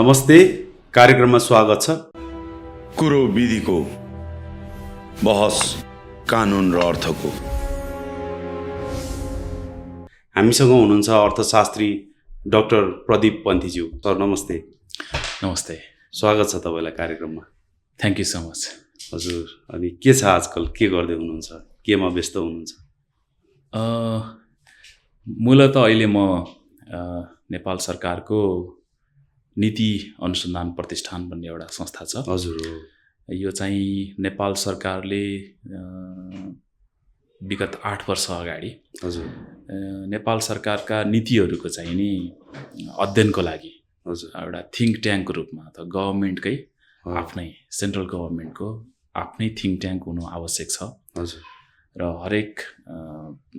नमस्ते, कार्यक्रममा स्वागत छ। कुरो विधिको, बहस कानुन र अर्थको। हामीसँग हुनुहुन्छ अर्थशास्त्री डाक्टर प्रदीप पन्थीज्यू। सर नमस्ते। नमस्ते, स्वागत छ तपाईँलाई कार्यक्रममा। Thank you so much. हजुर, अनि के छ आजकल, के गर्दै हुनुहुन्छ, केमा व्यस्त हुनुहुन्छ? मूलत अहिले म नेपाल सरकारको नीति अनुसन्धान प्रतिष्ठान भन्ने एउटा संस्था छ। हजुर, यो चाहिँ नेपाल सरकारले विगत 8 वर्ष अगाडि हजुर नेपाल सरकारका नीतिहरूको चाहिँ नि अध्ययनको लागि हजुर एउटा थिङ्क ट्याङ्कको रूपमा अथवा गभर्मेन्टकै आफ्नै सेन्ट्रल गभर्मेन्टको आफ्नै थिङ्क ट्याङ्क हुनु आवश्यक छ। हजुर, र हरेक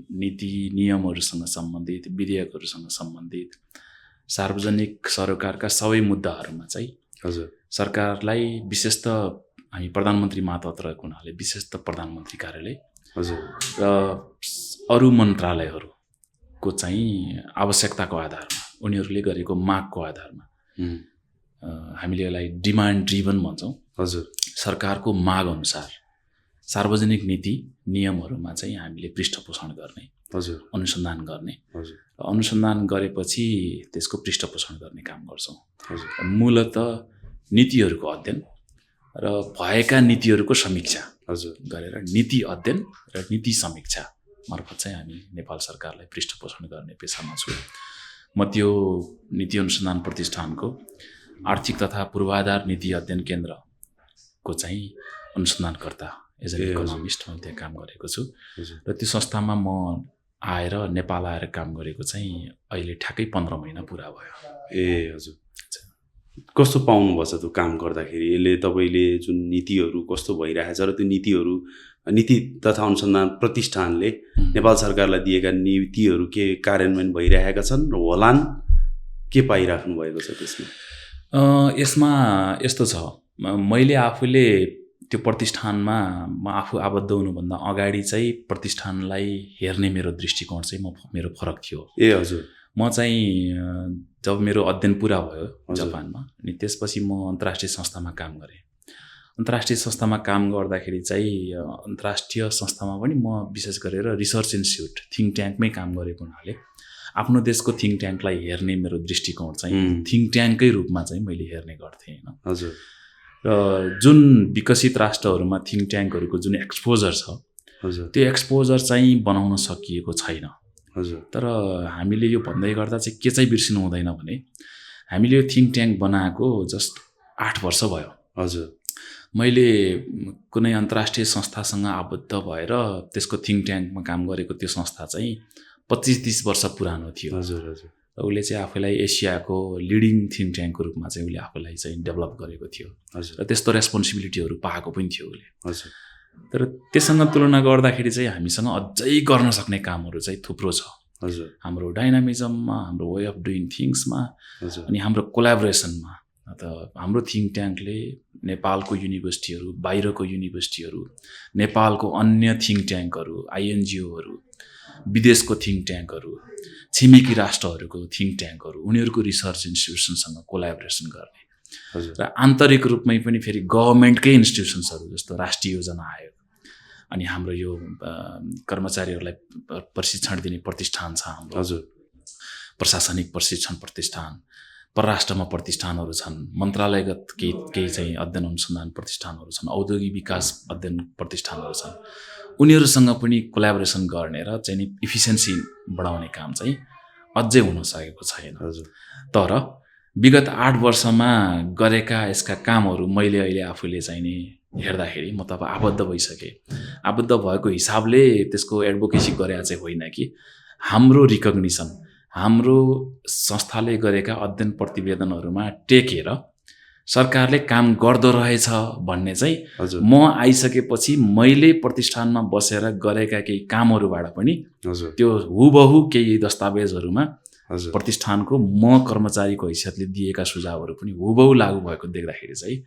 नीति नियमहरूसँग सम्बन्धित, विधेयकहरूसँग सम्बन्धित सार्वजनिक सरोकारका सबै मुद्दाहरूमा चाहिँ हजुर सरकारलाई विशेष त हामी प्रधानमन्त्री मातहत रहेको हुनाले विशेष त प्रधानमन्त्री कार्यालय हजुर र अरू मन्त्रालयहरूको चाहिँ आवश्यकताको आधारमा, उनीहरूले गरेको मागको आधारमा हामीले यसलाई डिमान्ड ड्रिभन भन्छौँ। हजुर, सरकारको माग अनुसार सार्वजनिक नीति नियमहरूमा चाहिँ हामीले पृष्ठपोषण गर्ने, हजुर अनुसन्धान गर्ने, हजुर अनुसन्धान गरेपछि त्यसको पृष्ठपोषण गर्ने काम गर्छौँ। हजुर मूलत नीतिहरूको अध्ययन र भएका नीतिहरूको समीक्षा हजुर गरेर नीति अध्ययन र नीति समीक्षा मार्फत चाहिँ हामी नेपाल सरकारलाई पृष्ठपोषण गर्ने पेसामा छु। म त्यो नीति अनुसन्धान प्रतिष्ठानको आर्थिक तथा पूर्वाधार नीति अध्ययन केन्द्रको चाहिँ अनुसन्धानकर्ता एज एन इकोनोमिस्ट म त्यहाँ काम गरेको छु। र त्यो संस्थामा म आएर नेपाल आएर काम गरेको चाहिँ अहिले ठ्याक्कै 15 महिना पुरा भयो। ए हजुर, कस्तो पाउनुभएछ त्यो काम गर्दाखेरि? यसले तपाईँले जुन नीतिहरू कस्तो भइरहेछ र त्यो नीतिहरू, नीति तथा अनुसन्धान प्रतिष्ठानले नेपाल सरकारलाई दिएका नीतिहरू के कार्यान्वयन भइरहेका छन् र होलान्, के पाइराख्नु भएको छ त्यसमा? यसमा यस्तो छ, मैले आफूले त्यो प्रतिष्ठानमा म आफू आबद्ध हुनुभन्दा अगाडि चाहिँ प्रतिष्ठानलाई हेर्ने मेरो दृष्टिकोण चाहिँ मेरो फरक थियो। ए हजुर, म चाहिँ जब मेरो अध्ययन पुरा भयो जापानमा, अनि त्यसपछि म अन्तर्राष्ट्रिय संस्थामा काम गरेँ। अन्तर्राष्ट्रिय संस्थामा काम गर्दाखेरि चाहिँ अन्तर्राष्ट्रिय संस्थामा पनि म विशेष गरेर रिसर्च इन्स्टिट्युट थिङ्क ट्याङ्कमै काम गरेको हुनाले आफ्नो देशको थिङ्क ट्याङ्कलाई हेर्ने मेरो दृष्टिकोण चाहिँ थिङ्क ट्याङ्ककै रूपमा चाहिँ मैले हेर्ने गर्थेँ होइन। हजुर, र जुन विकसित राष्ट्रहरूमा थिङ्क ट्याङ्कहरूको जुन एक्सपोजर छ, हजुर त्यो एक्सपोजर चाहिँ बनाउन सकिएको छैन। हजुर, तर हामीले यो भन्दै गर्दा चाहिँ के चाहिँ बिर्सिनु हुँदैन भने हामीले यो थिङ्क ट्याङ्क बनाएको जस्ट 8 वर्ष भयो। हजुर, मैले कुनै अन्तर्राष्ट्रिय संस्थासँग आबद्ध भएर त्यसको थिङ्क ट्याङ्कमा काम गरेको त्यो संस्था चाहिँ 25-30 वर्ष पुरानो थियो। हजुर हजुर र उसले चाहिँ आफूलाई एसियाको लिडिङ थिङ्क ट्याङ्कको रूपमा चाहिँ उसले आफूलाई चाहिँ डेभलप गरेको थियो। हजुर, र त्यस्तो रेस्पोन्सिबिलिटीहरू पाएको पनि थियो उसले। हजुर, तर त्यससँग तुलना गर्दाखेरि चाहिँ हामीसँग अझै गर्न सक्ने कामहरू चाहिँ थुप्रो छ। हजुर, हाम्रो डाइनामिजममा, हाम्रो वे अफ डुइङ थिङ्ग्समा, हजुर अनि हाम्रो कोलाबोरेसनमा। हाम्रो थिङ्क ट्याङ्कले नेपालको युनिभर्सिटीहरू, बाहिरको युनिभर्सिटीहरू, नेपालको अन्य थिङ्क ट्याङ्कहरू, आइएनजिओहरू, विदेशको थिङ्क ट्याङ्कहरू, छिमेकी राष्ट्रहरूको थिङ्क ट्याङ्कहरू, उनीहरूको रिसर्च इन्स्टिट्युसनसँग कोलाबोरेसन गर्ने हजुर, र आन्तरिक रूपमै पनि फेरि गभर्मेन्टकै इन्स्टिट्युसन्सहरू जस्तो राष्ट्रिय योजना आयोग, अनि हाम्रो यो कर्मचारीहरूलाई प्रशिक्षण दिने प्रतिष्ठान छ हाम्रो, हजुर प्रशासनिक प्रशिक्षण प्रतिष्ठान, परराष्ट्रमा प्रतिष्ठानहरू छन्, मन्त्रालयगत केही चाहिँ अध्ययन अनुसन्धान प्रतिष्ठानहरू छन्, औद्योगिक विकास अध्ययन प्रतिष्ठानहरू छन्। उनीहरूसँग पनि कोलाबोरेसन गर्ने र चाहिँ नि इफिसियन्सी बढाउने काम चाहिँ अझै हुन सकेको छैन। हजुर, तर विगत 8 वर्षमा गरेका यसका कामहरू मैले अहिले आफूले चाहिँ नि हेर्दाखेरि म त अब आबद्ध भइसकेँ। आबद्ध भएको हिसाबले त्यसको एडभोकेसी गरे चाहिँ होइन कि हाम्रो रिकग्निसन, हाम्रो संस्थाले गरेका अध्ययन प्रतिवेदनहरूमा टेकेर सरकारले काम गर्दो रहेछ भन्ने चाहिँ हजुर म आइसकेपछि मैले प्रतिष्ठानमा बसेर गरेका केही कामहरूबाट पनि हजुर त्यो हुबहु केही दस्तावेजहरूमा हजुर प्रतिष्ठानको म कर्मचारीको हैसियतले दिएका सुझावहरू पनि हुबहु लागू भएको देख्दाखेरि चाहिँ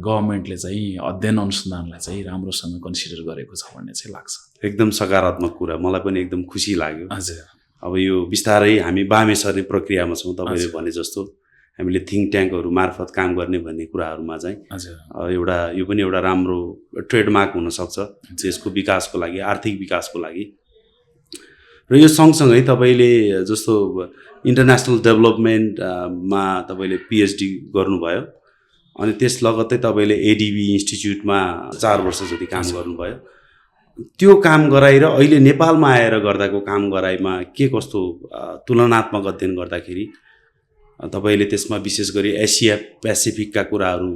गभर्नमेन्टले चाहिँ अध्ययन अनुसन्धानलाई चाहिँ राम्रोसँग कन्सिडर गरेको छ भन्ने चाहिँ लाग्छ। एकदम सकारात्मक कुरा, मलाई पनि एकदम खुसी लाग्यो। हजुर, अब यो बिस्तारै हामी बामे सर्ने प्रक्रियामा छौँ। तपाईँले भने जस्तो हामीले थिङ्क ट्याङ्कहरू मार्फत काम गर्ने भन्ने कुराहरूमा चाहिँ एउटा यो पनि एउटा राम्रो ट्रेडमार्क हुनसक्छ देशको विकासको लागि, आर्थिक विकासको लागि। र यो सँगसँगै तपाईँले जस्तो इन्टरनेसनल डेभलपमेन्टमा तपाईँले पिएचडी गर्नुभयो, अनि त्यस लगत्तै तपाईँले एडिबी इन्स्टिच्युटमा 4 वर्ष जति काम गर्नुभयो। त्यो काम गराइ र अहिले नेपालमा आएर गर्दाको काम गराइमा के कस्तो तुलनात्मक अध्ययन गर्दाखेरि तपाईँले त्यसमा विशेष गरी एसिया पेसिफिकका कुराहरू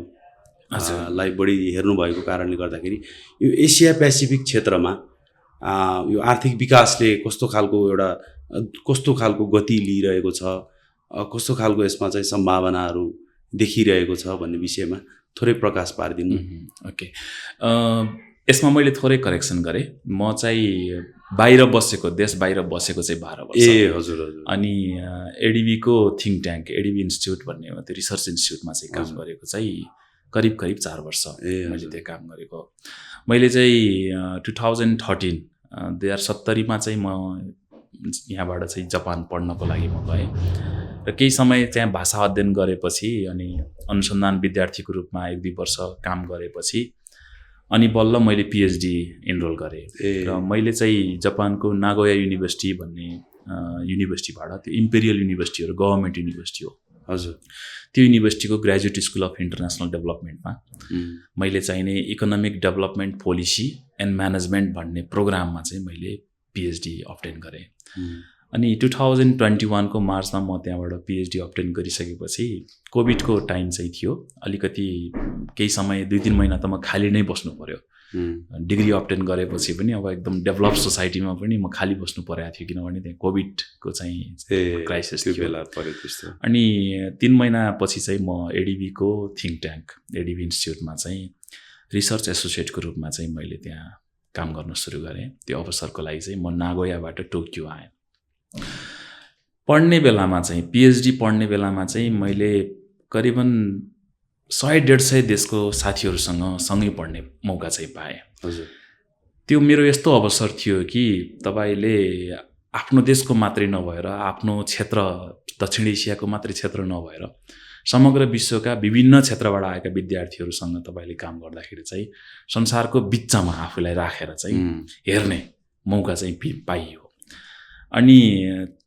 लाई बढी हेर्नुभएको कारणले गर्दाखेरि यो एसिया पेसिफिक क्षेत्रमा यो आर्थिक विकासले कस्तो खालको गति लिइरहेको छ, कस्तो खालको यसमा चाहिँ सम्भावनाहरू देखिरहेको छ भन्ने विषयमा थोरै प्रकाश पारिदिनु। ओके, यसमा मैले थोरै करेक्सन गरेँ। म चाहिँ देश बाहिर बसेको चाहिँ 12 वर्ष। ए हजुर हजुर। अनि एडिबीको थिङ्क ट्याङ्क, एडिबी इन्स्टिच्युट भन्ने त्यो रिसर्च इन्स्टिच्युटमा चाहिँ काम गरेको चाहिँ करिब 4 वर्ष मैले त्यहाँ काम गरेको। मैले चाहिँ 2070मा चाहिँ म यहाँबाट चाहिँ जापान पढ्नको लागि म गएँ र केही समय त्यहाँ भाषा अध्ययन गरेपछि अनि अनुसन्धान विद्यार्थीको रूपमा 1-2 वर्ष काम गरेपछि अनि बल्ल मैले पिएचडी इनरोल गरेँ। र मैले चाहिँ जापानको नागोया युनिभर्सिटी भन्ने युनिभर्सिटीबाट, त्यो इम्पेरियल युनिभर्सिटी हो, गभर्मेन्ट युनिभर्सिटी हो हजुर, त्यो युनिभर्सिटीको ग्रेजुएट स्कुल अफ इन्टरनेसनल डेभलपमेन्टमा मैले चाहिने economic development policy and management भन्ने प्रोग्राममा चाहिँ मैले पिएचडी अब्टेन गरेँ। अनि 2021 को मार्चमा म त्यहाँबाट पिएचडी अब्टेन गरिसकेपछि कोभिडको टाइम चाहिँ थियो। अलिकति केही समय 2-3 महिना त म खाली नै बस्नु पर्यो। डिग्री अब्टेन गरेपछि पनि अब एकदम डेभलप सोसाइटीमा पनि म खाली बस्नु परेको थियो, किनभने त्यहाँ कोभिडको चाहिँ क्राइसिस थियो। अनि 3 महिनापछि चाहिँ म एडिबीको थिङ्क ट्याङ्क, एडिबी इन्स्टिच्युटमा चाहिँ रिसर्च एसोसिएटको रूपमा चाहिँ मैले त्यहाँ काम गर्न सुरु गरेँ। त्यो अवसरको लागि चाहिँ म नागोयाबाट टोकियो आएँ। पढ्ने बेलामा चाहिँ पिएचडी पढ्ने बेलामा चाहिँ मैले करिबन 100-150 देशको साथीहरूसँग सँगै पढ्ने मौका चाहिँ पाएँ। हजुर, त्यो मेरो यस्तो अवसर थियो कि तपाईँले आफ्नो देशको मात्रै नभएर, आफ्नो क्षेत्र दक्षिण एसियाको मात्रै क्षेत्र नभएर समग्र विश्वका विभिन्न क्षेत्रबाट आएका विद्यार्थीहरूसँग तपाईँले काम गर्दाखेरि चाहिँ संसारको बिचमा आफूलाई राखेर चाहिँ हेर्ने मौका चाहिँ पाइयो। अनि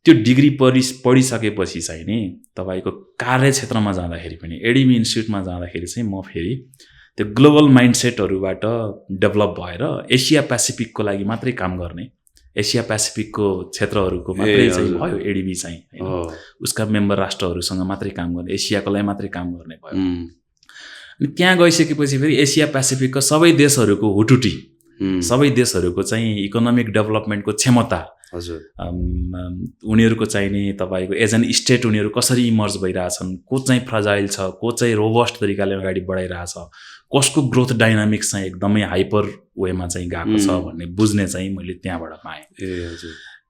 त्यो डिग्री पढिसकेपछि चाहिँ नि तपाईँको कार्यक्षेत्रमा जाँदाखेरि पनि, एडिबी इन्स्टिच्युटमा जाँदाखेरि चाहिँ म फेरि त्यो ग्लोबल माइन्डसेटहरूबाट डेभलप भएर एसिया पेसिफिकको लागि मात्रै काम गर्ने, एसिया पेसिफिकको क्षेत्रहरूको मात्रै चाहिँ भयो एडिबी चाहिँ, उसका मेम्बर राष्ट्रहरूसँग मात्रै काम गर्ने, एसियाको लागि मात्रै काम गर्ने भयो। अनि त्यहाँ गइसकेपछि फेरि एसिया पेसिफिकको सबै देशहरूको हुटुटी, सबै देशहरूको चाहिँ इकोनोमिक डेभलपमेन्टको क्षमता, हजुर, उनीहरूको चाहिँ नि तपाईँको एज एन स्टेट उनीहरू कसरी इमर्ज भइरहेछन्, को चाहिँ फ्रजाइल छ, को चाहिँ रोबस्ट तरिकाले अगाडि बढाइरहेछ, कसको ग्रोथ डाइनामिक्स चाहिँ एकदमै हाइपर वेमा चाहिँ गएको छ भन्ने बुझ्ने चाहिँ मैले त्यहाँबाट पाएँ।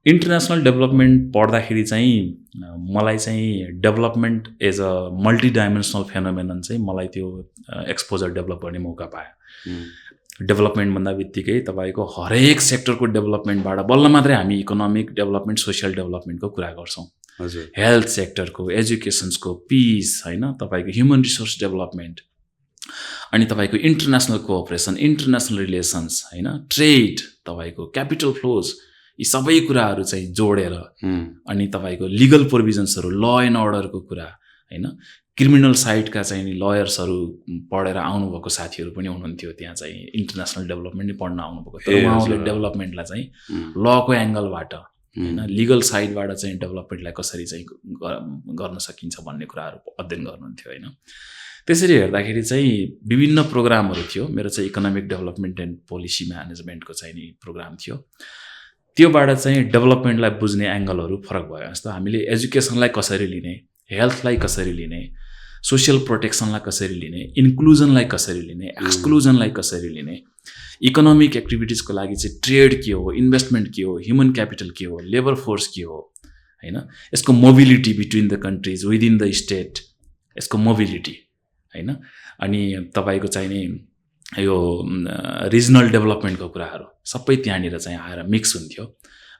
इन्टरनेसनल डेभलपमेन्ट पढ्दाखेरि चाहिँ मलाई चाहिँ development as a multi dimensional phenomenon चाहिँ मलाई त्यो एक्सपोजर डेभलप गर्ने मौका पाएँ। डेभलपमेन्ट भन्दा बित्तिकै तपाईँको हरेक सेक्टरको डेभलपमेन्टबाट बल्ल मात्रै हामी इकोनोमिक डेभलपमेन्ट, सोसियल डेभलपमेन्टको कुरा गर्छौँ। हजुर, हेल्थ सेक्टरको, एजुकेसन्सको, पिस, होइन, तपाईँको ह्युमन रिसोर्स डेभलपमेन्ट, अनि तपाईँको इन्टरनेसनल कोअपरेसन, इन्टरनेसनल रिलेसन्स, होइन, ट्रेड, तपाईँको क्यापिटल फ्लोज, यी सबै कुराहरू चाहिँ जोडेर अनि तपाईँको लिगल प्रोभिजन्सहरू, ल एन्ड अर्डरको कुरा, होइन, क्रिमिनल साइडका चाहिँ नि लयर्सहरू पढेर आउनुभएको साथीहरू पनि हुनुहुन्थ्यो त्यहाँ चाहिँ, इन्टरनेसनल डेभलपमेन्ट नै पढ्न आउनुभएको। तर उहाँहरूले डेभलपमेन्टलाई चाहिँ लको एङ्गलबाट, होइन, लिगल साइडबाट चाहिँ डेभलपमेन्टलाई कसरी चाहिँ गर्न सकिन्छ भन्ने कुराहरू अध्ययन गर्नुहुन्थ्यो, होइन। त्यसरी हेर्दाखेरि चाहिँ विभिन्न प्रोग्रामहरू थियो। मेरो चाहिँ इकोनोमिक डेभलपमेन्ट एन्ड पोलिसी म्यानेजमेन्टको चाहिँ नि प्रोग्राम थियो। त्योबाट चाहिँ डेभलपमेन्टलाई बुझ्ने एङ्गलहरू फरक भयो। जस्तो हामीले एजुकेसनलाई कसरी लिने, हेल्थलाई कसरी लिने, सोसियल प्रोटेक्सनलाई कसरी लिने, इन्क्लुजनलाई कसरी लिने, एक्सक्लुजनलाई कसरी लिने, इकोनोमिक एक्टिभिटिजको लागि चाहिँ ट्रेड के हो, इन्भेस्टमेन्ट के हो, ह्युमन क्यापिटल के हो, लेबर फोर्स के हो, होइन, यसको mobility between the countries, within the state, यसको मोबिलिटी, होइन, अनि तपाईँको चाहिने यो रिजनल डेभलपमेन्टको कुराहरू सबै त्यहाँनिर चाहिँ आएर मिक्स हुन्थ्यो।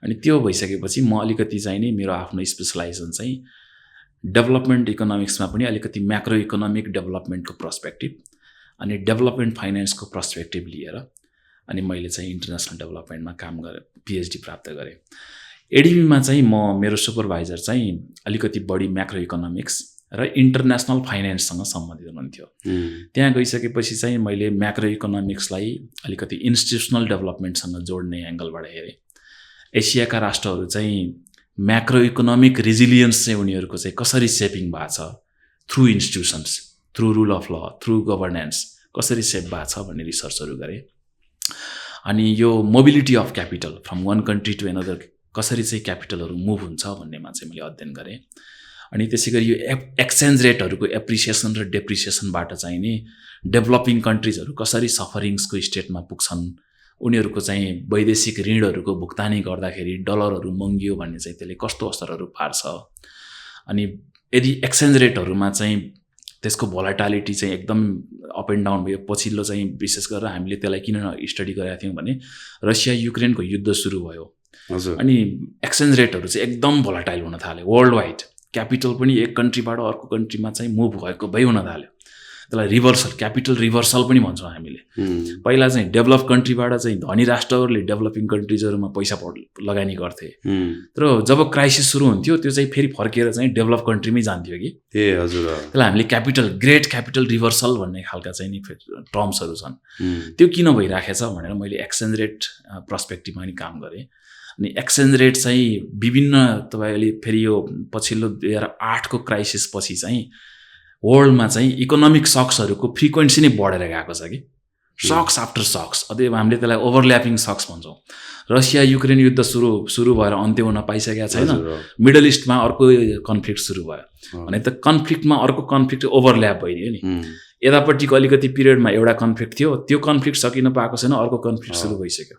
अनि त्यो भइसकेपछि म अलिकति चाहिँ नि मेरो आफ्नो स्पेसलाइजेसन चाहिँ डेभलपमेन्ट इकोनोमिक्समा पनि अलिकति म्याक्रो इकोनोमिक डेभलपमेन्टको पर्सपेक्टिभ अनि डेभलपमेन्ट फाइनेन्सको पर्सपेक्टिभ लिएर अनि मैले चाहिँ इन्टरनेसनल डेभलपमेन्टमा काम गरेँ, पिएचडी प्राप्त गरेँ। एडिबीमा चाहिँ मेरो सुपरभाइजर चाहिँ अलिकति बढी म्याक्रो इकोनोमिक्स र इन्टरनेसनल फाइनेन्ससँग सम्बन्धित हुनुहुन्थ्यो। त्यहाँ गइसकेपछि चाहिँ मैले म्याक्रो इकोनोमिक्सलाई अलिकति इन्स्टिट्युसनल डेभलपमेन्टसँग जोड्ने एङ्गलबाट हेरेँ। एसियाका राष्ट्रहरू चाहिँ म्याक्रो इकोनोमिक रेजिलियन्स चाहिँ उनीहरूको चाहिँ कसरी सेपिङ भएको छ through institutions, through rule of law, through governance कसरी सेप भएको छ भन्ने रिसर्चहरू गरेँ। अनि यो mobility of capital from one country to another कसरी चाहिँ क्यापिटलहरू मुभ हुन्छ भन्नेमा चाहिँ मैले अध्ययन गरेँ। अनि त्यसै गरी यो एक्सचेन्ज रेटहरूको एप्रिसिएसन र डेप्रिसिएसनबाट चाहिँ नि डेभलपिङ कन्ट्रिजहरू कसरी सफरिङ्सको स्टेटमा पुग्छन्, उनीहरूको चाहिँ वैदेशिक ऋणहरूको भुक्तानी गर्दाखेरि डलरहरू महँगियो भन्ने चाहिँ त्यसले कस्तो असरहरू पार्छ। अनि यदि एक्सचेन्ज रेटहरूमा चाहिँ त्यसको भोलाटालिटी चाहिँ एकदम अप एन्ड डाउन भयो, पछिल्लो चाहिँ विशेष गरेर हामीले त्यसलाई किन स्टडी गरेका थियौँ भने रसिया युक्रेनको युद्ध सुरु भयो अनि एक्सचेन्ज रेटहरू चाहिँ एकदम भोलाटाइल हुन थाल्यो। वर्ल्ड वाइड क्यापिटल पनि एक कन्ट्रीबाट अर्को कन्ट्रीमा चाहिँ मुभ भइ हुन थाल्यो। त्यसलाई रिभर्सल, क्यापिटल रिभर्सल पनि भन्छौँ हामीले। पहिला चाहिँ डेभलप कन्ट्रीबाट चाहिँ धनी राष्ट्रहरूले डेभलपिङ कन्ट्रिजहरूमा पैसा लगानी गर्थे, तर जब क्राइसिस सुरु हुन्थ्यो त्यो चाहिँ फेरि फर्केर चाहिँ डेभलप कन्ट्रीमै जान्थ्यो कि। हजुर, त्यसलाई हामीले क्यापिटल, ग्रेट क्यापिटल रिभर्सल भन्ने खालका चाहिँ नि टर्म्सहरू छन्। त्यो किन भइराखेछ भनेर मैले एक्सचेन्ज रेट पर्सपेक्टिभमा नि काम गरेँ। अनि एक्सचेन्ज रेट चाहिँ विभिन्न तपाईँले फेरि यो पछिल्लो 2008 को क्राइसिस पछि चाहिँ वर्ल्डमा चाहिँ इकोनोमिक सक्सहरूको फ्रिक्वेन्सी नै बढेर गएको छ कि। सक्स आफ्टर सक्स, अथवा हामीले त्यसलाई ओभरल्यापिङ सक्स भन्छौँ। रसिया युक्रेन युद्ध सुरु भएर अन्त्य हुन पाइसकेको छैन, मिडल इस्टमा अर्को कन्फ्लिक्ट सुरु भयो भने त कन्फ्लिक्टमा अर्को कन्फ्लिक्ट ओभरल्याप भइदियो नि। यतापट्टिको अलिकति पिरियडमा एउटा कन्फ्लिक्ट थियो, त्यो कन्फ्लिक्ट सकिन पाएको छैन, अर्को कन्फ्लिक्ट सुरु भइसक्यो।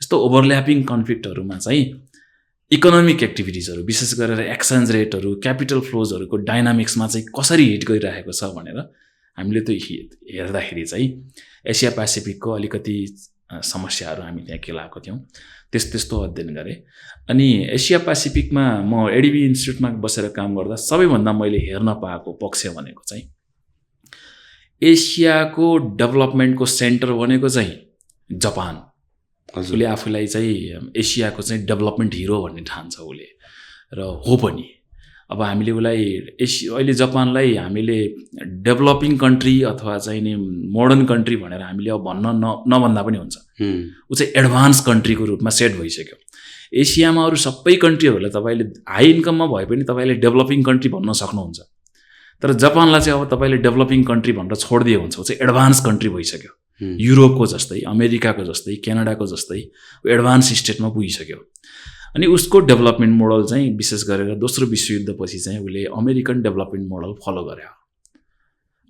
यस्तो ओभरल्यापिङ कन्फ्लिक्टहरूमा चाहिँ इकोनोमिक एक्टिभिटिजहरू विशेष गरेर एक्सचेन्ज रेटहरू, क्यापिटल फ्लोजहरूको डाइनामिक्समा चाहिँ कसरी हिट गरिरहेको छ भनेर हामीले त्यो हेर्दाखेरि चाहिँ एसिया पेसिफिकको अलिकति समस्याहरू हामी त्यहाँ केलाएको थियौँ। त्यस्तो अध्ययन गरेँ। अनि एसिया पेसिफिकमा म एडिबी इन्स्टिट्युटमा बसेर काम गर्दा सबैभन्दा मैले हेर्न पाएको पक्ष भनेको चाहिँ एसियाको डेभलपमेन्टको सेन्टर भनेको चाहिँ जापान। उसले आफूलाई चाहिँ एसियाको चाहिँ डेभलपमेन्ट हिरो भन्ने ठान्छ उसले, र हो पनि। अब हामीले उसलाई अहिले जापानलाई हामीले डेभलपिङ कन्ट्री अथवा चाहिँ नि मोडर्न कन्ट्री भनेर हामीले अब भन्न नभन्दा पनि हुन्छ। ऊ चाहिँ एडभान्स कन्ट्रीको रूपमा सेट भइसक्यो। एसियामा अरू सबै कन्ट्रीहरूलाई तपाईँले हाई इन्कममा भए पनि तपाईँले डेभलपिङ कन्ट्री भन्न सक्नुहुन्छ, तर जापानलाई चाहिँ अब तपाईँले डेभलपिङ कन्ट्री भनेर छोडिदिए हुन्छ। ऊ चाहिँ एडभान्स कन्ट्री भइसक्यो। युरोपको जस्तै, अमेरिकाको जस्तै, क्यानाडाको जस्तै एडभान्स स्टेटमा पुगिसक्यो। अनि उसको डेभलपमेन्ट मोडल चाहिँ विशेष गरेर दोस्रो विश्वयुद्धपछि चाहिँ उसले अमेरिकन डेभलपमेन्ट मोडल फलो गर्यो।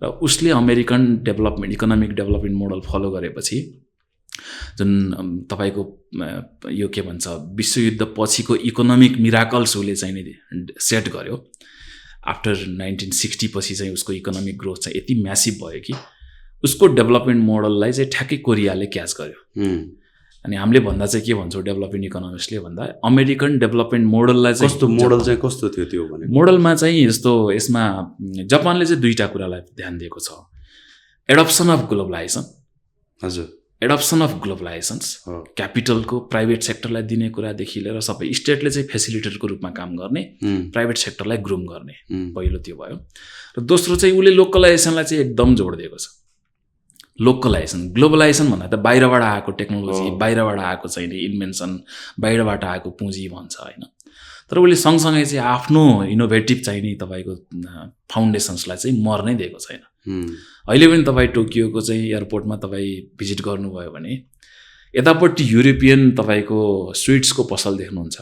र उसले American development economic development model follow गरेपछि जुन तपाईँको यो के भन्छ विश्वयुद्ध पछिको इकोनोमिक मिराकल्स उसले चाहिँ नि सेट गर्यो। आफ्टर 1960 पछि चाहिँ उसको इकोनोमिक ग्रोथ चाहिँ यति म्यासिभ भयो कि उसको डेभलपमेन्ट मोडललाई चाहिँ ठ्याक्कै कोरियाले क्याच गर्यो। अनि हामीले भन्दा चाहिँ के भन्छौँ डेभलपिङ इकोनोमिक्सले भन्दा अमेरिकन डेभलपमेन्ट मोडललाई चाहिँ कस्तो मोडल चाहिँ कस्तो थियो त्यो भने मोडलमा चाहिँ यस्तो यसमा जापानले चाहिँ दुईटा कुरालाई ध्यान दिएको छ। एडप्सन अफ ग्लोबलाइजेसन, हजुर एडप्सन अफ ग्लोबलाइजेसन्स, क्यापिटलको प्राइभेट सेक्टरलाई दिने कुरादेखि लिएर सबै स्टेटले चाहिँ फेसिलिटेटरको रूपमा काम गर्ने, प्राइभेट सेक्टरलाई ग्रुम गर्ने, पहिलो त्यो भयो। र दोस्रो चाहिँ उसले लोकलाइजेसनलाई चाहिँ एकदम जोड दिएको छ। लोकलाइजेसन, ग्लोबलाइजेसन भन्दा त बाहिरबाट आएको टेक्नोलोजी, बाहिरबाट आएको चाहिँ इन्भेन्सन, बाहिरबाट आएको पुँजी भन्छ होइन। तर उसले सँगसँगै चाहिँ आफ्नो इनोभेटिभ चाहिँ नि तपाईँको फाउन्डेसन्सलाई चाहिँ मर्नै दिएको छैन। अहिले पनि तपाईँ टोकियोको चाहिँ एयरपोर्टमा तपाईँ भिजिट गर्नुभयो भने यतापट्टि युरोपियन तपाईँको स्विट्सको पसल देख्नुहुन्छ।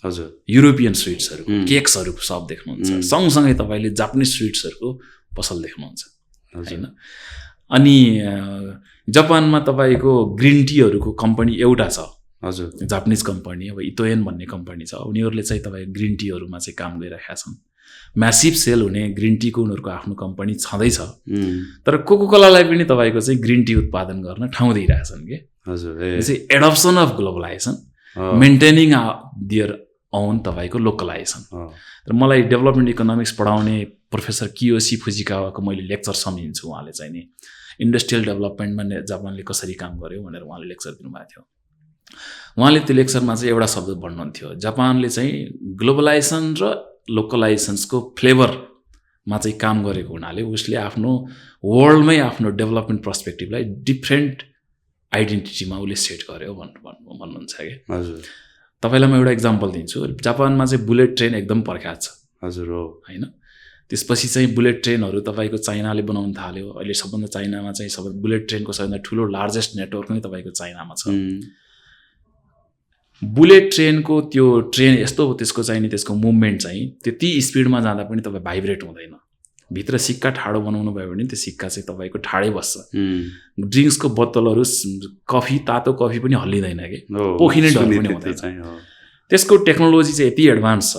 हजुर, युरोपियन स्विट्सहरू, केक्सहरूको सप देख्नुहुन्छ। सँगसँगै तपाईँले जापानिज स्विट्सहरूको पसल देख्नुहुन्छ होइन। अनि जापानमा तपाईँको ग्रिन टीहरूको कम्पनी एउटा छ, हजुर, जापानिज कम्पनी, अब इतोएन भन्ने कम्पनी छ। उनीहरूले चाहिँ तपाईँ ग्रिन टीहरूमा चाहिँ काम गरिरहेका छन्। म्यासिभ सेल हुने ग्रिन टीको उनीहरूको आफ्नो कम्पनी छँदैछ। तर कोकोकोलालाई पनि तपाईँको चाहिँ ग्रिन टी उत्पादन गर्न ठाउँ दिइरहेछन् कि। हजुर, चाहिँ adaptation of globalisation, maintaining their own तपाईँको लोकलाइजेसन। तर मलाई डेभलपमेन्ट इकोनोमिक्स पढाउने प्रोफेसर कियोसी फुजिकावाको मैले लेक्चर सम्झिन्छु। उहाँले चाहिँ नि इन्डस्ट्रियल डेभलपमेन्टमा जापानले कसरी काम गर्यो भनेर उहाँले लेक्चर दिनुभएको थियो। उहाँले त्यो लेक्चरमा चाहिँ एउटा शब्द भन्नुहुन्थ्यो, जापानले चाहिँ ग्लोबलाइजेसन र लोकलाइजेसन्सको फ्लेभरमा चाहिँ काम गरेको हुनाले उसले आफ्नो वर्ल्डमै आफ्नो डेभलपमेन्ट पर्सपेक्टिभलाई डिफ्रेन्ट आइडेन्टिटीमा उसले सेट गर्यो भन्नुहुन्छ कि। हजुर, तपाईँलाई म एउटा इक्जाम्पल दिन्छु। जापानमा चाहिँ बुलेट ट्रेन एकदम प्रख्यात छ। हजुर हो होइन, त्यसपछि चाहिँ बुलेट ट्रेनहरू तपाईँको चाइनाले बनाउन थाल्यो। अहिले सबभन्दा चाइनामा चाहिँ बुलेट ट्रेनको सबभन्दा ठुलो लार्जेस्ट नेटवर्क नै तपाईँको चाइनामा छ। बुलेट ट्रेनको त्यो ट्रेन यस्तो हो, त्यसको चाहिँ नि त्यसको मुभमेन्ट चाहिँ त्यति स्पिडमा जाँदा पनि तपाईँ भाइब्रेट हुँदैन। भित्र सिक्का ठाडो बनाउनु भयो भने त्यो सिक्का चाहिँ तपाईँको ठाडै बस्छ। ड्रिङ्क्सको बोतलहरू, कफी, तातो कफी पनि हल्लिँदैन कि, पोखिने डर पनि हुँदैन। त्यसको टेक्नोलोजी चाहिँ यति एडभान्स छ।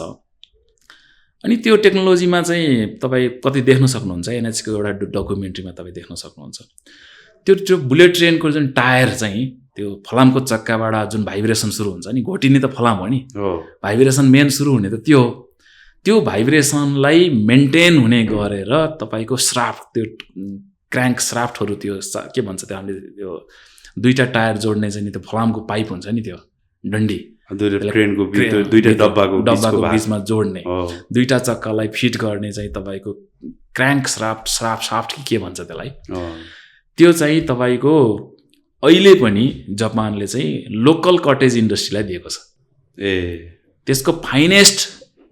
अनि त्यो टेक्नोलोजीमा चाहिँ तपाईँ कति देख्न सक्नुहुन्छ, एनएचको एउटा डकुमेन्ट्रीमा तपाईँ देख्न सक्नुहुन्छ। त्यो बुलेट ट्रेनको जुन टायर चाहिँ त्यो फलामको चक्काबाट जुन भाइब्रेसन सुरु हुन्छ नि, घोटिने त फलाम हो नि, भाइब्रेसन मेन सुरु हुने त त्यो हो। त्यो भाइब्रेसनलाई मेन्टेन हुने गरेर तपाईँको स्राफ्ट, त्यो क्र्याङ्क स्राफ्टहरू, त्यो के भन्छ त्यो हामीले त्यो दुईवटा टायर जोड्ने चाहिँ नि त्यो फलामको पाइप हुन्छ नि, त्यो डन्डी ट्रेनको दुईटा डब्बाको बिचमा जोड्ने, दुईटा चक्कालाई फिट गर्ने चाहिँ तपाईँको क्र्याङ्क साफ्ट के भन्छ त्यसलाई, त्यो चाहिँ तपाईँको अहिले पनि जापानले चाहिँ लोकल कटेज इन्डस्ट्रीलाई दिएको छ। त्यसको फाइनेस्ट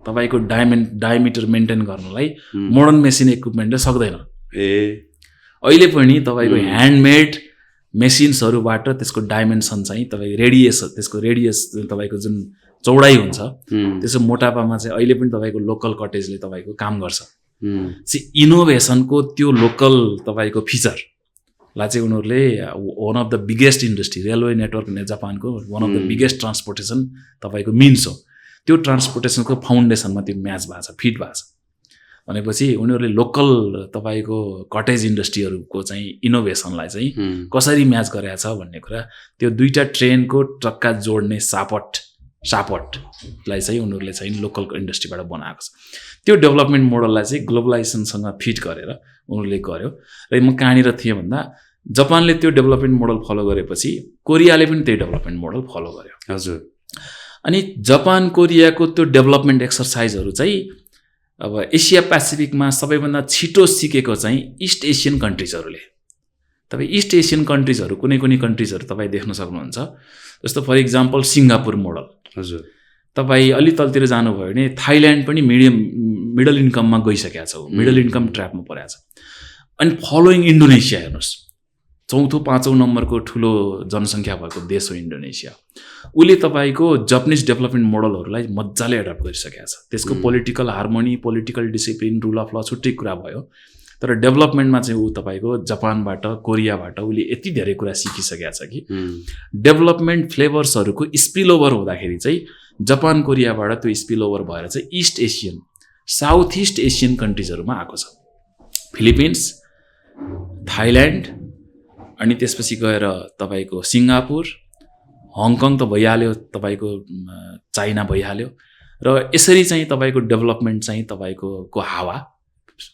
तपाईँको डायमिटर मेन्टेन गर्नलाई मोडर्न मेसिन इक्विपमेन्टले सक्दैन। अहिले पनि तपाईँको ह्यान्डमेड मेसिन्सहरूबाट त्यसको डाइमेन्सन चाहिँ तपाईँ त्यसको रेडियस तपाईँको जुन चौडाइ हुन्छ त्यसको मोटापामा चाहिँ अहिले पनि तपाईँको लोकल कटेजले तपाईँको काम गर्छ। इनोभेसनको त्यो लोकल तपाईँको फिचरलाई चाहिँ उनीहरूले one of the biggest industry, railway network जापानको one of the biggest transportation तपाईँको मिन्स हो। त्यो ट्रान्सपोर्टेसनको फाउन्डेसनमा त्यो म्याच भएको छ, फिट भएको छ भनेपछि उनीहरूले लोकल तपाईँको कटेज इन्डस्ट्रीहरूको चाहिँ इनोभेसनलाई चाहिँ कसरी म्याच गरेको छ भन्ने कुरा, त्यो दुईवटा ट्रेनको ट्रक्का जोड्ने सापटलाई चाहिँ उनीहरूले चाहिँ लोकल इन्डस्ट्रीबाट बनाएको छ। त्यो डेभलपमेन्ट मोडललाई चाहिँ ग्लोबलाइजेसनसँग फिट गरेर उनीहरूले गर्यो। र म कहाँनिर थिएँ भन्दा जापानले त्यो डेभलपमेन्ट मोडल फलो गरेपछि कोरियाले पनि त्यही डेभलपमेन्ट मोडल फलो गर्यो। हजुर, अनि जापान कोरियाको त्यो डेभलपमेन्ट एक्सर्साइजहरू चाहिँ अब एसिया पेसिफिकमा सबैभन्दा छिटो सिकेको चाहिँ इस्ट एसियन कन्ट्रिजहरूले। तपाईँ इस्ट एसियन कन्ट्रिजहरू कुनै कन्ट्रिजहरू तपाईँ देख्न सक्नुहुन्छ। जस्तो फर इक्जाम्पल सिङ्गापुर मोडल। हजुर, तपाईँ अलि तलतिर जानुभयो भने थाइल्यान्ड पनि मिडल इन्कममा गइसकेको छ, मिडल इन्कम ट्र्यापमा परेको छ। अनि फलोइङ इन्डोनेसिया हेर्नुहोस्, चौथो पाँचौँ नम्बरको ठुलो जनसङ्ख्या भएको देश हो इन्डोनेसिया। उसले तपाईँको जापानिज डेभलपमेन्ट मोडलहरूलाई मजाले एडप्ट गरिसकेको छ। त्यसको political harmony, political discipline, rule of ल छुट्टै कुरा भयो, तर डेभलपमेन्टमा चाहिँ ऊ तपाईँको जापानबाट कोरियाबाट उसले यति धेरै कुरा सिकिसकेको छ कि डेभलपमेन्ट फ्लेभर्सहरूको स्पिल ओभर हुँदाखेरि चाहिँ जापान कोरियाबाट त्यो स्पिल ओभर भएर चाहिँ east Asian, south east Asian कन्ट्रिजहरूमा आएको छ। फिलिपिन्स, थाइल्यान्ड, अनि त्यसपछि गएर तपाईँको सिङ्गापुर, हङकङ त भइहाल्यो, तपाईँको चाइना भइहाल्यो। र यसरी चाहिँ तपाईँको डेभलपमेन्ट चाहिँ तपाईँको हावा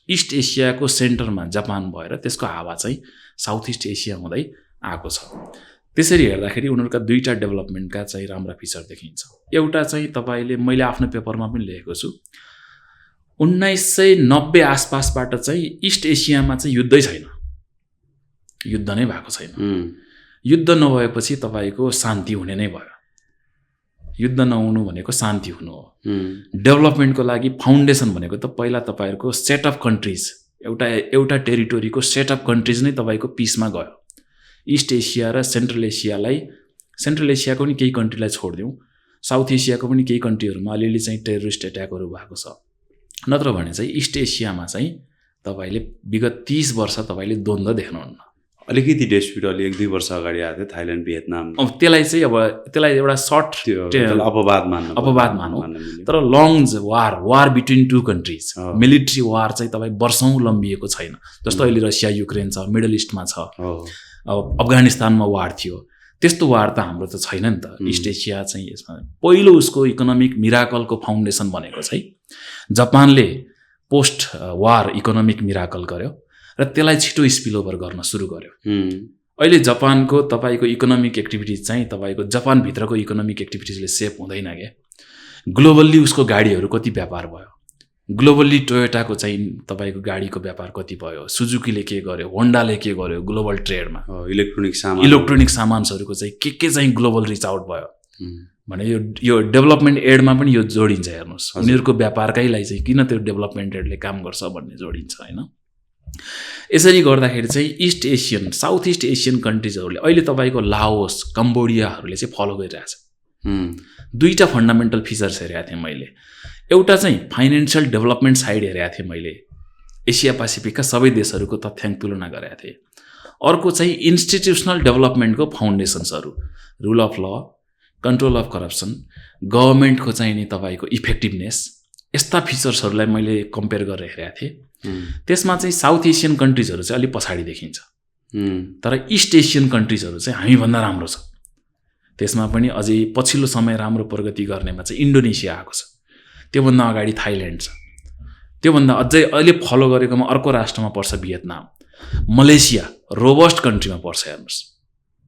इस्ट एसियाको सेन्टरमा जापान भएर त्यसको हावा चाहिँ साउथ इस्ट एसिया हुँदै आएको छ। त्यसरी हेर्दाखेरि उनीहरूका दुईवटा डेभलपमेन्टका चाहिँ राम्रा फिचर देखिन्छ। एउटा चाहिँ तपाईँले, मैले आफ्नो पेपरमा पनि लेखेको छु, 1990 आसपासबाट चाहिँ इस्ट एसियामा चाहिँ युद्धै छैन, युद्ध नै भएको छैन। युद्ध नभएपछि तपाईँको शान्ति हुने नै भयो। युद्ध नहुनु भनेको शान्ति हुनु हो। डेभलपमेन्टको लागि फाउन्डेसन भनेको त पहिला तपाईँहरूको सेट अफ कन्ट्रिज, एउटा टेरिटोरीको सेट अफ कन्ट्रिज नै तपाईँको पिसमा गयो। इस्ट एसिया र सेन्ट्रल एसियाको पनि केही कन्ट्रीलाई छोडिदिउँ, साउथ एसियाको पनि केही कन्ट्रीहरूमा अलिअलि चाहिँ टेरोरिस्ट एट्याकहरू भएको छ। नत्र भने चाहिँ इस्ट एसियामा चाहिँ तपाईँले विगत 30 वर्ष तपाईँले द्वन्द्व देख्नुहुन्न। अलिकति डिस्प्युट अलि 1-2 वर्ष अगाडि आएको थियो थाइल्यान्ड भियतनाम। त्यसलाई चाहिँ अब त्यसलाई एउटा सर्ट अपवाद मान्नु, तर लङ वार बिट्विन टु कन्ट्रिज, मिलिट्री वार चाहिँ तपाईँ वर्षौँ लम्बिएको छैन। जस्तो अहिले रसिया युक्रेन छ, मिडल इस्टमा छ, अब अफगानिस्तानमा वार थियो, त्यस्तो वार त हाम्रो त छैन नि त। इस्ट एसिया चाहिँ यसमा पहिलो उसको इकोनोमिक मिराकलको फाउन्डेसन भनेको चाहिँ जापानले पोस्ट वार इकोनोमिक मिराकल गर्यो र त्यसलाई छिटो स्पिलओभर गर्न सुरु गर्यो। अहिले जापानको तपाईँको इकोनोमिक एक्टिभिटिज चाहिँ तपाईँको जापानभित्रको इकोनोमिक एक्टिभिटिजले सेप हुँदैन क्या। ग्लोबल्ली उसको गाडीहरू कति व्यापार भयो, ग्लोबल्ली टोयोटाको चाहिँ तपाईँको गाडीको व्यापार कति भयो, सुजुकीले के गर्यो, होन्डाले के गर्यो ग्लोबल ट्रेडमा, इलेक्ट्रोनिक सामानहरूको चाहिँ के चाहिँ ग्लोबल रिच आउट भयो भने यो डेभलपमेन्ट एडमा पनि यो जोडिन्छ। हेर्नुहोस् उनीहरूको व्यापारकैलाई चाहिँ किन त्यो डेभलपमेन्ट एडले काम गर्छ भन्ने जोडिन्छ होइन। यसरी गर्दाखेरि चाहिँ east Asian south east Asian कन्ट्रिजहरूले अहिले तपाईँको लाओस कम्बोडियाहरूले चाहिँ फलो गरिरहेछ। दुईवटा फन्डामेन्टल फिचर्स हेरेको थिएँ मैले। एउटा चाहिँ फाइनेन्सियल डेभलपमेन्ट साइड हेरेको थिएँ मैले, एसिया पेसिफिकका सबै देशहरूको तथ्याङ्क तुलना गरेका थिएँ। अर्को चाहिँ इन्स्टिट्युसनल डेभलपमेन्टको फाउन्डेसन्सहरू, रुल अफ ल, कन्ट्रोल अफ करप्सन, गभर्मेन्टको चाहिँ नि तपाईँको इफेक्टिभनेस, यस्ता फिचर्सहरूलाई मैले कम्पेयर गरेर हेरेको थिएँ। त्यसमा चाहिँ साउथ एसियन कन्ट्रिजहरू चाहिँ अलिक पछाडि देखिन्छ, तर इस्ट एसियन कन्ट्रिजहरू चाहिँ हामीभन्दा राम्रो छ। त्यसमा पनि अझै पछिल्लो समय राम्रो प्रगति गर्नेमा चाहिँ इन्डोनेसिया आएको छ, त्योभन्दा अगाडि थाइल्यान्ड छ, त्योभन्दा अझै अहिले फलो गरेकोमा अर्को राष्ट्रमा पर्छ भियतनाम, मलेसिया रोबस्ट कन्ट्रीमा पर्छ। हेर्नुहोस्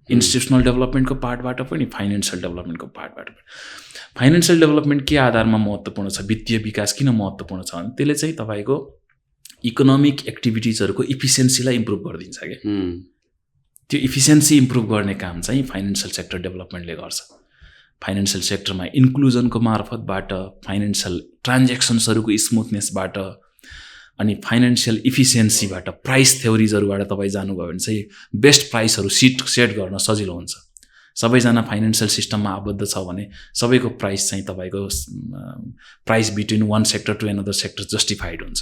इन्स्टिट्युसनल डेभलपमेन्टको पार्टबाट पनि फाइनेन्सियल डेभलपमेन्टको पार्टबाट पनि। फाइनेन्सियल डेभलपमेन्ट के आधारमा महत्त्वपूर्ण छ, वित्तीय विकास किन महत्त्वपूर्ण छ भने त्यसले चाहिँ तपाईँको इकोनोमिक एक्टिभिटिजहरूको इफिसियन्सीलाई इम्प्रुभ गरिदिन्छ क्या। त्यो इफिसियन्सी इम्प्रुभ गर्ने काम चाहिँ फाइनेन्सियल सेक्टर डेभलपमेन्टले गर्छ। फाइनेन्सियल सेक्टरमा इन्क्लुजनको मार्फतबाट, फाइनेन्सियल ट्रान्जेक्सन्सहरूको स्मुथनेसबाट, अनि फाइनेन्सियल इफिसियन्सीबाट, प्राइस थ्योरिजहरूबाट तपाईँ जानुभयो भने चाहिँ बेस्ट प्राइसहरू सेट गर्न सजिलो हुन्छ। सबैजना फाइनेन्सियल सिस्टममा आबद्ध छ भने सबैको प्राइस चाहिँ तपाईँको price between one sector to another sector justified हुन्छ।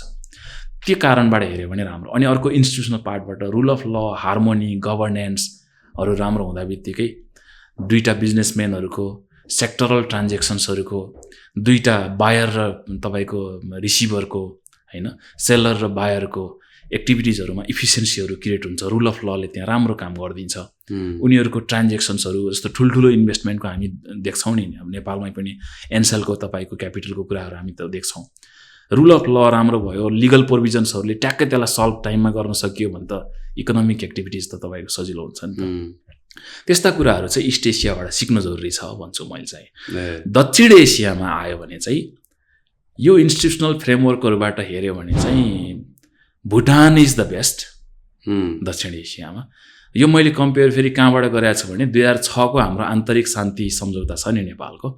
त्यो कारणबाट हेऱ्यो भने राम्रो। अनि अर्को इन्स्टिट्युसनल पार्टबाट रुल अफ ल, हार्मोनी, गभर्नेन्सहरू राम्रो हुँदा बित्तिकै दुईवटा बिजनेसम्यानहरूको, सेक्टरल ट्रान्जेक्सन्सहरूको, दुईवटा बायर र तपाईँको रिसिभरको होइन, सेलर र बायरको एक्टिभिटिजहरूमा इफिसियन्सीहरू क्रिएट हुन्छ। रुल अफ लले त्यहाँ राम्रो काम गरिदिन्छ। उनीहरूको ट्रान्जेक्सन्सहरू जस्तो ठुल्ठुलो इन्भेस्टमेन्टको हामी देख्छौँ नि, नेपालमै पनि एनसेलको तपाईँको क्यापिटलको कुराहरू हामी त देख्छौँ। रुल अफ ल राम्रो भयो, लिगल प्रोभिजन्सहरूले ट्याक्कै त्यसलाई सल्भ टाइममा गर्न सकियो भने त इकोनोमिक एक्टिभिटिज त तपाईँको सजिलो हुन्छ नि त। त्यस्ता कुराहरू चाहिँ इस्ट एसियाबाट सिक्न जरुरी छ भन्छु मैले चाहिँ। दक्षिण एसियामा आयो भने चाहिँ यो इन्स्टिट्युसनल फ्रेमवर्कहरूबाट हेऱ्यो भने चाहिँ भुटान इज द बेस्ट दक्षिण एसियामा। यो मैले कम्पेयर फेरि कहाँबाट गरेको छु भने 2006को हाम्रो आन्तरिक शान्ति सम्झौता छ नि नेपालको,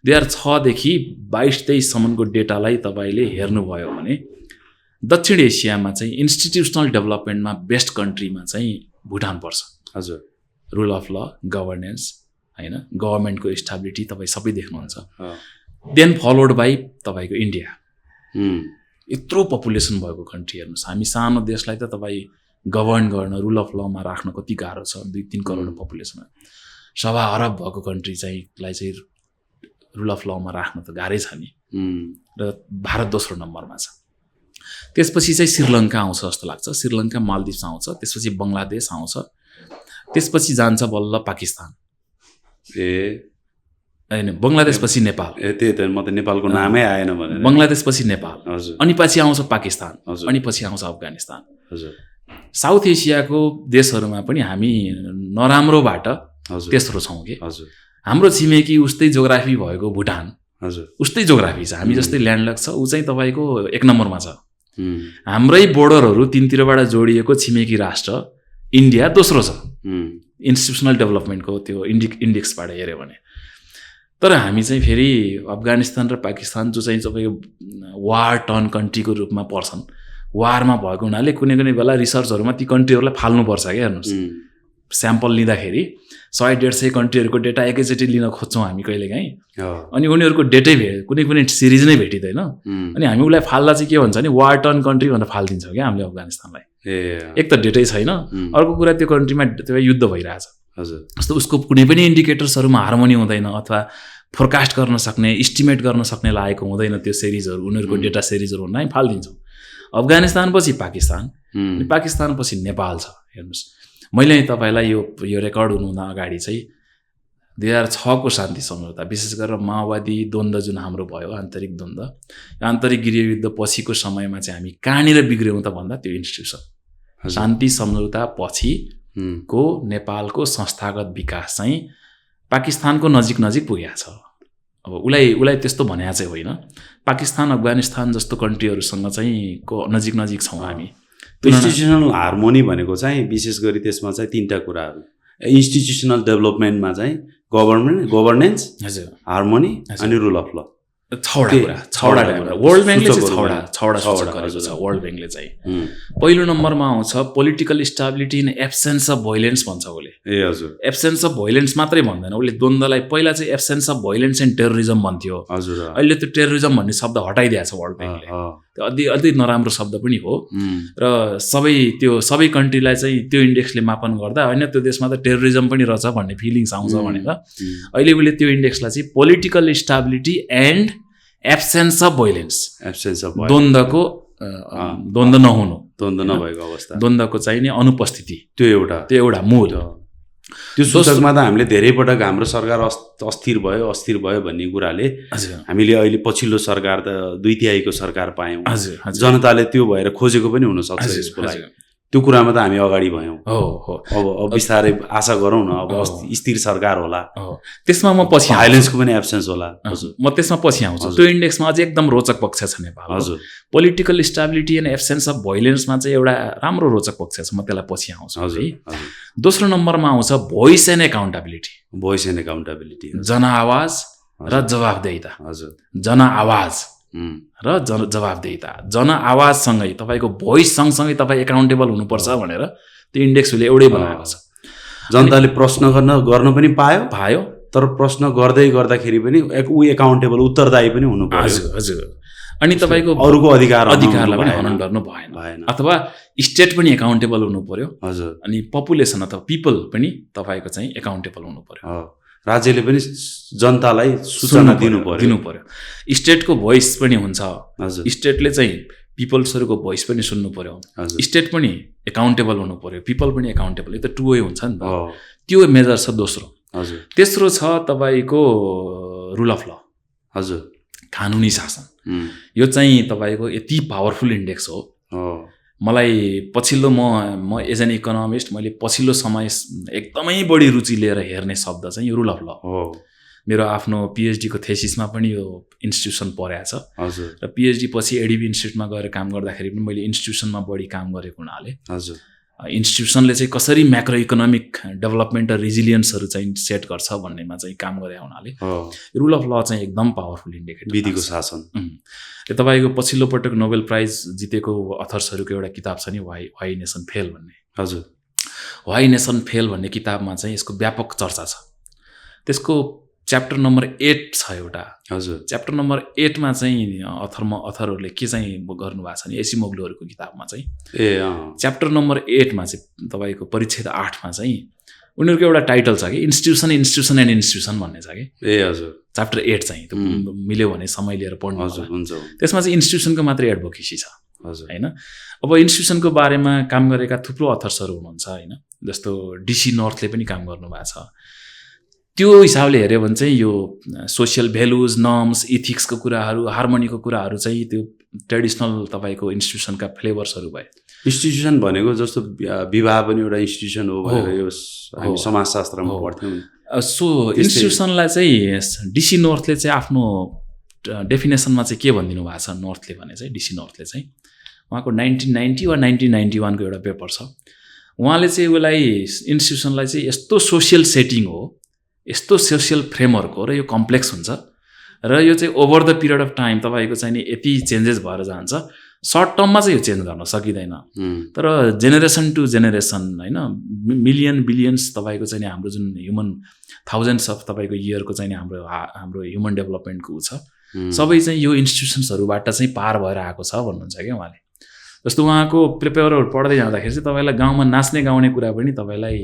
2006 देखि 22-23सम्मको डेटालाई तपाईँले हेर्नुभयो भने दक्षिण एसियामा चाहिँ इन्स्टिट्युसनल डेभलपमेन्टमा बेस्ट कन्ट्रीमा चाहिँ भुटान पर्छ। हजुर, रुल अफ ल, गभर्नेन्स होइन, गभर्मेन्टको स्टेबिलिटी तपाईँ सबै देख्नुहुन्छ। देन फलोड बाई तपाईँको इन्डिया। यत्रो पपुलेसन भएको कन्ट्री हेर्नुहोस्, हामी सानो देशलाई त तपाईँ गभर्न गर्न, रुल अफ लमा राख्न कति गाह्रो छ। 2-3 करोड पपुलेसन, 1.25 अरब भएको कन्ट्री चाहिँलाई चाहिँ रुल अफ लमा राख्न त गाह्रै छ नि। र भारत दोस्रो नम्बरमा छ। त्यसपछि चाहिँ श्रीलङ्का आउँछ जस्तो लाग्छ, श्रीलङ्का, मालदिप्स आउँछ, त्यसपछि बङ्गलादेश आउँछ, त्यसपछि जान्छ बल्ल पाकिस्तान। होइन, बङ्गलादेशपछि नेपाल। त्यही त, म त नेपालको नामै आएन भने। बङ्गलादेशपछि नेपाल, हजुर, अनि पछि आउँछ पाकिस्तान, अनि पछि आउँछ अफगानिस्तान। हजुर, साउथ एसियाको देशहरूमा पनि हामी नराम्रोबाट तेस्रो छौँ कि। हजुर, हाम्रो छिमेकी उस्तै जोग्राफी भएको भुटान, हजुर, उस्तै जोग्राफी छ, हामी जस्तै ल्यान्डलक छ, ऊ चाहिँ तपाईँको 1 नम्बरमा छ। हाम्रै बोर्डरहरू तिनतिरबाट जोडिएको छिमेकी राष्ट्र इन्डिया दोस्रो छ इन्स्टिट्युसनल डेभलपमेन्टको त्यो इन्डेक्सबाट हेऱ्यो भने। तर हामी चाहिँ फेरि अफगानिस्तान र पाकिस्तान जो चाहिँ तपाईँको वार टर्न कन्ट्रीको रूपमा पर्छन्, वारमा भएको हुनाले कुनै कुनै बेला रिसर्चहरूमा ती कन्ट्रीहरूलाई फाल्नुपर्छ क्या। हेर्नुहोस्, स्याम्पल लिँदाखेरि 100-150 कन्ट्रीहरूको डेटा एकैचोटि लिन खोज्छौँ हामी कहिलेकाहीँ, अनि उनीहरूको डेटै कुनै कुनै सिरिज नै भेटिँदैन, अनि हामी उसलाई फाल्दा चाहिँ के भन्छ भने वार टर्न कन्ट्री भनेर फालिदिन्छौँ क्या हामीले अफगानिस्तानलाई। एक त डेटै छैन, अर्को कुरा त्यो कन्ट्रीमा त्यो युद्ध भइरहेछ। हजुर, जस्तो उसको कुनै पनि इन्डिकेटर्सहरूमा हार्मोनी हुँदैन, अथवा फोरकास्ट गर्न सक्ने, इस्टिमेट गर्न सक्ने लागेको हुँदैन त्यो सिरिजहरू, उनीहरूको डेटा सिरिजहरू हुँदा हामी फालिदिन्छौँ। अफगानिस्तानपछि पाकिस्तान, पाकिस्तानपछि नेपाल छ। हेर्नुहोस्, मैले तपाईँलाई यो रेकर्ड हुनुभन्दा अगाडि चाहिँ 2006 को शान्ति सम्झौता, विशेष गरेर माओवादी द्वन्द्व जुन हाम्रो भयो, आन्तरिक द्वन्द्व, आन्तरिक गृहयुद्ध पछिको समयमा चाहिँ हामी कहाँनिर बिग्र्यौँ त भन्दा त्यो इन्स्टिट्युसन शान्ति सम्झौता पछिको नेपालको संस्थागत विकास चाहिँ पाकिस्तानको नजिक पुगेको छ। अब उसलाई त्यस्तो भनेको चाहिँ होइन, पाकिस्तान अफगानिस्तान जस्तो कन्ट्रीहरूसँग चाहिँ को नजिक छौँ हामी। इन्स्टिट्युसनल हार्मोनी भनेको चाहिँ विशेष गरी त्यसमा चाहिँ 3टा कुराहरू, इन्स्टिट्युसनल डेभलपमेन्टमा चाहिँ गभर्नेन्स, हजुर, हार्मोनी अनि रुल अफ ल, 6वटा कुरा। वर्ल्ड ब्याङ्कले चाहिँ 6वटा सूचक गरेको छ। वर्ल्ड ब्याङ्कले चाहिँ पहिलो नम्बरमा आउँछ political stability in absence of violence भन्छ उसले। ए हजुर, एब्सेन्स अफ भोइलेन्स मात्रै भन्दैन उसले, द्वन्द्वलाई पहिला चाहिँ absence of violence and terrorism भन्थ्यो। हजुर, अहिले त्यो टेरोरिजम भन्ने शब्द हटाइदिएको छ वर्ल्ड ब्याङ्कले। त्यो अति नराम्रो शब्द पनि हो र सबै कन्ट्रीलाई चाहिँ त्यो इन्डेक्सले मापन गर्दा होइन त्यो देशमा त टेरोरिजम पनि रहेछ भन्ने फिलिङ्स आउँछ भनेर अहिले उसले त्यो इन्डेक्सलाई चाहिँ political stability and absence of violence, द्वन्द्वको द्वन्द्व नहुनु, द्वन्द्व नभएको अवस्था, द्वन्द्वको चाहिँ नि अनुपस्थिति, त्यो एउटा मूल। त्यो सूचकमा त हामीले धेरै पटक हाम्रो सरकार अस्थिर भयो भन्ने कुराले हामीले अहिले पछिल्लो सरकार त 2/3 सरकार पायौँ। जनताले त्यो भएर खोजेको पनि हुनसक्छ यसको लागि। त्यो कुरामा त हामी अगाडि भयौँ। अब बिस्तारै आशा गरौँ न, अब स्थिर सरकार होला, त्यसमा म पछि भाइलेन्सको पनि एब्सेन्स होला। हजुर, म त्यसमा पछि आउँछु। त्यो इन्डेक्समा अझै एकदम रोचक पक्ष छ नेपाल। हजुर, political stability and absence of भोइलेन्समा चाहिँ एउटा राम्रो रोचक पक्ष छ, म त्यसलाई पछि आउँछु है। दोस्रो नम्बरमा आउँछ भोइस एन्ड एकाउन्टेबिलिटी, जनआवाज र जवाफदेहिता। हजुर, जनआवाज र जवाफदेहिता, जनआवाजसँगै तपाईँको भोइस सँगसँगै तपाईँ एकाउन्टेबल हुनुपर्छ भनेर त्यो इन्डेक्सले एउटै बनाएको छ। जनताले प्रश्न गर्न पनि पायो, तर प्रश्न गर्दाखेरि पनि एकाउन्टेबल, उत्तरदायी पनि हुनु पर्यो। हजुर, अनि तपाईँको अरूको अधिकारलाई पनि हनन गर्नु भएन, अथवा स्टेट पनि एकाउन्टेबल हुनु पर्यो। हजुर, अनि पपुलेसन अथवा पिपल पनि तपाईँको चाहिँ एकाउन्टेबल हुनु पर्यो। राज्यले पनि जनतालाई सूचना दिनु पर्यो। स्टेटको भोइस पनि हुन्छ। स्टेटले चाहिँ पिपल्सहरूको भोइस पनि सुन्नु पर्यो। स्टेट पनि एकाउन्टेबल हुनु पर्यो, पिपल पनि एकाउन्टेबल, यो त टु वे हुन्छ नि त। त्यो मेजर छ दोस्रो। तेस्रो छ तपाईँको रुल अफ ल। हजुर, कानुनी शासन। यो चाहिँ तपाईँको यति पावरफुल इन्डेक्स हो। मलाई पछिल्लो म एज एन इकोनोमिस्ट मैले पछिल्लो समय एकदमै बढी रुचि लिएर हेर्ने शब्द चाहिँ यो रुल अफ ल हो। मेरो आफ्नो पिएचडीको थेसिसमा पनि यो इन्स्टिट्युसन परेको छ। हजुर, र पिएचडी पछि एडिबी इन्स्टिट्युटमा गएर काम गर्दाखेरि पनि मैले इन्स्टिट्युसनमा बढी काम गरेको हुनाले हजुर, इन्स्टिट्युसनले चाहिँ कसरी म्याक्रो इकोनोमिक डेभलपमेन्ट र रिजिलियन्सहरू चाहिँ सेट गर्छ भन्नेमा चाहिँ काम गरे हुनाले रुल अफ ल चाहिँ एकदम पावरफुल इन्डिकेटर, विधिको शासन। तपाईँको पछिल्लो पटक नोबेल प्राइज जितेको अथर्सहरूको एउटा किताब छ नि, वाइ नेसन फेल भन्ने। हजुर, वाइ नेसन फेल भन्ने किताबमा चाहिँ यसको व्यापक चर्चा छ। त्यसको च्याप्टर नम्बर 8 छ एउटा। हजुर, च्याप्टर नम्बर 8 मा चाहिँ अथरहरूले के चाहिँ गर्नुभएको छ नि, एसिमोग्लुहरूको किताबमा चाहिँ च्याप्टर नम्बर 8 मा चाहिँ तपाईँको परिच्छेद 8 मा चाहिँ उनीहरूको एउटा टाइटल छ कि इन्स्टिट्युसन एन्ड इन्स्टिट्युसन भन्ने छ कि। हजुर, च्याप्टर 8 चाहिँ मिल्यो भने समय लिएर पढ्नु हुन्छ। त्यसमा चाहिँ इन्स्टिट्युसनको मात्रै एडभोकेसी छ। हजुर, हैन। अब इन्स्टिट्युसनको बारेमा काम गरेका थुप्रो अथर्सहरू हुनुहुन्छ हैन, जस्तो डिसी नर्थले पनि काम गर्नुभएको छ। त्यो हिसाबले हेऱ्यो भने चाहिँ यो सोसियल भ्यालुज, नर्म्स, इथिक्सको कुराहरू, हार्मोनीको कुराहरू चाहिँ त्यो ट्रेडिसनल तपाईँको इन्स्टिट्युसनका फ्लेभर्सहरू भए। इन्स्टिट्युसन भनेको जस्तो विवाह पनि एउटा इन्स्टिट्युसन हो भनेर यो हामी समाजशास्त्रमा पढ्थ्यौँ। सो इन्स्टिट्युसनलाई चाहिँ डिसी नर्थले चाहिँ आफ्नो डेफिनेसनमा चाहिँ के भनिदिनु भएको छ नर्थले भने चाहिँ, डिसी नर्थले चाहिँ उहाँको 1990 वा 1991 को एउटा पेपर छ। उहाँले चाहिँ उसलाई इन्स्टिट्युसनलाई चाहिँ यस्तो सोसियल सेटिङ हो, यस्तो सोसियल फ्रेमवर्क हो र यो कम्प्लेक्स हुन्छ र यो चाहिँ over the period of time तपाईँको चाहिँ नि यति चेन्जेस भएर जान्छ, सर्ट टर्ममा चाहिँ यो चेन्ज गर्न सकिँदैन। तर जेनेरेसन टु जेनेरेसन होइन, मिलियन बिलियन्स तपाईँको चाहिँ हाम्रो जुन ह्युमन थाउजन्ड्स अफ तपाईँको इयरको चाहिँ हाम्रो ह्युमन डेभलपमेन्टको छ, सबै चाहिँ यो इन्स्टिट्युसन्सहरूबाट चाहिँ पार भएर आएको छ भन्नुहुन्छ क्या उहाँले। जस्तो उहाँको पेपरहरू पढ्दै जाँदाखेरि चाहिँ तपाईँलाई गाउँमा नाच्ने गाउने कुरा पनि तपाईँलाई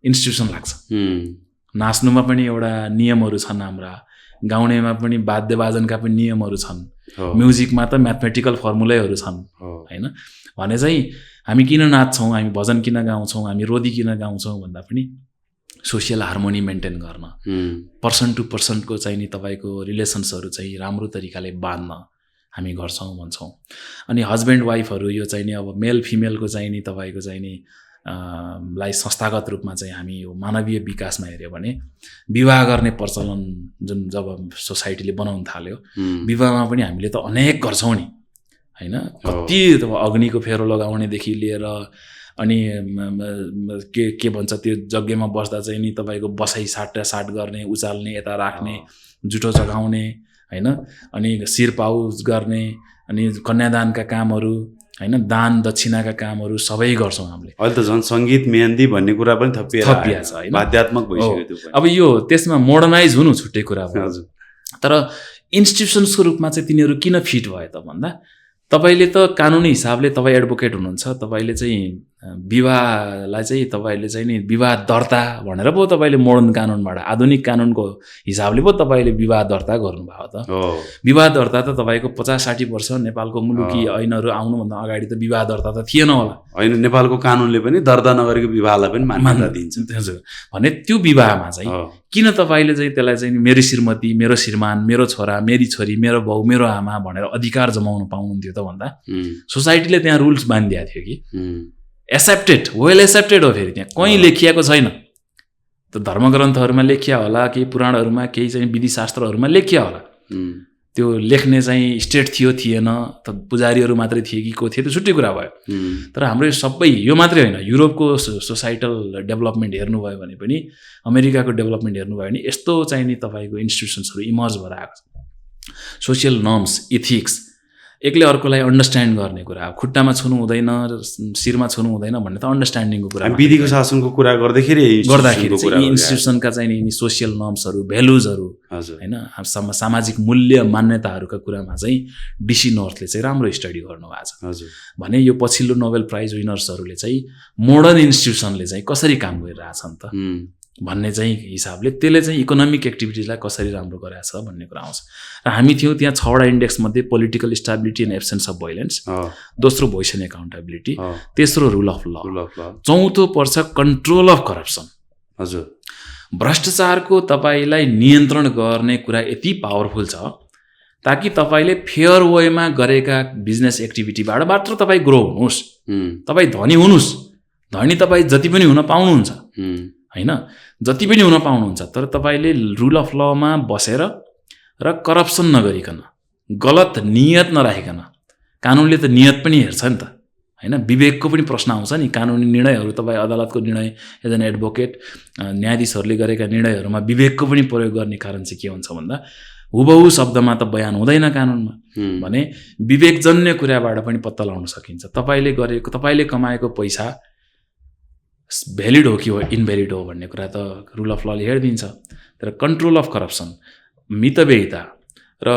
इन्स्टिट्युसन लाग्छ। नाच्नुमा पनि एउटा नियमहरू छन् हाम्रा, गाउनेमा पनि वाद्यवादनका पनि नियमहरू छन्, म्युजिकमा त म्याथमेटिकल फर्मुलैहरू छन् होइन। भने चाहिँ हामी किन नाच्छौँ, हामी भजन किन गाउँछौँ, हामी रोदी किन गाउँछौँ भन्दा पनि सोसियल हार्मोनी मेन्टेन गर्न, पर्सन टु पर्सनको चाहिँ नि तपाईँको रिलेसन्सहरू चाहिँ राम्रो तरिकाले बाँध्न हामी गर्छौँ भन्छौँ। अनि हस्बेन्ड वाइफहरू यो चाहिँ नि अब मेल फिमेलको चाहिँ नि तपाईँको चाहिँ नि लाई संस्थागत रूपमा चाहिँ हामी यो मानवीय विकासमा हेऱ्यो भने विवाह गर्ने प्रचलन जुन जब सोसाइटीले बनाउन थाल्यो, विवाहमा पनि हामीले त अनेक गर्छौँ नि होइन। कति अग्निको फेरो लगाउनेदेखि लिएर अनि के भन्छ त्यो यज्ञमा बस्दा चाहिँ नि तपाईँको बसाइ साट गर्ने, उचाल्ने, यता राख्ने, जुठो चघाउने होइन, अनि शिरपाउ गर्ने, अनि कन्यादानका कामहरू होइन, दान दक्षिणाका कामहरू सबै गर्छौँ हामीले। अहिले त झन् सङ्गीत मेहन्दी भन्ने कुरा पनि थपिएको छ होइन, बाध्यात्मक भइसक्यो त्यो। अब यो त्यसमा मोडर्नाइज हुनु छुट्टै कुरा हो, तर इन्स्टिट्युसन्सको रूपमा चाहिँ तिनीहरू किन फिट भयो त भन्दा तपाईँले त कानुनी हिसाबले तपाईँ एडभोकेट हुनुहुन्छ, तपाईँले चाहिँ विवाहलाई चाहिँ तपाईँले चाहिँ नि विवाह दर्ता भनेर पो तपाईँले मोडर्न कानुनबाट आधुनिक कानुनको हिसाबले पो तपाईँले विवाह दर्ता गर्नुभयो त। विवाह दर्ता त तपाईँको 50-60 वर्ष नेपालको मुलुकी ऐनहरू आउनुभन्दा अगाडि त विवाह दर्ता त थिएन होला होइन। नेपालको कानुनले पनि दर्ता नगरेको विवाहलाई पनि मान्यता दिन्छ। हजुर, भने त्यो विवाहमा चाहिँ किन तपाईँले चाहिँ त्यसलाई चाहिँ मेरो श्रीमती, मेरो श्रीमान, मेरो छोरा, मेरी छोरी, मेरो बाउ, मेरो आमा भनेर अधिकार जमाउन पाउनुहुन्थ्यो त भन्दा सोसाइटीले त्यहाँ रुल्स बाँधिदिएको थियो कि एक्सेप्टेड, वेल एक्सेप्टेड हो। फेरि त्यहाँ कहीँ लेखिएको छैन, त धर्मग्रन्थहरूमा लेखिया होला, केही पुराणहरूमा, केही चाहिँ विधिशास्त्रहरूमा लेखिया होला। त्यो लेख्ने चाहिँ स्टेट थियो थिएन, त पुजारीहरू मात्रै थिए कि को थिए त्यो छुट्टै कुरा भयो। तर हाम्रो यो सबै यो मात्रै होइन, युरोपको सोसाइटल डेभलपमेन्ट हेर्नुभयो भने पनि, अमेरिकाको डेभलपमेन्ट हेर्नुभयो भने यस्तो चाहिँ नि तपाईँको इन्स्टिट्युसन्सहरू इमर्ज भएर आएको छ। सोसियल नर्म्स, इथिक्स, एकले अर्कोलाई अन्डरस्ट्यान्ड गर्ने कुरा, खुट्टामा छुनु हुँदैन, शिरमा छुनु हुँदैन भन्ने त अन्डरस्ट्यान्डिङको कुरा। विधिको शासनको कुरा गर्दाखेरि इन्स्टिट्युसनका चाहिँ नि सोसियल नर्म्सहरू, भ्यालुजहरू होइन, सामाजिक मूल्य मान्यताहरूका कुरामा चाहिँ डिसी नर्थले चाहिँ राम्रो स्टडी गर्नुभएको छ। भने यो पछिल्लो नोबेल प्राइज विनर्सहरूले चाहिँ मोडर्न इन्स्टिट्युसनले चाहिँ कसरी काम गरिरहेछन् त भन्ने चाहिँ हिसाबले त्यसले चाहिँ इकोनोमिक एक्टिभिटिजलाई कसरी राम्रो गराएको छ भन्ने कुरा आउँछ। र हामी थियौँ त्यहाँ 6वटा इन्डेक्स मध्ये political stability and absence of violence, दोस्रो भोइस एन्ड एकाउन्टेबिलिटी, तेस्रो रुल अफ ल, चौथो पर्छ कन्ट्रोल अफ करप्सन। हजुर, भ्रष्टाचारको तपाईँलाई नियन्त्रण गर्ने कुरा यति पावरफुल छ ताकि तपाईँले फेयर वेमा गरेका बिजनेस एक्टिभिटीबाट मात्र तपाईँ ग्रो हुनुहोस्, तपाईँ धनी हुनुहोस्। धनी तपाईँ जति पनि हुन पाउनुहुन्छ होइन, जति पनि हुन पाउनुहुन्छ, तर तपाईँले रुल अफ लमा बसेर र करप्सन नगरिकन, गलत नियत नराखिकन, कानुनले त नियत पनि हेर्छ नि त होइन, विवेकको पनि प्रश्न आउँछ नि। कानुनी निर्णयहरू तपाईँ अदालतको निर्णय, एज एन एडभोकेट न्यायाधीशहरूले गरेका निर्णयहरूमा विवेकको पनि प्रयोग गर्ने कारण चाहिँ के हुन्छ भन्दा हुबहु शब्दमा त बयान हुँदैन कानुनमा, भने विवेकजन्य कुराबाट पनि पत्ता लगाउन सकिन्छ। तपाईँले गरेको, तपाईँले कमाएको पैसा भ्यालिड हो कि हो इनभ्यालिड हो भन्ने कुरा त रुल अफ लले हेरिदिन्छ। तर कन्ट्रोल अफ करप्सन, मितव्ययिता र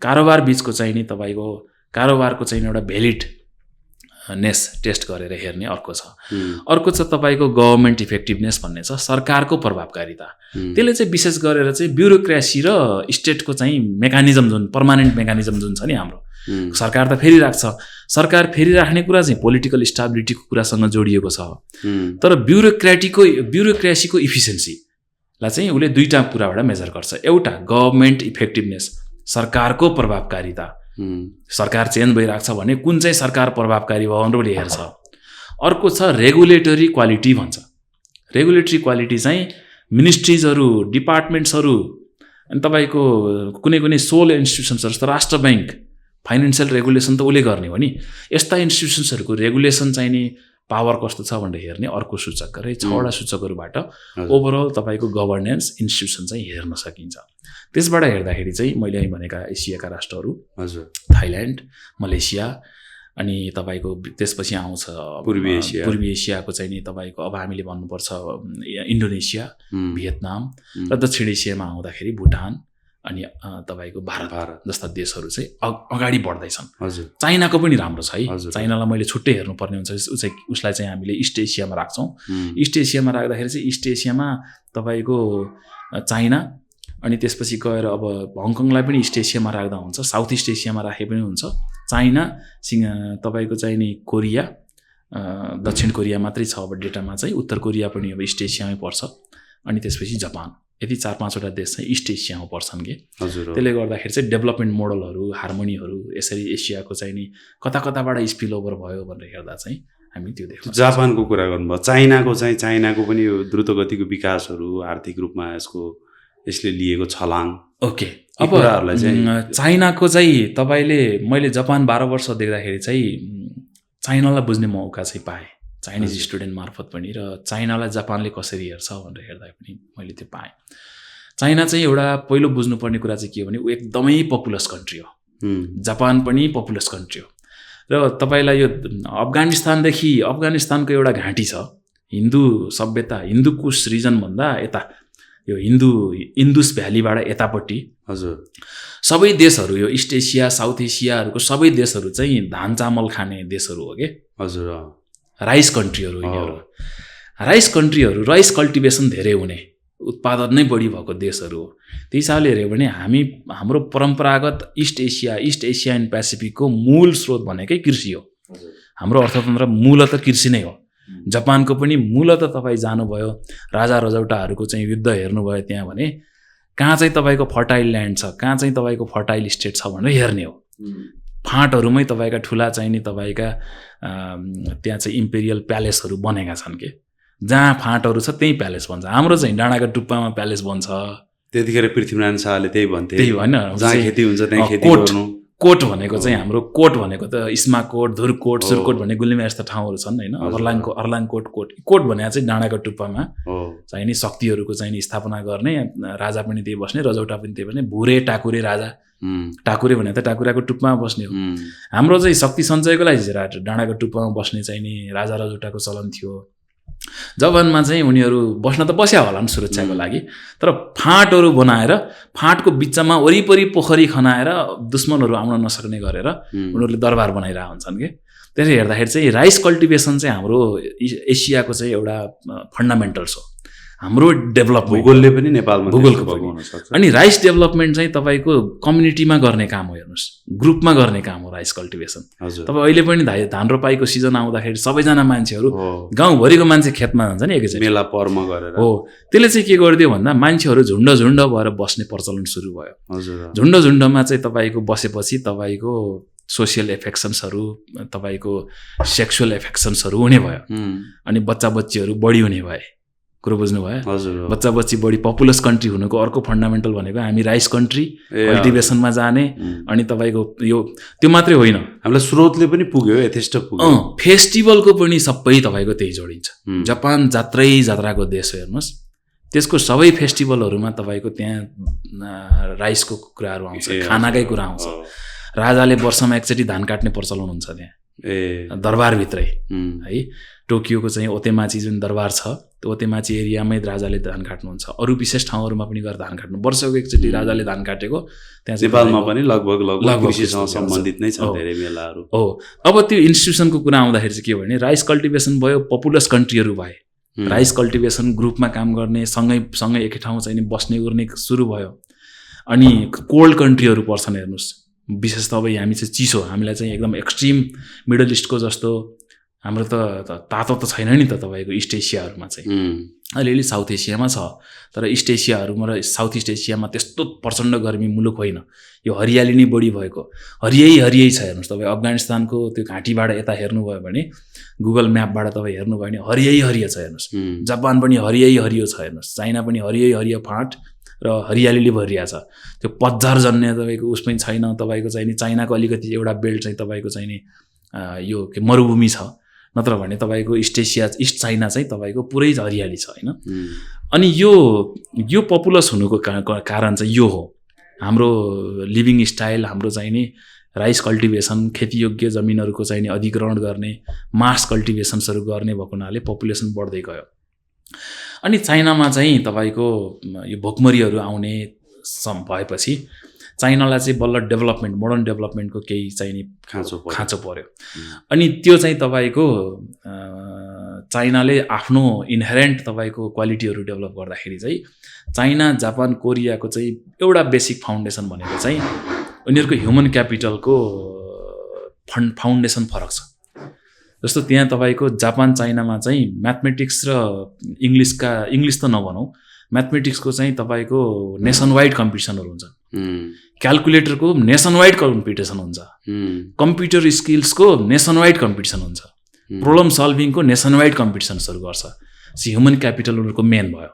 कारोबार बिचको चाहिँ नि तपाईँको कारोबारको चाहिँ एउटा भ्यालिडनेस टेस्ट गरेर हेर्ने अर्को छ। अर्को छ तपाईँको गभर्मेन्ट इफेक्टिभनेस भन्ने छ, सरकारको प्रभावकारिता। त्यसले चाहिँ विशेष गरेर चाहिँ ब्युरोक्रेसी र स्टेटको चाहिँ मेकानिजम, जुन पर्मानेन्ट मेकानिजम जुन छ नि हाम्रो, सरकार त फेरिराख्छ। सरकार फेरिराख्ने कुरा चाहिँ पोलिटिकल स्टेबिलिटीको कुरासँग जोडिएको छ। तर ब्युरोक्रेसीको इफिसियन्सीलाई चाहिँ उसले दुईवटा कुराबाट मेजर गर्छ। एउटा गभर्मेन्ट इफेक्टिभनेस, सरकारको प्रभावकारिता, सरकार चेन्ज भइरहेको छ भने कुन चाहिँ सरकार प्रभावकारी भयो भनेर उसले हेर्छ। अर्को छ रेगुलेटरी क्वालिटी भन्छ। रेगुलेटरी क्वालिटी चाहिँ मिनिस्ट्रिजहरू, डिपार्टमेन्ट्सहरू, अनि तपाईँको कुनै कुनै सोल इन्स्टिट्युसन्सहरू जस्तो राष्ट्र ब्याङ्क, फाइनेन्सियल रेगुलेसन त उसले गर्ने हो नि। यस्ता इन्स्टिट्युसन्सहरूको रेगुलेसन चाहिँ नि पावर कस्तो छ भनेर हेर्ने अर्को सूचक। र 6वटा सूचकहरूबाट ओभरअल तपाईँको गभर्नेन्स इन्स्टिट्युसन चाहिँ हेर्न सकिन्छ। त्यसबाट हेर्दाखेरि चाहिँ मैले અહીં भनेका एसियाका राष्ट्रहरू, हजुर, थाइल्यान्ड, मलेसिया, अनि तपाईँको त्यसपछि आउँछ पूर्वी एसियाको चाहिँ नि तपाईँको अब हामीले भन्नुपर्छ इन्डोनेसिया, भियतनाम, र दक्षिण एसियामा आउँदाखेरि भुटान अनि तपाईँको भारत जस्ता देशहरू चाहिँ अगाडि बढ्दैछन्। हजुर, चाइनाको पनि राम्रो छ है। चाइनालाई मैले छुट्टै हेर्नुपर्ने हुन्छ। उसलाई चाहिँ हामीले इस्ट एसियामा राख्छौँ। इस्ट एसियामा राख्दाखेरि चाहिँ इस्ट एसियामा तपाईँको चाइना, अनि त्यसपछि गएर अब हङकङलाई पनि इस्ट एसियामा राख्दा हुन्छ, साउथ इस्ट एसियामा राखे पनि हुन्छ। चाइना, तपाईँको चाहिँ नि कोरिया, दक्षिण कोरिया मात्रै छ अब डेटामा चाहिँ, उत्तर कोरिया पनि अब इस्ट एसियामै पर्छ, अनि त्यसपछि जापान, यति 4-5वटा देश चाहिँ इस्ट एसियामा पर्छन् के। त्यसले गर्दाखेरि चाहिँ डेभलपमेन्ट मोडलहरू, हार्मोनीहरू यसरी एसियाको चाहिँ नि कता कताबाट स्पिल ओभर भयो भनेर हेर्दा चाहिँ हामी त्यो देख्छौँ। जापानको कुरा गर्नुभयो, चाइनाको पनि यो द्रुतगतिको विकासहरू, आर्थिक रूपमा यसले लिएको छलाङ। ओके, अब चाइनाको चाहिँ तपाईँले, मैले जापान 12 वर्ष देख्दाखेरि चाहिँ चाइनालाई बुझ्ने मौका चाहिँ पाएँ, चाइनिज स्टुडेन्ट मार्फत पनि, र चाइनालाई जापानले कसरी हेर्छ भनेर हेर्दा पनि मैले त्यो पाएँ। चाइना चाहिँ एउटा पहिलो बुझ्नुपर्ने कुरा चाहिँ के हो भने ऊ एकदमै पपुलस कन्ट्री हो, जापान पनि पपुलस कन्ट्री हो। र तपाईँलाई यो अफगानिस्तानको एउटा घाँटी छ, हिन्दू सभ्यता, हिन्दू कुश रिजनभन्दा यता यो इन्दुस भ्यालीबाट यतापट्टि सबै देशहरू, यो इस्ट एसिया साउथ एसियाहरूको सबै देशहरू चाहिँ धान चामल खाने देशहरू हो के। राइस कन्ट्रीहरू यिनीहरू, राइस कन्ट्रीहरू, राइस कल्टिभेसन धेरै हुने, उत्पादन नै बढी भएको देशहरू हो। त्यही हिसाबले हेऱ्यो भने हाम्रो परम्परागत इस्ट एसिया एन्ड पेसिफिकको मूल स्रोत भनेकै कृषि हो। हाम्रो अर्थतन्त्र मूलत कृषि नै हो। जापानको पनि मूलत तपाईँ जानुभयो, राजा रजौटाहरूको चाहिँ युद्ध हेर्नुभयो त्यहाँ भने कहाँ चाहिँ तपाईँको फर्टाइल ल्यान्ड छ, कहाँ चाहिँ तपाईँको फर्टाइल स्टेट छ भनेर हेर्ने हो। फाँटहरूमै तपाईँका ठुला चाहिँ नि तपाईँका त्यहाँ चाहिँ इम्पेरियल प्यालेसहरू बनेका छन् के, जहाँ फाँटहरू छ त्यही प्यालेस बन्छ। हाम्रो चाहिँ डाँडाको टुप्पामा प्यालेस बन्छ। त्यतिखेर पृथ्वीनारायण शाहले त्यही भन्थे, त्यही होइन, जहाँ खेती हुन्छ त्यहाँ खेती गर्नु। कोट भनेको चाहिँ हाम्रो कोट भनेको त इस्माकोट, धुरकोट, सुरकोट भन्ने गुल्मीमा यस्ता ठाउँहरू छन् होइन। अर्लाङकोट भनेको चाहिँ डाँडाको टुप्पामा चाहिँ नि शक्तिहरूको चाहिँ नि स्थापना गर्ने, राजा पनि त्यही बस्ने, रजौटा पनि त्यही बस्ने, भुरे टाकुरे राजा, टाकुरे भने त टाकुराको टुप्पामा बस्ने हो। हाम्रो चाहिँ शक्ति सञ्चयको लागि डाँडाको टुप्पामा बस्ने चाहिँ नि राजा रजौटाको चलन थियो। जापानमा चाहिँ उनीहरू बस्न त बस्या होला नि सुरक्षाको लागि, तर फाँटहरू बनाएर फाँटको बिचमा वरिपरि पोखरी खनाएर दुश्मनहरू आउन नसक्ने गरेर उनीहरूले दरबार बनाइरहेको हुन्छन् कि। त्यसले हेर्दाखेरि चाहिँ राइस कल्टिभेसन चाहिँ हाम्रो एसियाको चाहिँ एउटा फन्डामेन्टल्स हो, हाम्रो डेभलपमेन्ट। भूगोलले पनि नेपालमा भूगोलको हुन सक्छ। अनि राइस डेभलपमेन्ट चाहिँ तपाईँको कम्युनिटीमा गर्ने काम हो, हेर्नुहोस्, ग्रुपमा गर्ने काम हो राइस कल्टिभेसन। तपाईँ अहिले पनि धान रोपाईको सिजन आउँदाखेरि सबैजना मान्छेहरू, गाउँभरिको मान्छे खेतमा जान्छ नि एकैचोटि, मेला पर्म गरेर हो। त्यसले चाहिँ के गरिदियो भन्दा मान्छेहरू झुन्ड भएर बस्ने प्रचलन सुरु भयो। झुन्डमा चाहिँ तपाईँको बसेपछि तपाईँको सोसियल एफेक्सन्सहरू, तपाईँको सेक्सुअल एफेक्सन्सहरू हुने भयो, अनि बच्चा बच्चीहरू बढी हुने भए। कुरो बुझ्नुभयो? बच्चा बच्ची बढी पपुलस कन्ट्री हुनुको अर्को फन्डामेन्टल भनेको हामी राइस कन्ट्री कल्टिभेसनमा जाने। अनि तपाईँको यो त्यो मात्रै होइन, हामीलाई स्रोतले पनि पुग्यो, यथेष्ट पुग्यो। फेस्टिभलको पनि सबै तपाईँको त्यही जोडिन्छ। जापान जात्राको देश हो, हेर्नुहोस्, त्यसको सबै फेस्टिभलहरूमा तपाईँको त्यहाँ राइसको कुराहरू आउँछ, खानाकै कुरा आउँछ। राजाले वर्षमा एकचोटि धान काट्ने प्रचलन हुन्छ त्यहाँ दरबारभित्रै है। टोकियोको चाहिँ ओतेमाची जुन दरबार छ, त्यो ओतेमाची एरियामै राजाले धान काट्नुहुन्छ। अरू विशेष ठाउँहरूमा पनि गएर धान काट्नु, वर्षको एकचोटि राजाले धान काटेको त्यहाँ नेपालमा पनि लगभग कृषिसँग सम्बन्धित नै छ धेरै मेलाहरू हो। अब त्यो इन्स्टिट्युसनको कुरा आउँदाखेरि चाहिँ के हो भने राइस कल्टिभेसन भयो, पपुलस कन्ट्रीहरू भए, राइस कल्टिभेसन ग्रुपमा काम गर्ने, सँगै एकै ठाउँ चाहिँ बस्ने गर्ने सुरु भयो। अनि कोल्ड कन्ट्रीहरू पर्छन्, हेर्नुहोस्, विशेष त अब हामी चाहिँ चिसो, हामीलाई चाहिँ एकदम एक्सट्रिम मिडल इस्टको जस्तो हाम्रो त तातो त छैन नि त तपाईँको इस्ट एसियाहरूमा चाहिँ, अलिअलि साउथ एसियामा छ, तर इस्ट एसियाहरूमा र साउथ इस्ट एसियामा त्यस्तो प्रचण्ड गर्मी मुलुक होइन। यो हरियाली नै बढी भएको, हरियै छ। हेर्नुहोस्, तपाईँ अफगानिस्तानको त्यो घाँटीबाट यता हेर्नुभयो भने, गुगल म्यापबाट तपाईँ हेर्नुभयो भने हरियै छ, हेर्नुहोस्। जापान पनि हरियो छ, हेर्नुहोस्। चाइना पनि हरियो फाँट र हरियालीले भरिएको छ। त्यो पतझर जन्ने तपाईँको उस पनि छैन। तपाईँको चाहिँ नि चाइनाको अलिकति एउटा बेल्ट चाहिँ तपाईँको चाहिँ नि यो के मरुभूमि छ, नत्र भने तपाईँको इस्ट चाइना चाहिँ तपाईँको पुरै हरियाली छ होइन। अनि यो पपुलस हुनुको कारण चाहिँ यो हो, हाम्रो लिभिङ स्टाइल, हाम्रो चाहिँ नि राइस कल्टिभेसन, खेतीयोग्य जमिनहरूको चाहिँ नि अधिग्रहण गर्ने, मास कल्टिभेसन्सहरू गर्ने भएको हुनाले पपुलेसन बढ्दै गयो। अनि चाइनामा चाहिँ तपाईँको यो भोकमरीहरू आउने भएपछि चाइनालाई चाहिँ बल्ल डेभलपमेन्ट, मोडर्न डेभलपमेन्टको केही चाहिँ नि खाँचो पर्यो। अनि त्यो चाहिँ तपाईँको चाइनाले आफ्नो इन्हेरेन्ट तपाईँको क्वालिटीहरू डेभलप गर्दाखेरि चाहिँ चाइना, जापान, कोरियाको चाहिँ एउटा बेसिक फाउन्डेसन भनेको चाहिँ उनीहरूको ह्युमन क्यापिटलको फाउन्डेसन फरक छ। जस्तो त्यहाँ तपाईँको जापान चाइनामा चाहिँ म्याथमेटिक्स र इङ्ग्लिस त नभनौँ, म्याथमेटिक्सको चाहिँ तपाईँको नेसन वाइड कम्पिटिसनहरू हुन्छ, क्यालकुलेटरको नेसन वाइड कम्पिटिसन हुन्छ, कम्प्युटर स्किल्सको नेसन वाइड कम्पिटिसन हुन्छ, प्रब्लम सल्भिङको नेसन वाइड कम्पिटिसन्सहरू गर्छ। ह्युमन क्यापिटल उनीहरूको मेन भयो।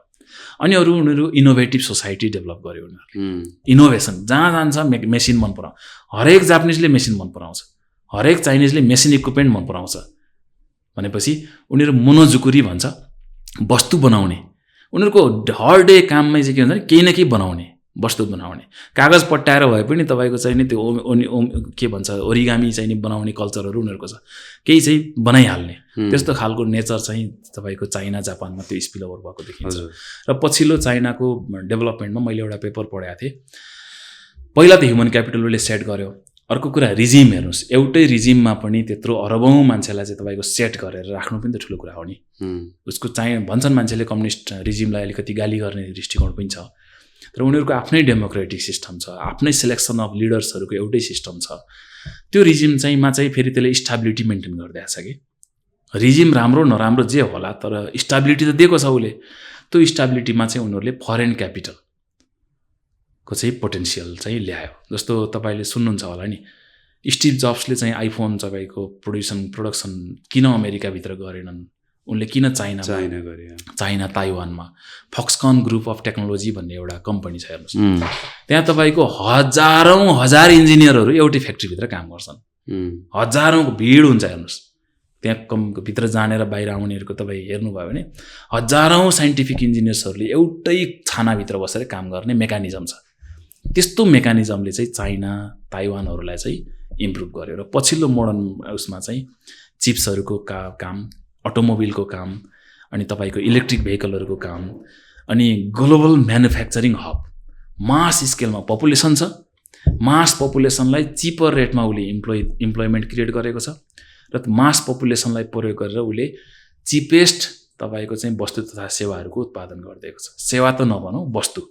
अनि उनीहरू इनोभेटिभ सोसाइटी डेभलप गर्यो। उनीहरूले इनोभेसन जहाँ जान्छ मेसिन मन पराउँछ, हरेक जापानिजले मेसिन मन पराउँछ, हरेक चाइनिजले मेसिन इक्विपमेन्ट मन पराउँछ भनेपछि उनीहरू मोनोजुकुरी भन्छ, वस्तु बनाउने। उनीहरूको हर डे काममै चाहिँ के हुन्छ भने केही न केही बनाउने, वस्तु बनाउने। कागज पट्याएर भए पनि तपाईँको चाहिँ नि त्यो के भन्छ ओरिगामी चाहिँ नि बनाउने कल्चरहरू उनीहरूको छ, केही चाहिँ बनाइहाल्ने। त्यस्तो खालको नेचर चाहिँ तपाईँको चाइना जापानमा त्यो स्पिल ओभर भएको देखिन्छ। र पछिल्लो चाइनाको डेभलपमेन्टमा मैले एउटा पेपर पढेको थिएँ। पहिला त ह्युमन क्यापिटलले सेट गर्यो। अर्को कुरा रिजिम हेर्नुहोस्, एउटै रिजिममा पनि त्यत्रो अरबौँ मान्छेलाई चाहिँ तपाईँको सेट गरेर राख्नु पनि त ठुलो कुरा हो नि। उसको भन्छन् मान्छेले कम्युनिस्ट रिजिमलाई अलिकति गाली गर्ने दृष्टिकोण पनि छ, तर उनीहरूको आफ्नै डेमोक्रेटिक सिस्टम छ, आफ्नै सिलेक्सन अफ लिडर्सहरूको एउटै सिस्टम छ। त्यो रिजिम चाहिँ फेरि त्यसले स्टेबिलिटी मेन्टेन गरिदिएको छ कि रिजिम राम्रो नराम्रो जे होला तर स्टेबिलिटी त दिएको छ उसले। त्यो स्टेबिलिटीमा चाहिँ उनीहरूले फरेन क्यापिटलको चाहिँ पोटेन्सियल चाहिँ ल्यायो। जस्तो तपाईँले सुन्नुहुन्छ होला नि, स्टिभ जब्सले चाहिँ आइफोन तपाईँको प्रोडक्सन किन अमेरिकाभित्र गरेनन्, उनले किन चाइना ताइवानमा फक्सकन ग्रुप अफ टेक्नोलोजी भन्ने एउटा कम्पनी छ हेर्नुहोस्, त्यहाँ तपाईँको हजार इन्जिनियरहरू एउटै फ्याक्ट्रीभित्र काम गर्छन्। हजारौँको भिड हुन्छ हेर्नुहोस्, त्यहाँ भित्र जानेर बाहिर आउनेहरूको तपाईँ हेर्नुभयो भने हजारौँ साइन्टिफिक इन्जिनियर्सहरूले एउटै छानाभित्र बसेर काम गर्ने मेकानिजम छ। त्यस्तो मेकानिजमले चाहिँ चाइना ताइवानहरूलाई चाहिँ इम्प्रुभ गर्यो। र पछिल्लो मोडर्न उसमा चाहिँ चिप्सहरूको काम, अटोमोबिलको काम, अनि तपाईँको इलेक्ट्रिक भेहिकलहरूको काम, अनि ग्लोबल म्यानुफ्याक्चरिङ हब, मास स्केलमा पपुलेसन छ, मास पपुलेसनलाई चिपर रेटमा उसले इम्प्लोइमेन्ट क्रिएट गरेको छ र मास पपुलेसनलाई प्रयोग गरेर उसले चिपेस्ट तपाईँको चाहिँ वस्तु तथा सेवाहरूको उत्पादन गरिदिएको छ। सेवा त नभनौँ, वस्तु।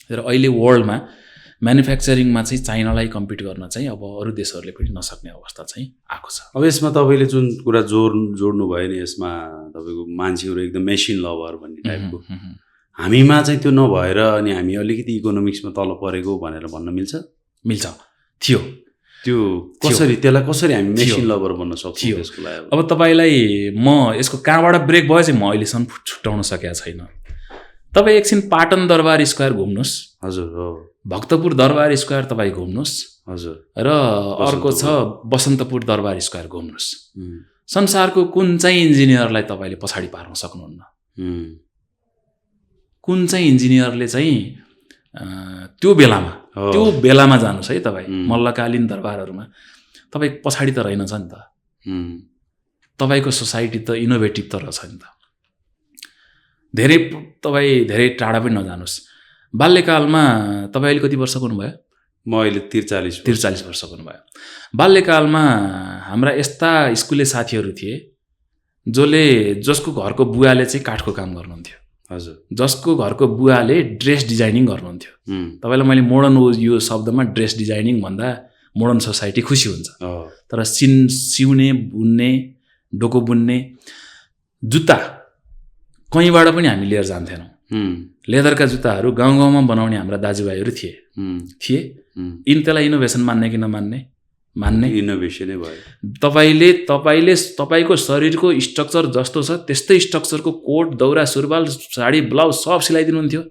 र अहिले वर्ल्डमा म्यानुफ्याक्चरिङमा चाहिँ चाइनालाई कम्पिट गर्न चाहिँ अब अरू देशहरूले पनि नसक्ने अवस्था चाहिँ आएको छ। अब यसमा तपाईँले जुन कुरा जोड्नु भयो नि, यसमा तपाईँको मान्छेहरू एकदम मेसिन लभर भन्ने टाइपको, हामीमा चाहिँ त्यो नभएर अनि हामी अलिकति इकोनोमिक्समा तल परेको भनेर भन्न मिल्छ थियो। त्यो त्यसलाई कसरी हामी मेसिन लभर बन्न सक्छौँ त्यसको लागि? अब तपाईँलाई म यसको कहाँबाट ब्रेक भयो चाहिँ म अहिलेसम्म छुट्याउन सकेको छैन। तपाईँ एकछिन पाटन दरबार स्क्वायर घुम्नुहोस्, हजुर हो, भक्तपुर दरबार स्क्वायर तपाईँ घुम्नुहोस्, हजुर, र अर्को छ बसन्तपुर दरबार स्क्वायर घुम्नुहोस्। संसारको कुन चाहिँ इन्जिनियरलाई तपाईँले पछाडि पार्न सक्नुहुन्न? कुन चाहिँ इन्जिनियरले चाहिँ त्यो बेलामा जानुहोस् है तपाईँ मल्लकालीन दरबारहरूमा, तपाईँ पछाडि त रहेनछ नि त। तपाईँको सोसाइटी त इनोभेटिभ त रहेछ नि त। धेरै टाढा पनि नजानुहोस्। बाल्यकालमा तपाईँ अहिले कति वर्षको हुनुभयो? म अहिले 43 वर्षको हुनुभयो। बाल्यकालमा हाम्रा यस्ता स्कुले साथीहरू थिए जसको घरको बुवाले चाहिँ काठको काम गर्नुहुन्थ्यो, हजुर, जसको घरको बुवाले ड्रेस डिजाइनिङ गर्नुहुन्थ्यो। तपाईँलाई मैले मोडर्न यो शब्दमा ड्रेस डिजाइनिङ भन्दा मोडर्न सोसाइटी खुसी हुन्छ, तर सिउने, बुन्ने, डोको बुन्ने, जुत्ता कहीँबाट पनि हामी लिएर जान्थेनौँ। लेदरका जुत्ताहरू गाउँ बनाउने हाम्रा दाजुभाइहरू थिए। त्यसलाई इनोभेसन मान्ने कि नमान्ने? मान्ने, इनोभेसनै भयो। तपाईँको शरीरको स्ट्रक्चर जस्तो छ त्यस्तै स्ट्रक्चरको कोट, दौरा, सुरुवाल, साडी, ब्लाउज सब सिलाइदिनुहुन्थ्यो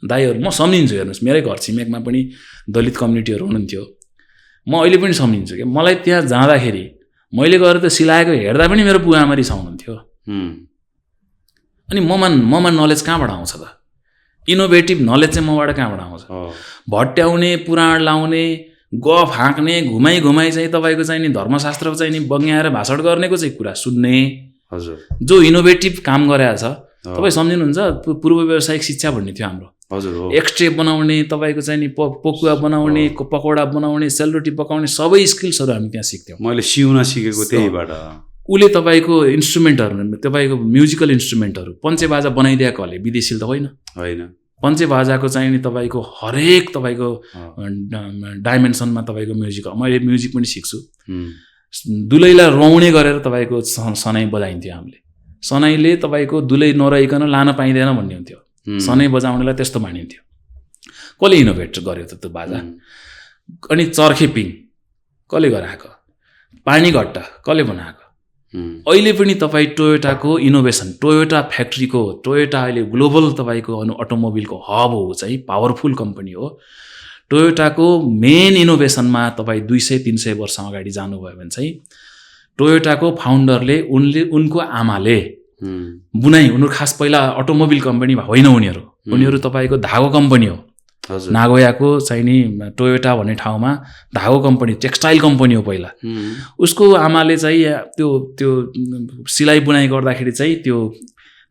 दाइहरू। म सम्झिन्छु, हेर्नुहोस् मेरै घर छिमेकमा पनि दलित कम्युनिटीहरू हुनुहुन्थ्यो। म अहिले पनि सम्झिन्छु कि मलाई त्यहाँ जाँदाखेरि मैले गएर त सिलाएको हेर्दा पनि मेरो बुवा आमा रिसाउनुहुन्थ्यो। अनि ममा नलेज कहाँबाट आउँछ त? इनोभेटिभ नलेज चाहिँ मबाट कहाँबाट आउँछ? भट्याउने, पुराण लाउने, गफ हाँक्ने, घुमाइ चाहिँ तपाईँको चाहिँ नि धर्मशास्त्र चाहिँ नि बङ्ग्याएर भाषण गर्नेको चाहिँ कुरा सुन्ने, हजुर, जो इनोभेटिभ काम गरेको छ। तपाईँ सम्झिनुहुन्छ पूर्व व्यावसायिक शिक्षा भन्ने थियो हाम्रो, हजुर हो, एक्सट्रे बनाउने, तपाईँको चाहिँ नि पकुवा बनाउने, पकौडा बनाउने, सेलरोटी पकाउने सबै स्किल्सहरू हामी त्यहाँ सिक्थ्यौँ। मैले सिउन सिकेको त्यहीबाट। उसले तपाईँको इन्स्ट्रुमेन्टहरू, तपाईँको म्युजिकल इन्स्ट्रुमेन्टहरू, पञ्चेबाजा बनाइदिएको हले विदेशी त होइन। पञ्चेबाजाको चाहिँ नि तपाईँको हरेक तपाईँको डाइमेन्सनमा तपाईँको म्युजिक, मैले म्युजिक पनि सिक्छु। दुलैलाई रुवाउने गरेर तपाईँको सनाई बजाइन्थ्यो हामीले। सनाईले तपाईँको दुलै नरहिकन लान पाइँदैन भन्ने हुन्थ्यो। सनाई बजाउनेलाई त्यस्तो मानिन्थ्यो। कसले इनोभेट गर्यो त त्यो बाजा? अनि चर्खे पिङ कसले गराएको? पानी घट्टा कसले बनाएको? अहिले पनि तपाईँ टोयोटाको इनोभेसन, टोयोटा फ्याक्ट्रीको, टोयोटा अहिले ग्लोबल तपाईँको अटोमोबिलको हब हो, चाहिँ पावरफुल कम्पनी हो। टोयोटाको मेन इनोभेसनमा तपाईँ 200-300 वर्ष अगाडि जानुभयो भने चाहिँ टोयोटाको फाउन्डरले उनको आमाले बुनाइ, उनीहरू खास पहिला अटोमोबिल कम्पनी होइन, उनीहरू तपाईँको धागो कम्पनी हो। नागोयाको चाहिँ नि टोयोटा भन्ने ठाउँमा धागो कम्पनी, टेक्सटाइल कम्पनी हो पहिला। उसको आमाले चाहिँ त्यो सिलाइ बुनाइ गर्दाखेरि चाहिँ त्यो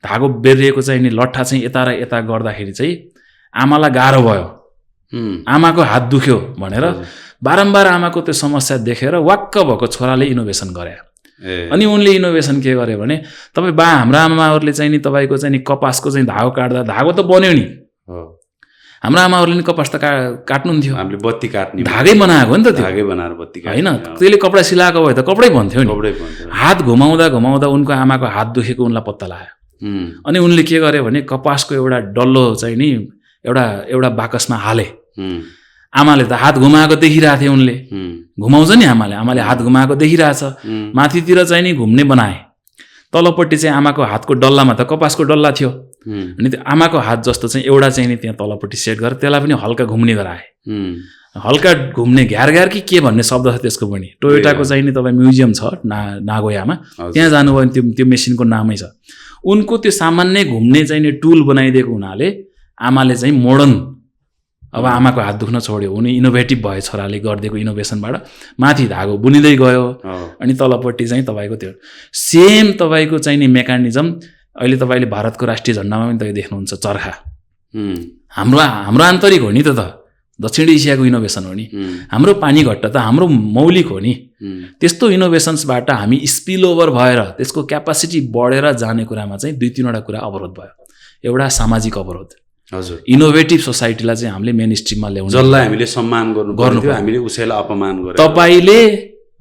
धागो बेरिएको चाहिँ नि लट्ठा चाहिँ यता र यता गर्दाखेरि चाहिँ आमालाई गाह्रो भयो, आमाको हात दुख्यो भनेर बारम्बार आमाको त्यो समस्या देखेर वाक्क भएको छोराले इनोभेसन गरे। अनि उनले इनोभेसन के गरे भने तपाईँ हाम्रो आमाहरूले चाहिँ नि तपाईँको चाहिँ नि कपासको चाहिँ धागो काट्दा धागो त बन्यो नि, हाम्रो आमाहरूले नि कपास त काट्नुहुन्थ्यो, हामीले बत्ती काट्ने धागै बनाएको हो नि त, त्यो धागै बनाएर बत्ती होइन, त्यसले कपडा सिलाएको भए त कपडै भन्थ्यो नि। हात घुमाउँदा घुमाउँदा उनको आमाको हात दुखेको उनलाई पत्ता लाग्यो। अनि उनले के गरे भने कपासको एउटा डल्लो चाहिँ नि एउटा बाकसमा हाले। आमाले त हात घुमाएको देखिरहेको थियो, उनले घुमाउँछ नि, आमाले हात घुमाएको देखिरहेछ। माथितिर चाहिँ नि घुम्ने बनाए, तलपट्टि चाहिँ आमाको हातको डल्लामा त कपासको डल्ला थियो। अनि त्यो आमाको हात जस्तो चाहिँ एउटा चाहिँ नि त्यहाँ तलपट्टि सेट गरेर त्यसलाई पनि हल्का घुम्ने गराए। हल्का घुम्ने घ्यार कि के भन्ने शब्द छ त्यसको पनि। टोयोटाको चाहिँ नि तपाईँ म्युजियम छ नागोयामा, त्यहाँ जानुभयो भने त्यो मेसिनको नामै छ। उनको त्यो सामान्य घुम्ने चाहिँ नि टुल बनाइदिएको हुनाले आमाले चाहिँ मोडर्न, अब आमाको हात दुख्न छोड्यो, उनी इनोभेटिभ भयो, छोराले गरिदिएको इनोभेसनबाट माथि धागो बुनिँदै गयो। अनि तलपट्टि चाहिँ तपाईँको त्यो सेम तपाईँको चाहिँ नि मेकानिजम अहिले तपाईँले भारतको राष्ट्रिय झन्डामा पनि तपाईँ देख्नुहुन्छ, चर्खा हाम्रो आन्तरिक हो नि त, दक्षिण एसियाको इनोभेसन हो नि। हाम्रो पानी घट्टा त हाम्रो मौलिक हो नि। त्यस्तो इनोभेसन्सबाट हामी स्पिल ओभर भएर त्यसको क्यापासिटी बढेर जाने कुरामा चाहिँ 2-3वटा कुरा अवरोध भयो। एउटा सामाजिक अवरोध, हजुर, इनोभेटिभ सोसाइटीलाई चाहिँ हामीले मेन स्ट्रिममा ल्याउनु, जसलाई हामीले सम्मान गर्नु, हामीले उसैलाई अपमान गर्यो।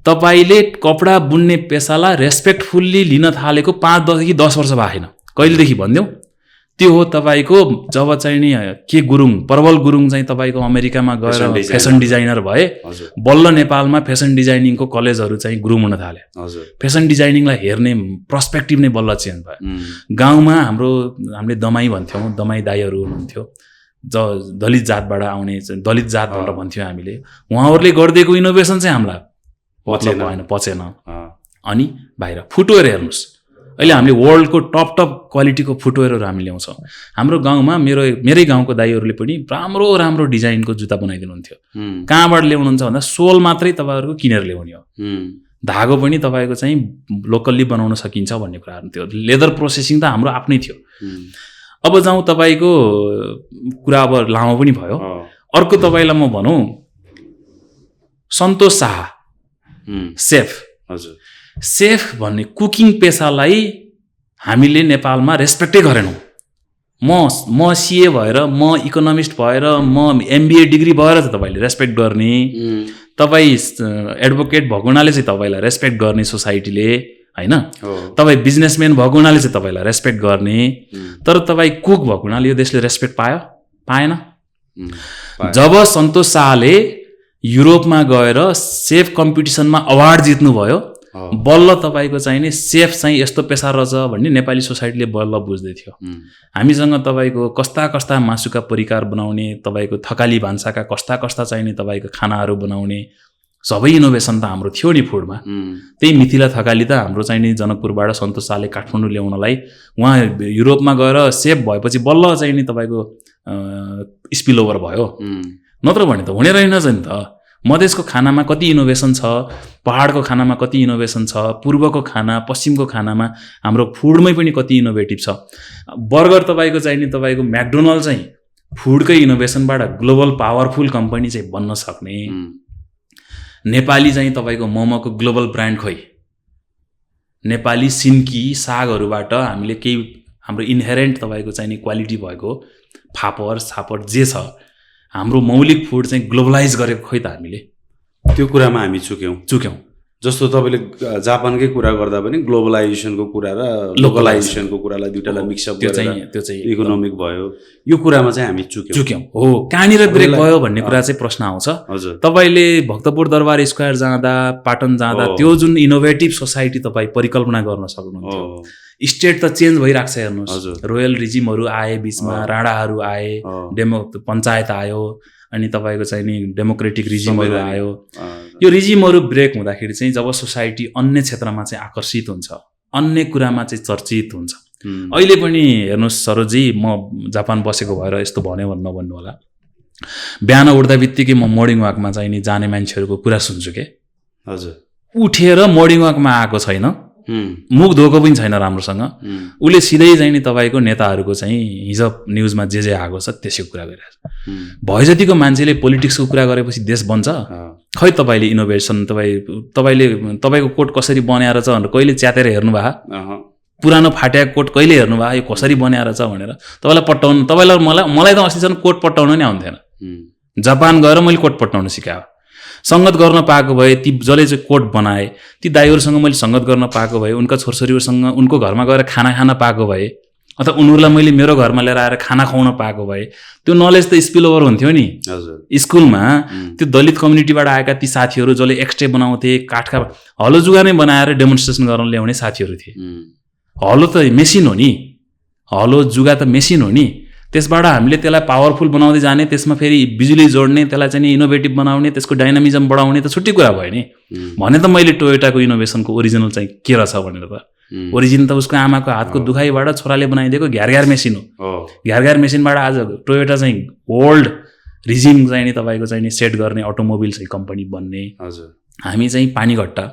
तपाईले कपडा बुन्ने पेसालाई रेस्पेक्टफुल्ली लिन थालेको 5-10 वर्ष भएन। कहिलेदेखि भनिदेऊ? त्यो हो तपाईँको जब चाहिँ नि के गुरुङ, प्रबल गुरुङ चाहिँ तपाईँको अमेरिकामा गएर फेसन डिजाइनर भए, बल्ल नेपालमा फेसन डिजाइनिङको कलेजहरू चाहिँ गुरुङ हुन थाले। फेसन डिजाइनिङलाई हेर्ने पर्सपेक्टिभ नै बल्ल चेन्ज भयो। गाउँमा हामीले दमाई भन्थ्यौँ, दमाई दाईहरू हुनुहुन्थ्यो, दलित जातबाट आउने, दलित जात भनेर भन्थ्यौँ हामीले। उहाँहरूले गरिदिएको इनोभेसन चाहिँ हामीलाई पचेन। अनि बाहिर फुटवेयर हेर्नुहोस्, अहिले हामीले वर्ल्डको टप क्वालिटीको फुटवेयरहरू हामी ल्याउँछौँ। हाम्रो गाउँमा मेरै गाउँको दाईहरूले पनि राम्रो डिजाइनको जुत्ता बनाइदिनुहुन्थ्यो। कहाँबाट ल्याउनुहुन्छ भन्दा सोल मात्रै तपाईँहरूको किनेर ल्याउने हो, धागो पनि तपाईँको चाहिँ लोकल्ली बनाउन सकिन्छ भन्ने कुराहरू थियो। लेदर प्रोसेसिङ त हाम्रो आफ्नै थियो। अब जाउँ तपाईँको कुरा, अब लामो पनि भयो। अर्को तपाईँलाई म भनौँ, सन्तोष शाह सेफ, हजुर, सेफ भन्ने कुकिङ पेसालाई हामीले नेपालमा रेस्पेक्टै गरेनौँ। म सिए भएर, म इकोनोमिस्ट भएर, म MBA डिग्री भएर चाहिँ तपाईँले रेस्पेक्ट गर्ने, तपाईँ एडभोकेट भएको हुनाले चाहिँ तपाईँलाई रेस्पेक्ट गर्ने सोसाइटीले, होइन, तपाईँ बिजनेसम्यान भएको हुनाले चाहिँ तपाईँलाई रेस्पेक्ट गर्ने। तर तपाईँ कुक भएको हुनाले यो देशले रेस्पेक्ट पाएन। जब सन्तोष शाहले युरोपमा गएर सेफ कम्पिटिसनमा अवार्ड जित्नुभयो, बल्ल तपाईँको चाहिँ नि सेफ चाहिँ यस्तो पेसा रहेछ भन्ने नेपाली सोसाइटीले बल्ल बुझ्दै थियो। हामीसँग तपाईँको कस्ता मासुका परिकार बनाउने, तपाईँको थकाली भान्साका कस्ता चाहिँ नि तपाईँको खानाहरू बनाउने सबै इनोभेसन त हाम्रो थियो नि फुडमा। त्यही मिथिला थकाली त हाम्रो चाहिँ नि जनकपुरबाट सन्तोष शाहले काठमाडौँ ल्याउनलाई, उहाँ युरोपमा गएर सेफ भएपछि बल्ल चाहिँ नि तपाईँको स्पिल ओभर भयो। नत्र भने त हुने रहेनछ नि त। मधेसको खानामा कति इनोभेसन छ, पहाडको खानामा कति इनोभेसन छ, पूर्वको खाना, पश्चिमको खानामा हाम्रो फुडमै पनि कति इनोभेटिभ छ। बर्गर तपाईँको चाहिँ नि तपाईँको म्याकडोनल्ड चाहिँ फुडकै इनोभेसनबाट ग्लोबल पावरफुल कम्पनी चाहिँ बन्न सक्ने। नेपाली चाहिँ तपाईँको मोमोको ग्लोबल ब्रान्ड खोइ, नेपाली सिन्की सागहरूबाट हामीले केही हाम्रो इन्हेरेन्ट तपाईँको चाहिँ नि क्वालिटी भएको फापर जे छ, हाम्रो मौलिक फुड चाहिँ ग्लोबलाइज गरेको खोइ त हामीले। त्यो कुरामा हामी चुक्यौँ। जस्तो तपाईँले जापानकै कुरा गर्दा पनि ग्लोबलाइजेसनको कुरा र लोकलाइजेसनको कुरालाई दुईटालाई मिक्सअप गरेर त्यो चाहिँ इकोनोमिक भयो, यो कुरामा चाहिँ हामी चुक्यौँ। हो, कहाँनिर ब्रेक भयो भन्ने कुरा चाहिँ प्रश्न आउँछ। हजुर, तपाईँले भक्तपुर दरबार स्क्वायर जाँदा, पाटन जाँदा त्यो जुन इनोभेटिभ सोसाइटी तपाईँ परिकल्पना गर्न सक्नुहुन्थ्यो। स्टेट त चेन्ज भइरहेको छ हेर्नुहोस्, रोयल रिजिमहरू आए बिचमा, राणाहरू आए, पञ्चायत आयो, अनि तपाईँको चाहिँ नि डेमोक्रेटिक रिजिमहरू आयो। यो रिजिमहरू ब्रेक हुँदाखेरि चाहिँ जब सोसाइटी अन्य क्षेत्रमा चाहिँ आकर्षित हुन्छ, अन्य कुरामा चाहिँ चर्चित हुन्छ। अहिले पनि हेर्नुहोस् सरोजी, म जापान बसेको भएर यस्तो भन्यो भने नभन्नु होला, बिहान उठ्दा बित्तिकै म मर्निङ वाकमा चाहिँ नि जाने मान्छेहरूको कुरा सुन्छु के। हजुर, उठेर मर्निङ वाकमा आएको छैन, मुख धोको पनि छैन राम्रोसँग, उसले सिधै चाहिँ नि तपाईँको नेताहरूको चाहिँ हिजो न्युजमा जे आएको छ त्यसको कुरा गरिरहेको छ। भए जतिको मान्छेले पोलिटिक्सको कुरा गरेपछि देश बन्छ? खै तपाईँले इनोभेसन तपाईँको कोट कसरी बनाएर छ भनेर कहिले च्यातेर हेर्नु भए? पुरानो फाटेको कोट कहिले हेर्नु भए यो कसरी बनाएर छ भनेर? तपाईँलाई मलाई त अस्तिसम्म कोट पट्टाउन नै आउँथेन। जापान गएर मैले कोट पट्टाउन सिकाएँ। सङ्गत गर्न पाएको भए, ती जसले चाहिँ कोट बनाए ती दाइहरूसँग मैले सङ्गत गर्न पाएको भए, उनका छोरछोरीहरूसँग उनको घरमा गएर खाना खान पाएको भए, अथवा उनीहरूलाई मैले मेरो घरमा लिएर आएर खाना खुवाउन पाएको भए, त्यो नलेज त स्पिल ओभर हुन्थ्यो नि। स्कुलमा त्यो दलित कम्युनिटीबाट आएका ती साथीहरू जसले एक्सट्रे बनाउँथे, काठका हलो जुगा नै बनाएर डेमोन्स्ट्रेसन गर्न ल्याउने साथीहरू थिए। हलो त मेसिन हो नि, हलो जुगा त मेसिन हो नि, त्यसबाट हामीले त्यसलाई पावरफुल बनाउँदै जाने, त्यसमा फेरि बिजुली जोड्ने, त्यसलाई चाहिँ इनोभेटिभ बनाउने, त्यसको डाइनामिजम बढाउने त छुट्टै कुरा भयो नि। भने त मैले टोयोटाको इनोभेसनको ओरिजिनल चाहिँ के रहेछ भनेर त, ओरिजिन त उसको आमाको हातको दुखाइबाट छोराले बनाइदिएको घ्यारघ्यार मेसिन हो। घ्यारघ्यार मेसिनबाट आज टोयोटा चाहिँ ओल्ड रिजिम चाहिँ नि तपाईँको चाहिँ नि सेट गर्ने अटोमोबिल चाहिँ कम्पनी बन्ने। हामी चाहिँ पानीघट्टा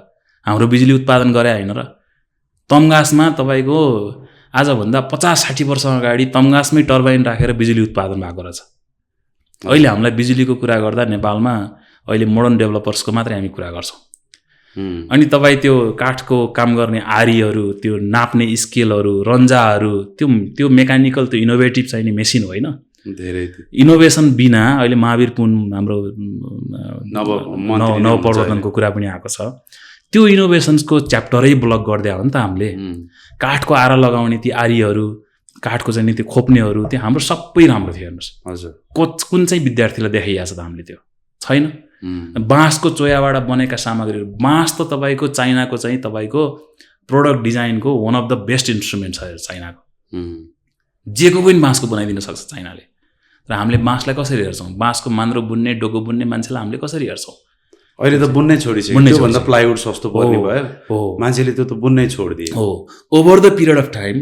हाम्रो बिजुली उत्पादन गरे होइन र? तमघासमा तपाईँको आजभन्दा 50-60 वर्ष अगाडि तमघासमै टर्बाइन राखेर बिजुली उत्पादन भएको रहेछ। अहिले हामीलाई बिजुलीको कुरा गर्दा नेपालमा अहिले मोडर्न डेभलपर्सको मात्रै हामी कुरा गर्छौँ। अनि तपाईँ त्यो काठको काम गर्ने आरीहरू, त्यो नाप्ने स्केलहरू, रन्जाहरू, त्यो मेकानिकल, त्यो इनोभेटिभ चाहिँ नि मेसिन होइन। धेरै इनोभेसन बिना अहिले महावीर पुन हाम्रो नवप्रवर्तनको कुरा पनि आएको छ, त्यो इनोभेसन्सको च्याप्टरै ब्लक गरिदियो हो नि त हामीले। काठको आरा लगाउने ती आरीहरू, काठको चाहिँ नि त्यो खोप्नेहरू, त्यो हाम्रो सबै राम्रो थियो हेर्नुहोस्। हजुर, कुन चाहिँ विद्यार्थीलाई देखाइएको छ त हामीले? त्यो छैन। बाँसको चोयाबाट बनेका सामग्रीहरू, बाँस त तपाईँको चाइनाको चाहिँ तपाईँको प्रोडक्ट डिजाइनको one of the best instrument छ चाइनाको। जेको पनि बाँसको बनाइदिन सक्छ चाइनाले। र हामीले बाँसलाई कसरी हेर्छौँ? बाँसको मान्द्रो बुन्ने, डोको बुन्ने मान्छेलाई हामीले कसरी हेर्छौँ? अहिले त बुन्नै छोडिसक्यो। त्योभन्दा प्लाइवुड सस्तो पर्ने भयो, मान्छेले त्यो त बुन्नै छोडिदिए। हो, over the period of time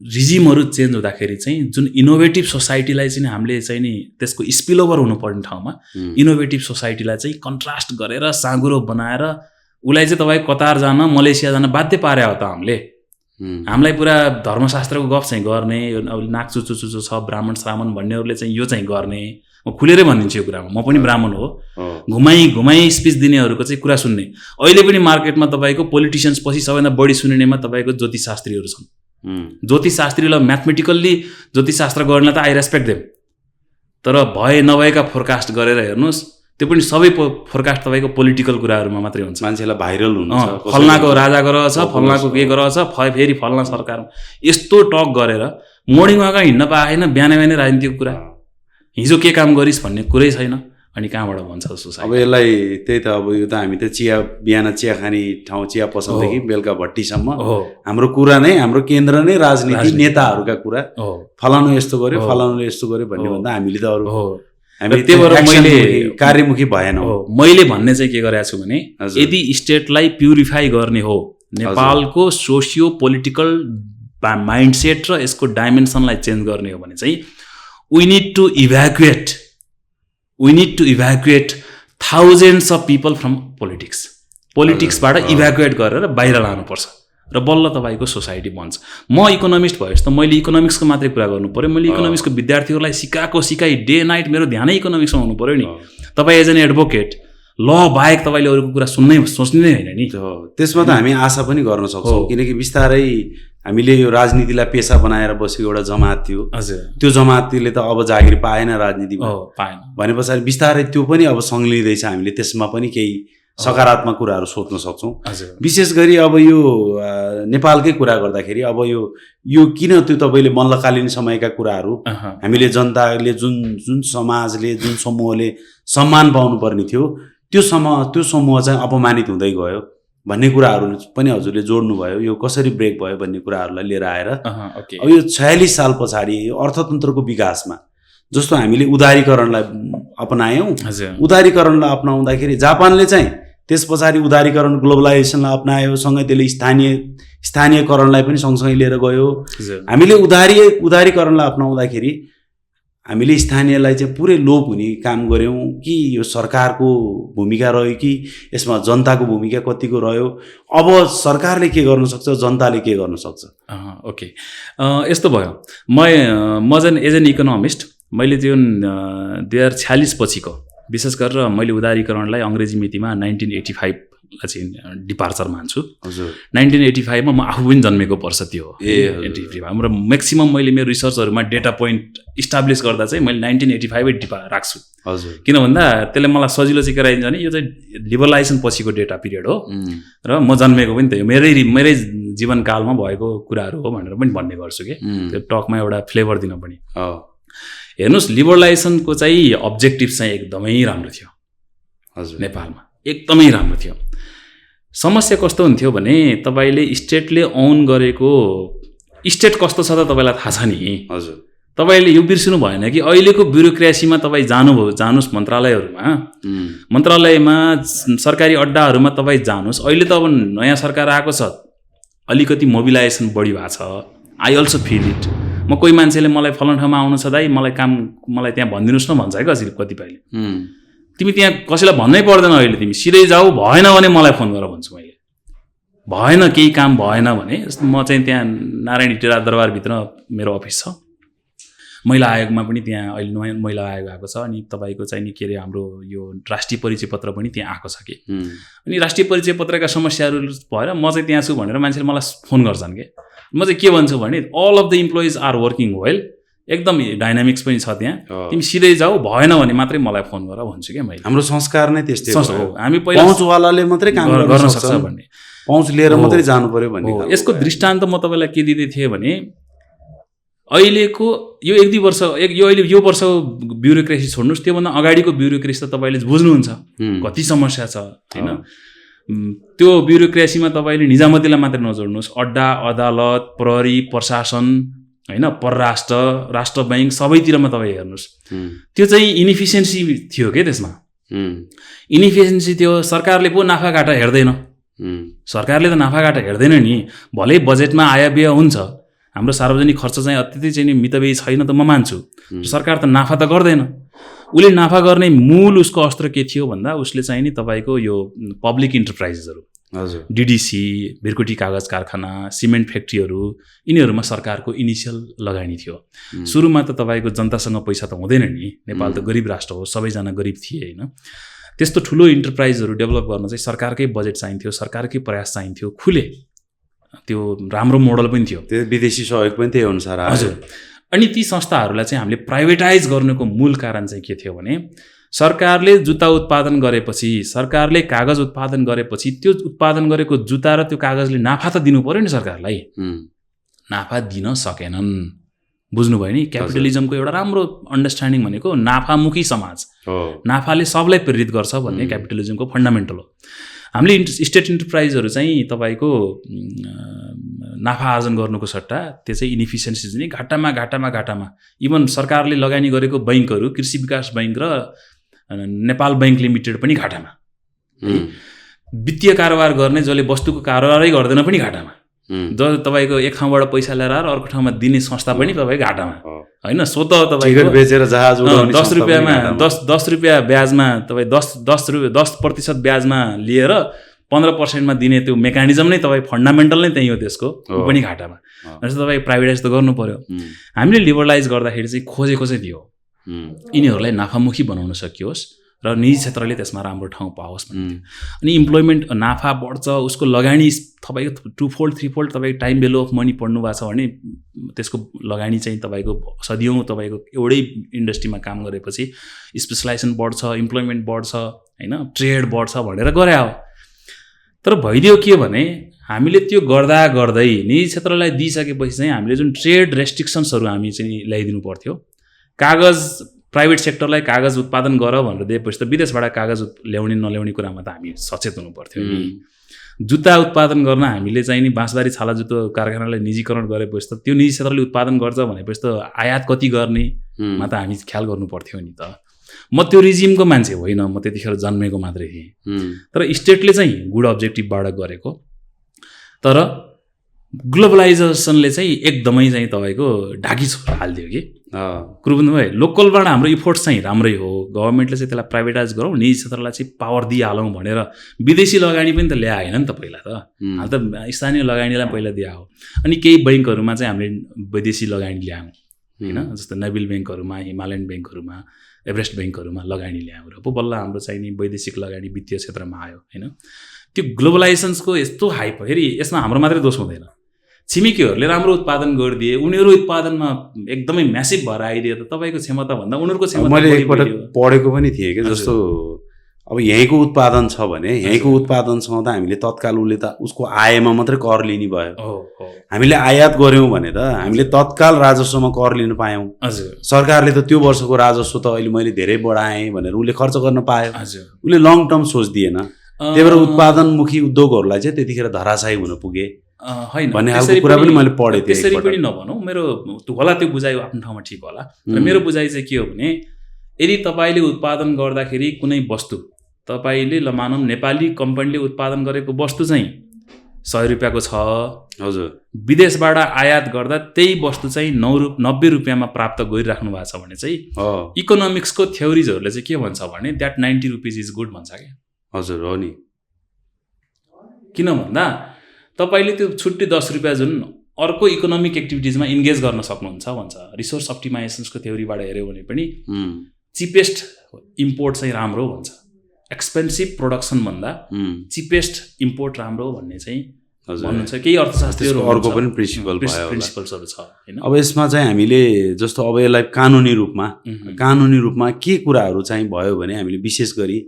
रिजिमहरू चेन्ज हुँदाखेरि चाहिँ जुन इनोभेटिभ सोसाइटीलाई चाहिँ हामीले चाहिँ नि त्यसको स्पिल ओभर हुनुपर्ने ठाउँमा इनोभेटिभ सोसाइटीलाई चाहिँ कन्ट्रास्ट गरेर साँगुरो बनाएर उसलाई चाहिँ तपाईँ कतार जान, मलेसिया जान बाध्य पारे हो त हामीले। हामीलाई पुरा धर्मशास्त्रको गफ चाहिँ गर्ने, अब नाक चुचुचुचु छ, ब्राह्मण श्राह्मण भन्नेहरूले चाहिँ यो चाहिँ गर्ने। म खुलेरै भनिदिन्छु यो कुरामा, म पनि ब्राह्मण हो। घुमाइ स्पिच दिनेहरूको चाहिँ कुरा सुन्ने। अहिले पनि मार्केटमा तपाईँको पोलिटिसियन्स पछि सबैभन्दा बढी सुनिनेमा तपाईँको ज्योतिषशास्त्रीहरू छन्। ज्योतिषशास्त्रीलाई म्याथमेटिकल्ली ज्योतिषशास्त्र गर्नलाई त आई रेस्पेक्ट देम, तर भए नभएका फोरकास्ट गरेर हेर्नुहोस्, त्यो पनि सबै फोरकास्ट तपाईँको पोलिटिकल कुराहरूमा मात्रै हुन्छ। मान्छेलाई भाइरल हुन्छ, फल्नाको राजा गरेर छ, फल्नाको के गरेर छ, फेरि फल्ना सरकार, यस्तो टक गरेर मर्निङ वाक हिँड्न पाएन, बिहान बिहानै राजनीतिको कुरा, हिजो के काम गरिस् भन्ने कुरै छैन। अनि कहाँबाट भन्छ सोसाइटी? अब यसलाई त्यही त, अब यो त हामी त बिहान चिया खाने ठाउँ, चिया पसलदेखि बेलुका भट्टीसम्म हाम्रो कुरा नै, हाम्रो केन्द्र नै राजनीति, नेताहरूका कुरा, फलानु यस्तो गर्यो, फलानुले यस्तो गर्यो भन्ने भन्दा हामीले त अरू त्यही भएर मैले कार्यमुखी भएन। मैले भन्ने चाहिँ के गरेको छु भने, यदि स्टेटलाई प्युरिफाई गर्ने हो, नेपालको सोसियो पोलिटिकल माइन्डसेट र यसको डाइमेन्सनलाई चेन्ज गर्ने हो भने चाहिँ we need to evacuate thousands of people from politics. पोलिटिक्सबाट इभ्याकुएट गरेर बाहिर लानुपर्छ र बल्ल तपाईँको सोसाइटी बन्छ। म इकोनोमिस्ट भएपछि त मैले इकोनोमिक्सको मात्रै कुरा गर्नु पऱ्यो। मैले इकोनोमिक्सको विद्यार्थीहरूलाई सिकाइ डे नाइट मेरो ध्यानै इकोनोमिक्समा हुनु पऱ्यो नि। तपाईँ एज एन एडभोकेट ल बाहेक तपाईँले अरूको कुरा सोच्ने नै होइन नि। त्यसमा त हामी आशा पनि गर्न सक्छौँ, किनकि बिस्तारै हामीले यो राजनीतिलाई पेसा बनाएर बसेको एउटा जमात थियो। त्यो जमातले त अब जागिर पाएन राजनीतिमा, पाएन भने पछाडि बिस्तारै त्यो पनि अब सङ्लिँदैछ। हामीले त्यसमा पनि केही सकारात्मक कुराहरू सोच्न सक्छौँ। हजुर विशेष गरी अब यो नेपालकै कुरा गर्दाखेरि अब यो किन त्यो तपाईँले मल्लकालीन समयका कुराहरू हामीले जनताले जुन समाजले जुन समूहले सम्मान पाउनुपर्ने थियो त्यो समूह चाहिँ अपमानित हुँदै गयो भन्ने कुराहरू पनि हजुरले जोड्नुभयो। यो कसरी ब्रेक भयो भन्ने कुराहरूलाई लिएर आएर अब यो 46 साल पछाडि अर्थतन्त्रको विकासमा जस्तो हामीले उदारीकरणलाई अपनायौँ, उदारीकरणलाई अपनाउँदाखेरि जापानले चाहिँ त्यस पछाडि उदारीकरण ग्लोबलाइजेसनलाई अपनायो, सँगै त्यसले स्थानीयकरणलाई पनि सँगसँगै लिएर गयो। हामीले उदारीकरणलाई अपनाउँदाखेरि हामीले स्थानीयलाई चाहिँ पुरै लोप हुने काम गऱ्यौँ कि यो सरकारको भूमिका रह्यो कि यसमा जनताको भूमिका कतिको रह्यो? अब सरकारले के गर्न सक्छ, जनताले के गर्न सक्छ? ओके, यस्तो भयो। म चाहिँ एज एन इकोनोमिस्ट मैले त्यो 2046 पछिको विशेष गरेर मैले उदारीकरणलाई अङ्ग्रेजी मितिमा 1985 चाहिँ डिपार्चर मान्छु। हजुर 1985 मा म आफू पनि जन्मेको वर्ष त्यो हो। 85 र म्याक्सिमम मैले मेरो रिसर्चहरूमा डेटा पोइन्ट इस्टाब्लिस गर्दा चाहिँ मैले 1985 राख्छु। हजुर किन भन्दा त्यसले मलाई सजिलो चाहिँ गराइन्छ भने यो चाहिँ लिबरलाइजेसन पछिको डेटा पिरियड हो र म जन्मेको पनि त्यही हो, मेरै जीवनकालमा भएको कुराहरू हो भनेर पनि भन्ने गर्छु कि त्यो टकमा एउटा फ्लेभर दिन पनि। हेर्नुहोस्, लिबरलाइजेसनको चाहिँ अब्जेक्टिभ चाहिँ एकदमै राम्रो थियो हजुर नेपालमा, एकदमै राम्रो थियो। समस्या कस्तो हुन्थ्यो भने तपाईँले स्टेटले ओन गरेको स्टेट कस्तो छ त तपाईँलाई थाहा छ नि। हजुर तपाईँले यो बिर्सिनु भएन कि अहिलेको ब्युरोक्रेसीमा तपाईँ जानुहोस् मन्त्रालयमा सरकारी अड्डाहरूमा तपाईँ जानुहोस्। अहिले त अब नयाँ सरकार आएको छ, अलिकति मोबिलाइजेसन बढी भएको छ। I also feel it. म कोही मान्छेले मलाई फलान ठाउँमा आउनु छ दाइ, मलाई त्यहाँ भनिदिनुहोस् न भन्छ है कतिपयले। तिमी त्यहाँ कसैलाई भन्नै पर्दैन, अहिले तिमी सिधै जाऊ, भएन भने मलाई फोन गर भन्छु मैले। भएन, केही काम भएन भने म चाहिँ त्यहाँ नारायणी टेरा दरबारभित्र मेरो अफिस छ, महिला आयोगमा पनि त्यहाँ अहिले नयाँ महिला आयोग आएको छ। अनि तपाईँको चाहिँ नि के अरे हाम्रो यो राष्ट्रिय परिचय पत्र पनि त्यहाँ आएको छ कि। अनि राष्ट्रिय परिचय पत्रका समस्याहरू भएर म चाहिँ त्यहाँ छु भनेर मान्छेले मलाई फोन गर्छन् कि। म चाहिँ के भन्छु भने all of the employees are working well, एकदम डाइनामिक्स पनि छ त्यहाँ, तिमी सिधै जाऊ, भएन भने मात्रै मलाई फोन गर भन्छु क्या मैले। हाम्रो संस्कार नै त्यस्तै हो, हामी पहिला पहुँचवालाले मात्रै काम गर्न सक्छ भन्ने, पहुँच लिएर मात्रै जानु पर्यो भन्ने। यसको दृष्टान्त म तपाईँलाई के दिँदै थिएँ भने अहिलेको यो 1-2 वर्ष यो वर्षको ब्युरोक्रेसी छोड्नुहोस्, त्योभन्दा अगाडिको ब्युरोक्रेसी त तपाईँले बुझ्नुहुन्छ कति समस्या छ होइन। त्यो ब्युरोक्रेसीमा तपाईँले निजामतीलाई मात्रै नजोड्नुहोस्, अड्डा अदालत प्रहरी प्रशासन होइन, परराष्ट्र राष्ट्र ब्याङ्क सबैतिरमा तपाईँ हेर्नुहोस्, त्यो चाहिँ इनिफिसियन्सी थियो के। त्यसमा इनिफिसियन्सी थियो। सरकारले पो नाफाघाटा हेर्दैन, सरकारले त नाफाघाटा हेर्दैन नि। भलै बजेटमा आय व्यय हुन्छ, हाम्रो सार्वजनिक खर्च चाहिँ अत्यधिक चाहिँ मितव्ययी छैन त म मान्छु, सरकार त नाफा त गर्दैन। उसले नाफा गर्ने मूल उसको अस्त्र के थियो भन्दा उसले चाहिँ नि तपाईँको यो पब्लिक इन्टरप्राइजेसहरू, डिडिसी, भिरकुटी कागज कारखाना, सिमेन्ट फ्याक्ट्रीहरू, यिनीहरूमा सरकारको इनिसियल लगानी थियो। सुरुमा त तपाईँको जनतासँग पैसा त हुँदैन नि, नेपाल त गरिब राष्ट्र हो, सबैजना गरिब थिए होइन। त्यस्तो ठुलो इन्टरप्राइजहरू डेभलप गर्न चाहिँ सरकारकै बजेट चाहिन्थ्यो, सरकारकै प्रयास चाहिन्थ्यो, खुले त्यो राम्रो मोडल पनि थियो, त्यो विदेशी सहयोग पनि त्यही अनुसार। हजुर। अनि ती संस्थाहरूलाई चाहिँ हामीले प्राइभेटाइज गर्नुको मूल कारण चाहिँ के थियो भने सरकारले जुत्ता उत्पादन गरेपछि, सरकारले कागज उत्पादन गरेपछि त्यो उत्पादन गरेको जुत्ता र त्यो कागजले नाफा त दिनु पर्यो नि सरकारलाई। नाफा दिन सकेनन्। बुझ्नुभयो नि, क्यापिटलिजमको एउटा राम्रो अन्डरस्ट्यान्डिङ भनेको नाफामुखी समाज, नाफाले सबलाई प्रेरित गर्छ भन्ने क्यापिटलिजमको फन्डामेन्टल हो। हामीले स्टेट इन्टरप्राइजहरू चाहिँ तपाईँको नाफा आर्जन गर्नुको सट्टा त्यो चाहिँ इनिफिसियन्सी चाहिँ घाटामा इभन सरकारले लगानी गरेको बैङ्कहरू, कृषि विकास बैङ्क र नेपाल बैङ्क लिमिटेड पनि घाटामा, वित्तीय कारोबार गर्ने जसले वस्तुको कारोबारै गर्दैन पनि घाटामा, जो तपाईँको एक ठाउँबाट पैसा ल्याएर अर्को ठाउँमा दिने संस्था पनि तपाईँ घाटामा होइन। सो त तपाईँको बेचेर जहाज उडाउने 10 रुपियाँमा 10 रुपियाँ ब्याजमा तपाईँ 10% ब्याजमा लिएर 15%मा दिने त्यो मेकानिजम नै तपाईँ फन्डामेन्टल नै त्यही हो त्यसको, पनि घाटामा। जस्तो तपाईँ प्राइभेटाइज त गर्नु पर्यो। हामीले लिबरलाइज गर्दाखेरि चाहिँ खोजेको चाहिँ थियो यिनीहरूलाई नाफामुखी बनाउन सकियोस् र र निजी क्षेत्रले त्यसमा राम्रो ठाउँ पाओस् भन्ने। अनि इम्प्लोइमेन्ट नाफा बढ्छ, उसको लगानी तपाईँको 2-fold 3-fold तपाईँको टाइम भेल्यु अफ मनी पढ्नु भएको छ भने त्यसको लगानी चाहिँ तपाईँको सदियौँ तपाईँको एउटै इन्डस्ट्रीमा काम गरेपछि स्पेसलाइजेसन बढ्छ, इम्प्लोइमेन्ट बढ्छ होइन, ट्रेड बढ्छ भनेर गरे हो। तर भइदियो के भने हामीले त्यो गर्दा गर्दै निजी क्षेत्रलाई दिइसकेपछि चाहिँ हामीले जुन ट्रेड रेस्ट्रिक्सन्सहरू हामी चाहिँ ल्याइदिनु पर्थ्यो। कागज प्राइभेट सेक्टरलाई कागज उत्पादन गर भनेर दिएपछि त विदेशबाट कागज ल्याउने नल्याउने कुरामा त हामी सचेत हुनु पर्थ्यो नि। जुत्ता उत्पादन गर्न हामीले चाहिँ नि बाँसबारी छाला जुत्तो कारखानालाई निजीकरण गरेपछि त त्यो निजी क्षेत्रले उत्पादन गर्छ भनेपछि त आयात कति गर्नेमा त हामी ख्याल गर्नु पर्थ्यो नि त। म त्यो रिजिमको मान्छे होइन, म त्यतिखेर जन्मेको मात्रै थिएँ। तर स्टेटले चाहिँ गुड अब्जेक्टिभबाट गरेको, तर ग्लोबलाइजेसनले चाहिँ एकदमै चाहिँ तपाईँको ढाकी हालिदियो कि कुरो बुझ्नु भयो। लोकलबाट हाम्रो इफोर्ट्स चाहिँ राम्रै हो, गभर्मेन्टले चाहिँ त्यसलाई प्राइभेटाइज गरौँ, निजी क्षेत्रलाई चाहिँ पावर दिइहालौँ भनेर विदेशी लगानी पनि त ल्याएन नि त पहिला त। हाल त स्थानीय लगानीलाई पहिला दिए हो। अनि केही बैङ्कहरूमा चाहिँ हामीले विदेशी लगानी ल्यायौँ होइन, जस्तो नबिल ब्याङ्कहरूमा, हिमालयन ब्याङ्कहरूमा, एभरेस्ट ब्याङ्कहरूमा लगानी ल्यायौँ र पो बल्ल हाम्रो चाहिँ नि वैदेशिक लगानी वित्तीय क्षेत्रमा आयो होइन। त्यो ग्लोबलाइजेसनको यस्तो हाइप, फेरि यसमा हाम्रो मात्रै दोष हुँदैन, छिमेकीहरूले राम्रो उत्पादन गरिदिए, उनीहरू उत्पादनमा एकदमै म्यासिभ भएर आइदिए त तपाईँको क्षमताभन्दा उनीहरूको क्षमता। मैले एकपटक पढेको पनि थिएँ कि जस्तो अब यहीँको उत्पादन छ भने यहीँको उत्पादनसँग त हामीले तत्काल उसले त उसको आयमा मात्रै कर लिने भयो। हामीले आयात गऱ्यौँ भने त हामीले तत्काल राजस्वमा कर लिन पायौँ। सरकारले त त्यो वर्षको राजस्व त अहिले मैले धेरै बढाएँ भनेर उसले खर्च गर्न पायो। उसले लङ टर्म सोच दिएन। त्यही भएर उत्पादनमुखी उद्योगहरूलाई चाहिँ त्यतिखेर धराशायी हुन पुगे होइन भन्ने खालको कुरा पनि मैले पढेको थिएँ। त्यसरी पनि नभनौँ, मेरो होला त्यो बुझाइ आफ्नो ठाउँमा ठिक होला, तर मेरो बुझाइ चाहिँ के हो भने यदि तपाईँले उत्पादन गर्दाखेरि कुनै वस्तु तपाईँले ल मानौँ नेपाली कम्पनीले उत्पादन गरेको वस्तु चाहिँ 100 रुपियाँको छ, हजुर, विदेशबाट आयात गर्दा त्यही वस्तु चाहिँ 90 रुपियाँमा प्राप्त गरिराख्नु भएको छ भने चाहिँ इकोनोमिक्सको थ्योरिजहरूले चाहिँ के भन्छ भने द्याट 90 रुपिज इज गुड भन्छ क्या। हजुर हो नि, किन भन्दा तपाईँले त्यो छुट्टी 10 रुपियाँ जुन अर्को इकोनोमिक एक्टिभिटिजमा इन्गेज गर्न सक्नुहुन्छ भन्छ। रिसोर्स अप्टिमाइजेसनको थ्योरीबाट हेऱ्यो भने पनि चिपेस्ट इम्पोर्ट चाहिँ राम्रो भन्छ, एक्सपेन्सिभ प्रोडक्सन भन्दा चिपेस्ट इम्पोर्ट राम्रो भन्ने चाहिँ भन्नुहुन्छ। केही अर्थशास्त्रीहरू अर्को पनि प्रिन्सिपल्सहरू छ होइन। अब यसमा चाहिँ हामीले जस्तो अब यसलाई कानुनी रूपमा के कुराहरू चाहिँ भयो भने हामीले विशेष गरी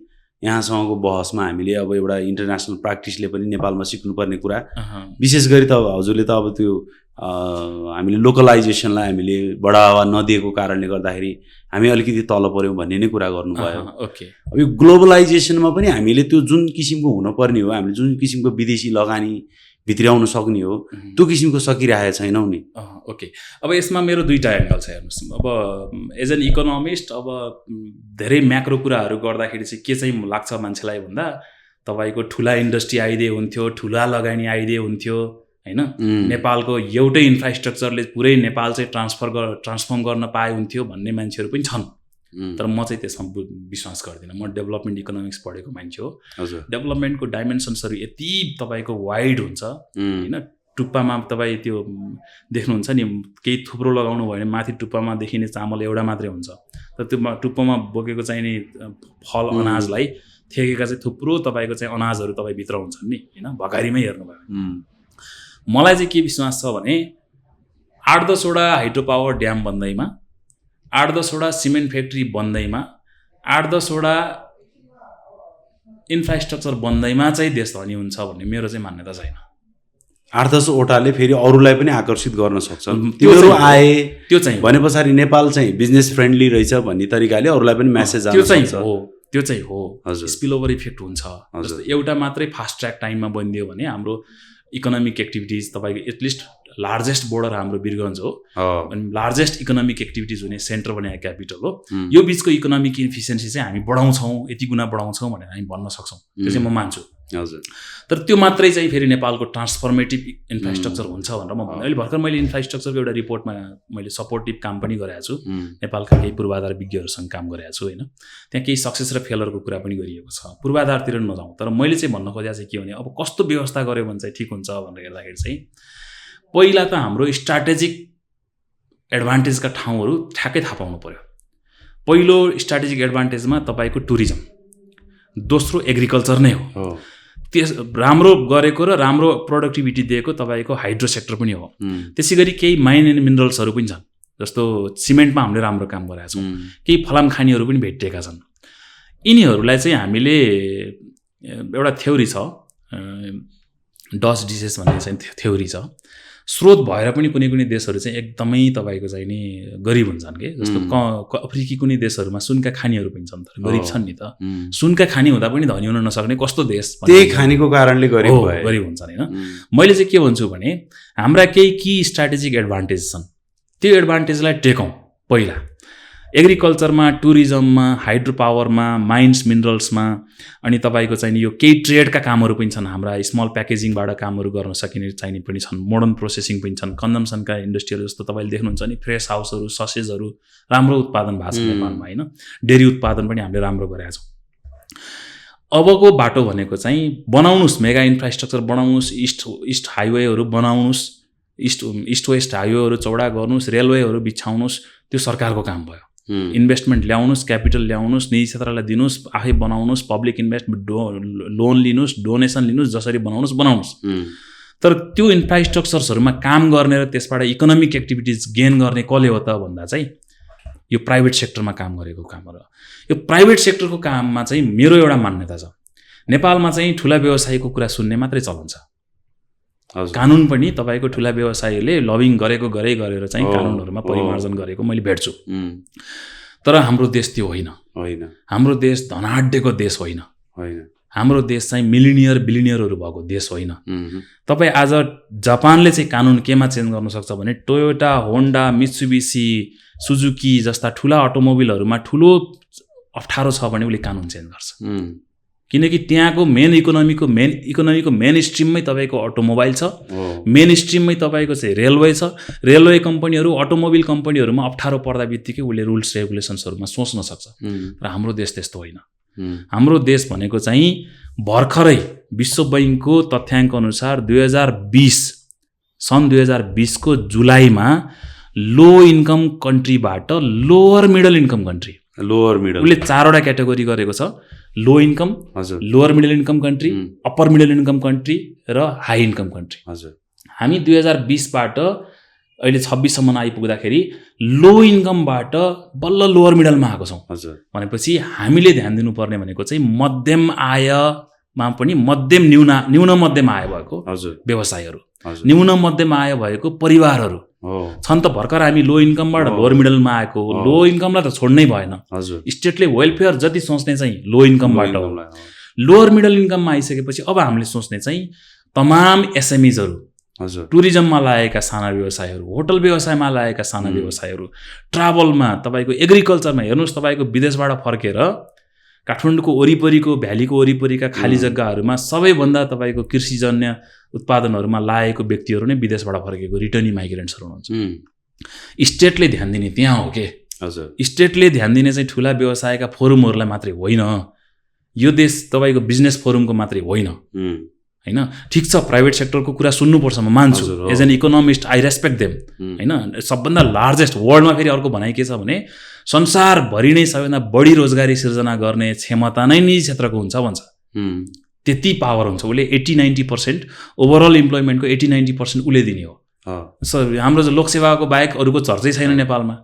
यहाँसँगको बहसमा हामीले अब एउटा इन्टरनेसनल प्र्याक्टिसले पनि नेपालमा सिक्नुपर्ने कुरा विशेष गरी त हजुरले त अब त्यो हामीले लोकलाइजेसनलाई हामीले बढावा नदिएको कारणले गर्दाखेरि हामी अलिकति तल पऱ्यौँ भन्ने नै कुरा गर्नुभयो। अब यो ग्लोबलाइजेसनमा पनि हामीले त्यो जुन किसिमको हुनुपर्ने हो, हामीले जुन किसिमको विदेशी लगानी भित्र्याउन सक्ने हो त्यो किसिमको सकिरहेको छैनौँ नि। ओके, अब यसमा मेरो दुईवटा एङ्गल छ हेर्नुहोस्। अब एज एन इकोनोमिस्ट अब धेरै म्याक्रो कुराहरू गर्दाखेरि चाहिँ के चाहिँ लाग्छ मान्छेलाई भन्दा तपाईँको ठुला इन्डस्ट्री आइदिए हुन्थ्यो, ठुला लगानी आइदिए हुन्थ्यो होइन, नेपालको एउटै इन्फ्रास्ट्रक्चरले पुरै नेपाल चाहिँ ट्रान्सफर्म गर्न पाए हुन्थ्यो भन्ने मान्छेहरू पनि छन्। तर म चाहिँ त्यसमा विश्वास गर्दिनँ। म डेभलपमेन्ट इकोनोमिक्स पढेको मान्छे हो। डेभलपमेन्टको डाइमेन्सन्सहरू यति तपाईँको वाइड हुन्छ होइन। टुप्पामा तपाईँ त्यो देख्नुहुन्छ नि, केही थुप्रो लगाउनु भयो भने माथि टुप्पामा देखिने चामल एउटा मात्रै हुन्छ, तर त्यो टुप्पामा बोकेको चाहिँ नि फल अनाजलाई थेकेका चाहिँ थुप्रो तपाईँको चाहिँ अनाजहरू तपाईँ भित्र हुन्छन् नि होइन, भकारीमै हेर्नुभयो। मलाई चाहिँ के विश्वास छ भने 8-10वटा हाइड्रो पावर ड्याम बन्दैमा, 8-10वटा सिमेन्ट फ्याक्ट्री बन्दैमा, 8-10वटा इन्फ्रास्ट्रक्चर बन्दैमा चाहिँ देश धनी हुन्छ भन्ने मेरो चाहिँ मान्यता छैन। 8-10वटाले फेरि अरूलाई पनि आकर्षित गर्न सक्छन्। तिनीहरू आए त्यो चाहिँ भने पछाडि नेपाल चाहिँ बिजनेस फ्रेन्डली रहेछ भन्ने तरिकाले अरूलाई पनि मेसेज त्यो चाहिँ हो स्पिलओभर इफेक्ट हुन्छ। जस्तो एउटा मात्रै फास्ट ट्र्याक टाइममा बनिदियो भने हाम्रो इकोनोमिक एक्टिभिटिज तपाईँको एटलिस्ट लार्जेस्ट बोर्डर हाम्रो वीरगञ्ज हो अनि लार्जेस्ट इकोनोमिक एक्टिभिटिज हुने सेन्टर बनाएको क्यापिटल हो। यो बिचको इकोनोमिक इफिसियन्सी चाहिँ हामी बढाउँछौँ, यति गुणा बढाउँछौँ भनेर हामी भन्न सक्छौँ, त्यो चाहिँ म मान्छु। हजुर, तर त्यो मात्रै चाहिँ फेरि नेपालको ट्रान्सफर्मेटिभ इन्फ्रास्ट्रक्चर हुन्छ भनेर म भन्छु। अहिले भर्खर मैले इन्फ्रास्ट्रक्चरको एउटा रिपोर्टमा मैले सपोर्टिभ काम पनि गरेको छु, नेपालका केही पूर्वाधार विज्ञहरूसँग काम गरेको छु होइन। त्यहाँ केही सक्सेस र फेलरको कुरा पनि गरिएको छ। पूर्वाधारतिर नजाउँ, तर मैले चाहिँ भन्न खोजेको चाहिँ के भने अब कस्तो व्यवस्था गऱ्यो भने चाहिँ ठिक हुन्छ भनेर हेर्दाखेरि चाहिँ पहिला त हाम्रो स्ट्राटेजिक एडभान्टेजका ठाउँहरू ठ्याक्कै थाहा पाउनु पऱ्यो। पहिलो स्ट्राटेजिक एडभान्टेजमा तपाईँको टुरिज्म, दोस्रो एग्रिकल्चर नै हो। त्यस राम्रो गरेको र राम्रो प्रोडक्टिभिटी दिएको तपाईँको हाइड्रो सेक्टर पनि हो। त्यसै गरी केही माइन एन्ड मिनरल्सहरू पनि छन्, जस्तो सिमेन्टमा हामीले राम्रो काम गरेका छौँ, केही फलामखानीहरू पनि भेटिएका छन्। यिनीहरूलाई चाहिँ हामीले एउटा थ्योरी छ, डच डिसेस भन्ने चाहिँ थ्योरी छ, स्रोत भएर पनि कुनै कुनै देशहरू चाहिँ एकदमै तपाईँको चाहिँ नि गरिब हुन्छन् कि, जस्तो अफ्रिकी कुनै देशहरूमा सुनका खानीहरू पनि छन् तर गरिब छन् नि त। सुनका खानी हुँदा पनि धनी हुन नसक्ने कस्तो देश, त्यही खानीको कारणले गरिब हुन्छन् होइन। मैले चाहिँ के भन्छु भने हाम्रा केही की स्ट्राटेजिक एडभान्टेज छन्, त्यो एडभान्टेजलाई टेकौँ। पहिला एग्रिकल्चरमा, टुरिज्ममा, हाइड्रो पावरमा, माइन्स मिनरल्समा, अनि तपाईँको चाहिँ यो केही ट्रेडका कामहरू पनि छन् हाम्रा, स्मल प्याकेजिङबाट कामहरू गर्न सकिने चाहिने पनि छन्, मोडर्न प्रोसेसिङ पनि छन्, कन्जम्सनका इन्डस्ट्रीहरू जस्तो तपाईँले देख्नुहुन्छ नि फ्रेस हाउसहरू, ससेजहरू राम्रो उत्पादन भएको छ नेपालमा होइन। डेरी उत्पादन पनि हामीले राम्रो गरेका छौँ। अबको बाटो भनेको चाहिँ बनाउनुहोस्, मेगा इन्फ्रास्ट्रक्चर बनाउनुहोस्, इस्ट हाइवेहरू बनाउनुहोस्, इस्ट वेस्ट हाइवेहरू चौडा गर्नुहोस्, रेलवेहरू बिछाउनुहोस्, त्यो सरकारको काम भयो। इन्भेस्टमेन्ट ल्याउनुहोस्, क्यापिटल ल्याउनुहोस्, निजी क्षेत्रलाई दिनुहोस्, आफै बनाउनुहोस्, पब्लिक इन्भेस्टमेन्ट लोन लिनुहोस्, डोनेसन लिनुहोस्, जसरी बनाउनुहोस्। तर त्यो इन्फ्रास्ट्रक्चर्सहरूमा काम गर्ने र त्यसबाट इकोनोमिक एक्टिभिटिज गेन गर्ने कसले हो त भन्दा चाहिँ यो प्राइभेट सेक्टरमा काम गरेको कामहरू। यो प्राइभेट सेक्टरको काममा चाहिँ मेरो एउटा मान्यता छ, नेपालमा चाहिँ ठुला व्यवसायीको कुरा सुन्ने मात्रै चलन छ। कानुन पनि तपाईँको ठुला व्यवसायीले लबिङ गरेको गरेर चाहिँ कानुनहरूमा परिमार्जन गरेको मैले भेट्छु। तर हाम्रो देश त्यो होइन। हाम्रो देश धनाढ्यको देश होइन। हाम्रो देश चाहिँ मिलिनियर बिलिनियरहरू भएको देश होइन। तपाईँ आज जापानले चाहिँ कानुन केमा चेन्ज गर्न सक्छ भने टोयोटा, होन्डा, मित्सुबिसी, सुजुकी जस्ता ठुला अटोमोबिलहरूमा ठुलो अप्ठ्यारो छ भने उसले कानुन चेन्ज गर्छ। किनकि त्यहाँको मेन इकोनोमीको मेन स्ट्रिममै तपाईँको अटोमोबाइल छ, मेन स्ट्रिममै तपाईँको चाहिँ रेलवे छ। रेलवे कम्पनीहरू, अटोमोबिल कम्पनीहरूमा अप्ठ्यारो पर्दा बित्तिकै उसले रुल्स रेगुलेसन्सहरूमा सोच्न सक्छ। र हाम्रो देश त्यस्तो होइन। हाम्रो देश भनेको चाहिँ भर्खरै विश्व बैंकको तथ्याङ्क अनुसार 2020 को जुलाईमा लो इन्कम कन्ट्रीबाट लोअर मिडल इन्कम कन्ट्री, उसले 4वटा क्याटेगोरी गरेको छ, low income, lower middle income country, upper middle income country र हाई इन्कम कन्ट्री। हामी 2020बाट अहिले 26सम्म आइपुग्दाखेरि लो इन्कमबाट बल्ल लोअर मिडलमा आएको छौँ। भनेपछि हामीले ध्यान दिनुपर्ने भनेको चाहिँ मध्यम आयमा पनि न्यून मध्यम आय भएको व्यवसायहरू, न्यून मध्यम आय भएको परिवारहरू छन् त। भर्खर हामी लो इन्कमबाट लोअर मिडलमा आएको, लो इन्कमलाई त छोड्नै भएन। स्टेटले वेलफेयर जति सोच्ने चाहिँ लो इन्कमबाट हो। लोअर मिडल इन्कममा आइसकेपछि अब हामीले सोच्ने चाहिँ तमाम एसएमइजहरू, टुरिज्ममा लागेका साना व्यवसायहरू, होटल व्यवसायमा लागेका साना व्यवसायहरू, ट्राभलमा, तपाईँको एग्रिकल्चरमा हेर्नुहोस्, तपाईँको विदेशबाट फर्केर काठमाडौँको वरिपरिको भ्यालीको वरिपरिका खाली जग्गाहरूमा सबैभन्दा तपाईँको कृषिजन्य उत्पादनहरूमा लागेको व्यक्तिहरू नै विदेशबाट फर्केको रिटर्नी माइग्रेन्ट्सहरू हुनुहुन्छ। स्टेटले ध्यान दिने त्यहाँ हो के। स्टेटले ध्यान दिने चाहिँ ठुला व्यवसायका फोरमहरूलाई मात्रै होइन, यो देश तपाईँको बिजनेस फोरमको मात्रै होइन होइन। ठिक छ, प्राइभेट सेक्टरको कुरा सुन्नुपर्छ, म मान्छु। As an economist I respect them होइन। सबभन्दा लार्जेस्ट वर्ल्डमा फेरि अर्को भनाइ के छ भने संसारभरि नै सबैभन्दा बढी रोजगारी सिर्जना गर्ने क्षमता नै निजी क्षेत्रको हुन्छ भन्छ। त्यति पावर हुन्छ, उसले 80-90% ओभरअल इम्प्लोइमेन्टको 80-90% उसले दिने हो। हाम्रो लोकसेवाको बाहेक अरूको चर्चै छैन नेपालमा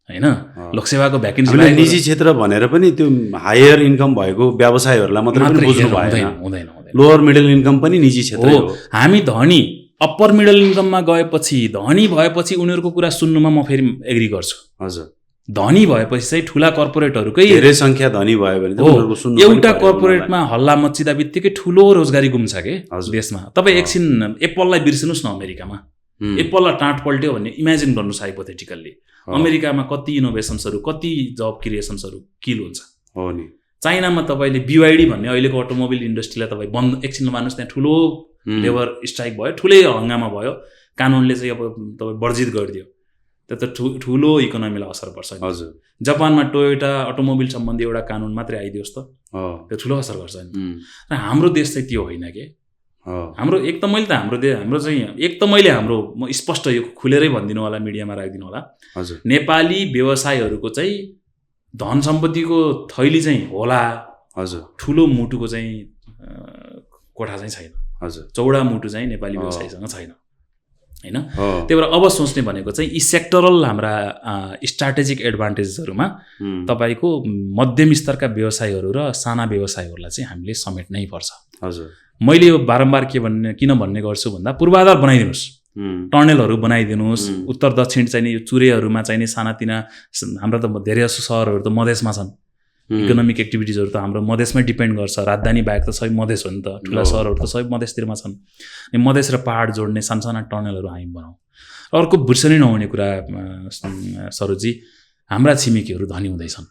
होइन। लोकसेवाको भ्याकेन्सी निजी क्षेत्र भनेर पनि त्यो हायर इन्कम भएको व्यवसायहरूलाई मात्रै बुझ्नु हुँदैन। लोअर मिडल इन्कम पनि निजी क्षेत्र हो। हामी धनी अप्पर मिडल इन्कममा गएपछि, धनी भएपछि उनीहरूको कुरा सुन्नुमा म फेरि एग्री गर्छु। धनी भएपछि चाहिँ ठुला कर्पोरेटहरूकै धेरै संख्या धनी भयो भने एउटा कर्पोरेटमा हल्ला मच्चिँदा बित्तिकै ठुलो रोजगारी गुम्छ के देशमा। तपाईँ एकछिन एप्पललाई बिर्सिनुहोस् न, अमेरिकामा एप्पललाई टाँट पल्ट्यो भन्ने इमेजिन गर्नुहोस् हाइपोथेटिकल्ली। अमेरिकामा कति इनोभेसन्सहरू, कति जब क्रिएसन्सहरू किल हुन्छ। चाइनामा तपाईँले BYD भन्ने अहिलेको अटोमोबाइल इन्डस्ट्रीलाई तपाईँ बन्द, एकछिन मान्नुहोस्, त्यहाँ ठुलो लेबर स्ट्राइक भयो, ठुलै हङ्गामा भयो, कानुनले चाहिँ अब तपाईँ वर्जित गरिदियो। त्यो त ठुलो इकोनोमीलाई असर पर्छ। जापानमा टोयोटा अटोमोबाइल सम्बन्धी एउटा कानुन मात्रै आइदियोस् त, त्यो ठुलो असर गर्छ नि। र हाम्रो देश चाहिँ त्यो होइन के। हाम्रो म स्पष्ट यो खुलेरै भनिदिनु होला, मिडियामा राखिदिनु होला, नेपाली व्यवसायहरूको चाहिँ धन सम्पत्तिको थैली चाहिँ होला, हजुर ठुलो मुटुको चाहिँ कोठा चाहिँ छैन, हजुर चौडा मुटु चाहिँ नेपाली व्यवसायीसँग छैन हैन। हो त्यही भएर अब सोच्ने भनेको चाहिँ यी सेक्टरल हाम्रा स्ट्राटेजिक एडभान्टेजेसहरूमा तपाईँको मध्यम स्तरका व्यवसायहरू र साना व्यवसायहरूलाई चाहिँ हामीले समेट्नै पर्छ। हजुर मैले यो बारम्बार किन भन्ने गर्छु भन्दा पूर्वाधार बनाइदिनुहोस्, टनलहरू बनाइदिनुहोस्, उत्तर दक्षिण चाहिने यो चुरेहरूमा चाहिने सानातिना, हाम्रो त धेरै जसो सहरहरू त मधेसमा छन्, इकोनोमिक एक्टिभिटिजहरू त हाम्रो मधेसमै डिपेन्ड गर्छ, राजधानी बाहेक त सबै मधेस हो नि त, ठुला सहरहरू त सबै मधेसतिरमा छन्। अनि मधेस र पहाड जोड्ने सानसाना टनलहरू हामी बनाउँ। अर्को बिर्सनै नहुने कुरा सरोजी, हाम्रा छिमेकीहरू धनी हुँदैछन्।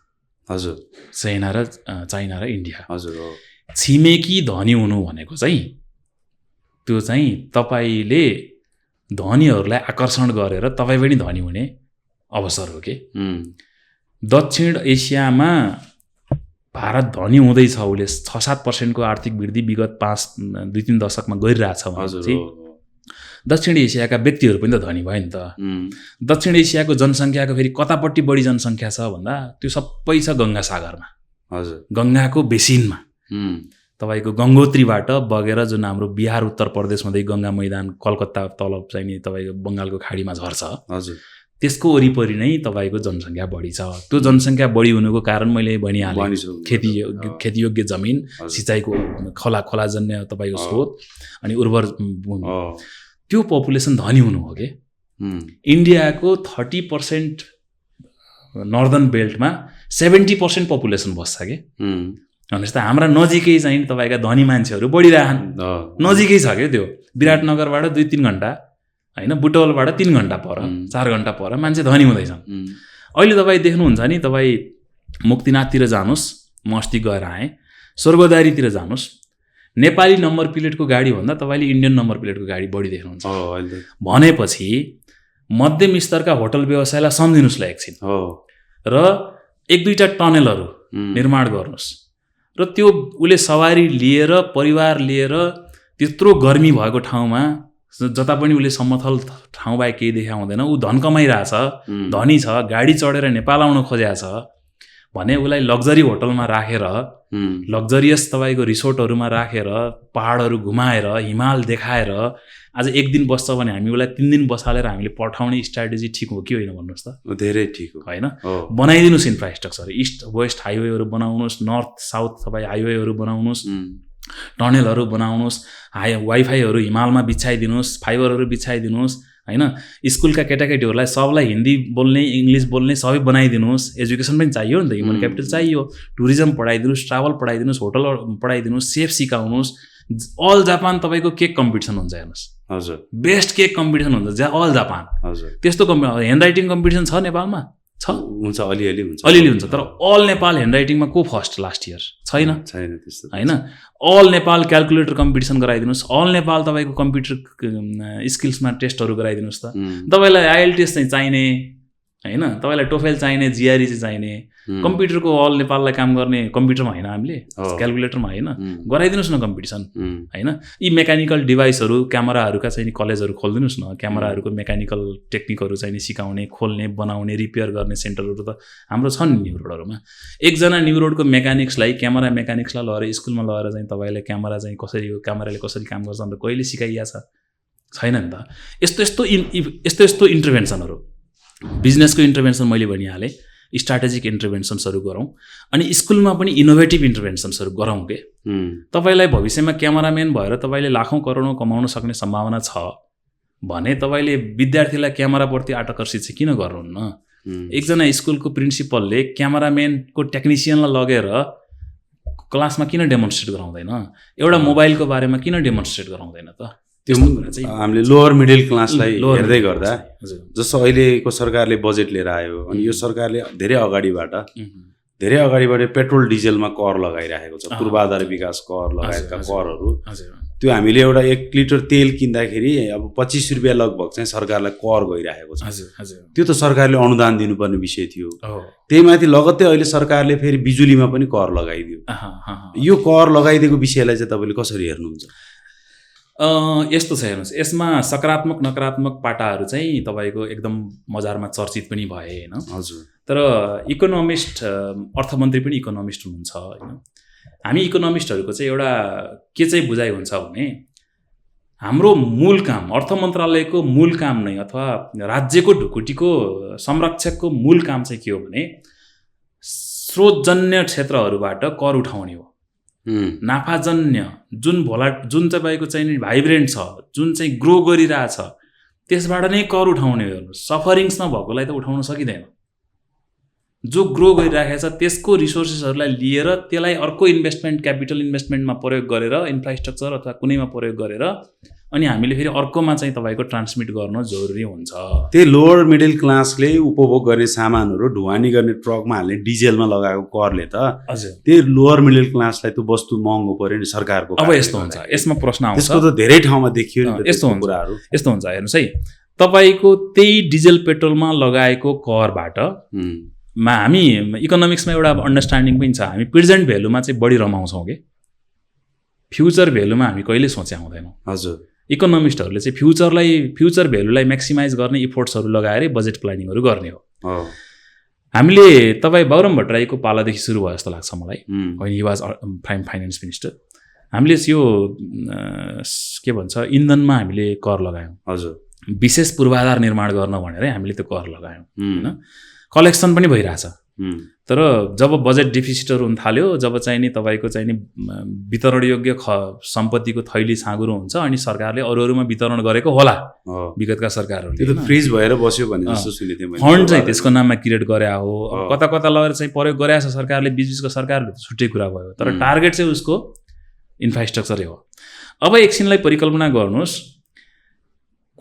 हजुर चाइना र इन्डिया। हजुर हो छिमेकी धनी हुनु भनेको चाहिँ त्यो चाहिँ तपाईँले धनीहरूलाई आकर्षण गरेर तपाईँ पनि धनी हुने अवसर हो कि। दक्षिण एसियामा भारत धनी हुँदैछ, उसले 6-7% आर्थिक वृद्धि विगत 2-3 दशकमा गरिरहेछ भनेपछि दक्षिण एसियाका व्यक्तिहरू पनि त धनी भयो नि त। दक्षिण एसियाको जनसङ्ख्याको फेरि कतापट्टि बढी जनसङ्ख्या छ भन्दा त्यो सबै छ गङ्गा सागरमा, हजुर गङ्गाको बेसिनमा। तपाईँको गङ्गोत्रीबाट बगेर जुन हाम्रो बिहार उत्तर प्रदेश हुँदै गङ्गा मैदान कलकत्ता तलब चाहिँ नि तपाईँको बङ्गालको खाडीमा झर्छ, हजुर त्यसको वरिपरि नै तपाईँको जनसङ्ख्या बढी छ। त्यो जनसङ्ख्या बढी हुनुको कारण मैले भनिहालेँ, खेतीयोग्य जमिन, सिँचाइको खोलाजन्य तपाईँको स्रोत अनि उर्वर भूमि, त्यो पपुलेसन धनी हुनु हो कि। इन्डियाको 30% नर्दर्न बेल्टमा 70% पपुलेसन बस्छ कि। भनेपछि त हाम्रा नजिकै चाहिँ तपाईँका धनी मान्छेहरू बढिरहन्, नजिकै छ क्या त्यो। विराटनगरबाट 2-3 घन्टा होइन, बुटवलबाट 3 घन्टा पर, 4 घन्टा पर मान्छे धनी हुँदैछन्। अहिले तपाईँ देख्नुहुन्छ नि, तपाईँ मुक्तिनाथतिर जानुहोस्, म अस्ति गएर आएँ, स्वर्गदारीतिर जानुहोस्, नेपाली नम्बर प्लेटको गाडी भन्दा तपाईँले इन्डियन नम्बर प्लेटको गाडी बढी देख्नुहुन्छ। भनेपछि मध्यम स्तरका होटल व्यवसायलाई सम्झिनुहोस् ल एकछिन, र 1-2टा टनलहरू निर्माण गर्नुहोस्, र त्यो उसले सवारी लिएर परिवार लिएर त्यत्रो गर्मी भएको ठाउँमा जता पनि उसले समथल ठाउँ बाहेक केही देखा हुँदैन, ऊ धन कमाइरहेछ, धनी छ, गाडी चढेर नेपाल आउन खोजेको छ भने उसलाई लग्जरी होटलमा राखेर, लग्जरियस तपाईँको रिसोर्टहरूमा राखेर, पहाडहरू घुमाएर, हिमाल देखाएर आज 1 दिन बस्छ भने हामी उसलाई 3 दिन बसालेर हामीले पठाउने स्ट्राटेजी ठिक हो कि होइन भन्नुहोस् त? धेरै ठिक हो होइन। बनाइदिनुहोस् इन्फ्रास्ट्रक्चर, इस्ट वेस्ट हाइवेहरू बनाउनुहोस्, नर्थ साउथ तपाईँ हाइवेहरू बनाउनुहोस्, टनलहरू बनाउनुहोस्, वाइफाईहरू हिमालमा बिछाइदिनुहोस्, फाइबरहरू बिछाइदिनुहोस् होइन। स्कुलका केटाकेटीहरूलाई सबलाई हिन्दी बोल्ने, इङ्ग्लिस बोल्ने सबै बनाइदिनुहोस्। एजुकेसन पनि चाहियो नि त, ह्युमन क्यापिटल चाहियो। टुरिज्म पढाइदिनुहोस्, ट्राभल पढाइदिनुहोस्, होटल पढाइदिनुहोस्, सेफ सिकाउनुहोस्। अल जापान तपाईँको केक कम्पिटिसन हुन्छ हेर्नुहोस्, हजुर बेस्ट केक कम्पिटिसन हुन्छ अल जापान। हजुर त्यस्तो ह्यान्ड राइटिङ कम्पिटिसन छ नेपालमा? छ, हुन्छ, अलिअलि हुन्छ, तर अल नेपाल ह्यान्ड राइटिङमा को फर्स्ट लास्ट इयर? छैन त्यस्तो होइन। अल नेपाल क्यालकुलेटर कम्पिटिसन गराइदिनुहोस्, अल नेपाल तपाईँको कम्प्युटर स्किल्समा टेस्टहरू गराइदिनुहोस् त। तपाईँलाई आइएलटिएस चाहिँ चाहिने होइन, तपाईँलाई टोफेल चाहिने, जिआरई चाहिँ चाहिने, कम्प्युटरको अल नेपाललाई काम गर्ने कम्प्युटरमा होइन, हामीले क्यालकुलेटरमा होइन, गराइदिनुहोस् न कम्पिटिसन होइन। यी मेकानिकल डिभाइसहरू, क्यामेराहरूका चाहिँ कलेजहरू खोलिदिनुहोस् न, क्यामेराहरूको मेकानिकल टेक्निकहरू चाहिँ सिकाउने, खोल्ने, बनाउने, रिपेयर गर्ने सेन्टरहरू त हाम्रो छन् नि न्यु रोडहरूमा। एकजना न्यु रोडको मेकानिक्सलाई, क्यामेरा मेकानिक्सलाई लगेर स्कुलमा लगेर चाहिँ तपाईँले क्यामेरा चाहिँ कसरी हो, क्यामेराले कसरी काम गर्छ भनेर कहिले सिकाइएको छैन नि त। यस्तो इन्टरभेन्सनहरू, बिजनेसको इन्टरभेन्सन मैले भनिहालेँ, स्ट्राटेजिक इन्टरभेन्सन्सहरू गरौँ, अनि स्कुलमा पनि इनोभेटिभ इन्टरभेन्सन्सहरू गरौँ के। तपाईँलाई भविष्यमा क्यामेराम्यान भएर तपाईँले लाखौँ करोडौँ कमाउन सक्ने सम्भावना छ भने तपाईँले विद्यार्थीलाई क्यामेराप्रति आकर्षित चाहिँ किन गर्नुहुन्न? एकजना स्कुलको प्रिन्सिपलले क्यामेराम्यानको टेक्निसियनलाई लगेर क्लासमा किन डेमोन्स्ट्रेट गराउँदैन? एउटा मोबाइलको बारेमा किन डेमोन्स्ट्रेट गराउँदैन त? त्यो हामीले लोअर मिडल क्लासलाई हेर्दै गर्दा, जस्तो अहिलेको सरकारले बजेट लिएर आयो, अनि यो सरकारले धेरै अगाडिबाट पेट्रोल डिजेलमा कर लगाइरहेको छ, पूर्वाधार विकास कर लगायतका करहरू। त्यो हामीले एउटा 1 लिटर तेल किन्दाखेरि अब 25 रुपियाँ लगभग चाहिँ सरकारलाई कर गइरहेको छ। त्यो त सरकारले अनुदान दिनुपर्ने विषय थियो। त्यही माथि लगत्तै अहिले सरकारले फेरि बिजुलीमा पनि कर लगाइदियो। यो कर लगाइदिएको विषयलाई चाहिँ तपाईँले कसरी हेर्नुहुन्छ? यस्तो छ हेर्नुहोस्, यसमा सकारात्मक नकारात्मक पाटाहरू चाहिँ तपाईँको एकदम बजारमा चर्चित पनि भए होइन। हजुर। तर इकोनोमिस्ट अर्थमन्त्री पनि इकोनोमिस्ट हुनुहुन्छ होइन। हामी इकोनोमिस्टहरूको चाहिँ एउटा के चाहिँ बुझाइ हुन्छ भने हाम्रो मूल काम अर्थ मन्त्रालयको मूल काम नै अथवा राज्यको ढुकुटीको संरक्षकको मूल काम चाहिँ के हो भने स्रोतजन्य क्षेत्रहरूबाट कर उठाउने हो। नाफाजन्य जुन तपाईँको चाहिँ भाइब्रेन्ट छ, जुन चाहिँ ग्रो गरिरहेछ त्यसबाट नै कर उठाउने हो। सफरिङ्स नभएकोलाई त उठाउन सकिँदैन। जो ग्रो गरिराखेको छ त्यसको रिसोर्सेसहरूलाई लिएर त्यसलाई अर्को इन्भेस्टमेन्ट क्यापिटल इन्भेस्टमेन्टमा प्रयोग गरेर इन्फ्रास्ट्रक्चर अथवा कुनैमा प्रयोग गरेर अनि हामीले फेरि अर्कोमा चाहिँ तपाईँको ट्रान्समिट गर्न जरुरी हुन्छ। त्यही लोवर मिडल क्लासले उपभोग गर्ने सामानहरू ढुवानी गर्ने ट्रकमा हाल्ने डिजेलमा लगाएको करले त हजुर त्यही लोवर मिडल क्लासलाई त वस्तु महँगो पर्यो नि सरकारको। अब यस्तो हुन्छ, यसमा प्रश्न आउँछ, त्यसको त धेरै ठाउँमा देखियो नि यस्तो हुन्छ कुराहरू। यस्तो हुन्छ हेर्नुहोस् है, तपाईँको त्यही डिजेल पेट्रोलमा लगाएको करबाट हामी इकोनोमिक्समा एउटा अन्डरस्ट्यान्डिङ पनि छ, हामी प्रेजेन्ट भेल्युमा चाहिँ बढी रमाउँछौँ कि फ्युचर भेल्युमा हामी कहिले सोचे आउँदैनौँ। हजुर इकोनोमिस्टहरूले चाहिँ फ्युचर भेल्युलाई म्याक्सिमाइज गर्ने इफोर्ट्सहरू लगाएर बजेट प्लानिङहरू गर्ने हो। हामीले तपाईँ बाबुराम भट्टराईको पालादेखि सुरु भयो जस्तो लाग्छ मलाई, when he was finance minister. हामीले यो के भन्छ इन्धनमा हामीले कर लगायौँ। हजुर विशेष पूर्वाधार निर्माण गर्न भनेर हामीले त्यो कर लगायौँ होइन। कलेक्सन पनि भइरहेछ। तर जब बजेट डिफिसिटहरू हुन थाल्यो, जब चाहिँ नि तपाईँको चाहिँ नि वितरणयोग्य सम्पत्तिको थैली साँगुरो हुन्छ अनि सरकारले अरूमा वितरण गरेको होला विगतका सरकारहरूले। त्यो फ्रिज भएर बस्यो भन्ने जस्तो सुने थिएँ मैले। फन्ड चाहिँ त्यसको नाममा क्रिएट गरे हो, कता कता लगेर चाहिँ प्रयोग गरेछ सरकारले, बिचबिचको सरकारले छुट्टै कुरा भयो। तर टार्गेट चाहिँ उसको इन्फ्रास्ट्रक्चरै हो। अब एकछिनलाई परिकल्पना गर्नुहोस्,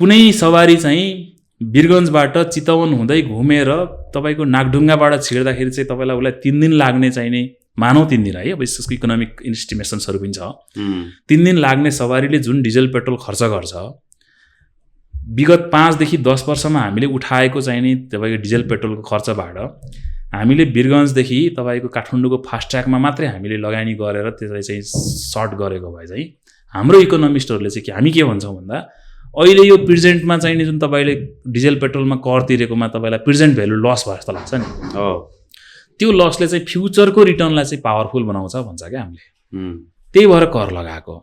कुनै सवारी चाहिँ वीरगन्जबाट चितवन हुँदै घुमेर तपाईँको नागढुङ्गाबाट छिर्दाखेरि चाहिँ तपाईँलाई उसलाई 3 दिन लाग्ने चाहिने, मानौ 3 दिन है, अब यसको इकोनोमिक इस्टिमेसन्सहरू पनि छ, 3 दिन लाग्ने सवारीले जुन डिजेल पेट्रोल खर्च गर्छ, विगत 5 देखि 10 वर्षमा हामीले उठाएको चाहिने तपाईँको डिजेल पेट्रोलको खर्चबाट हामीले वीरगन्जदेखि तपाईँको काठमाडौँको फास्ट ट्र्याकमा मात्रै हामीले लगानी गरेर त्यसलाई चाहिँ सर्ट गरेको भए चाहिँ हाम्रो इकोनोमिस्टहरूले चाहिँ हामी के भन्छौँ भन्दा अहिले यो प्रेजेन्टमा चाहिने जुन तपाईँले डिजेल पेट्रोलमा कर तिरेकोमा तपाईँलाई प्रेजेन्ट भेल्यु लस भयो जस्तो लाग्छ नि, त्यो लसले चाहिँ फ्युचरको रिटर्नलाई चाहिँ पावरफुल बनाउँछ भन्छ क्या हामीले। त्यही भएर कर लगाएको,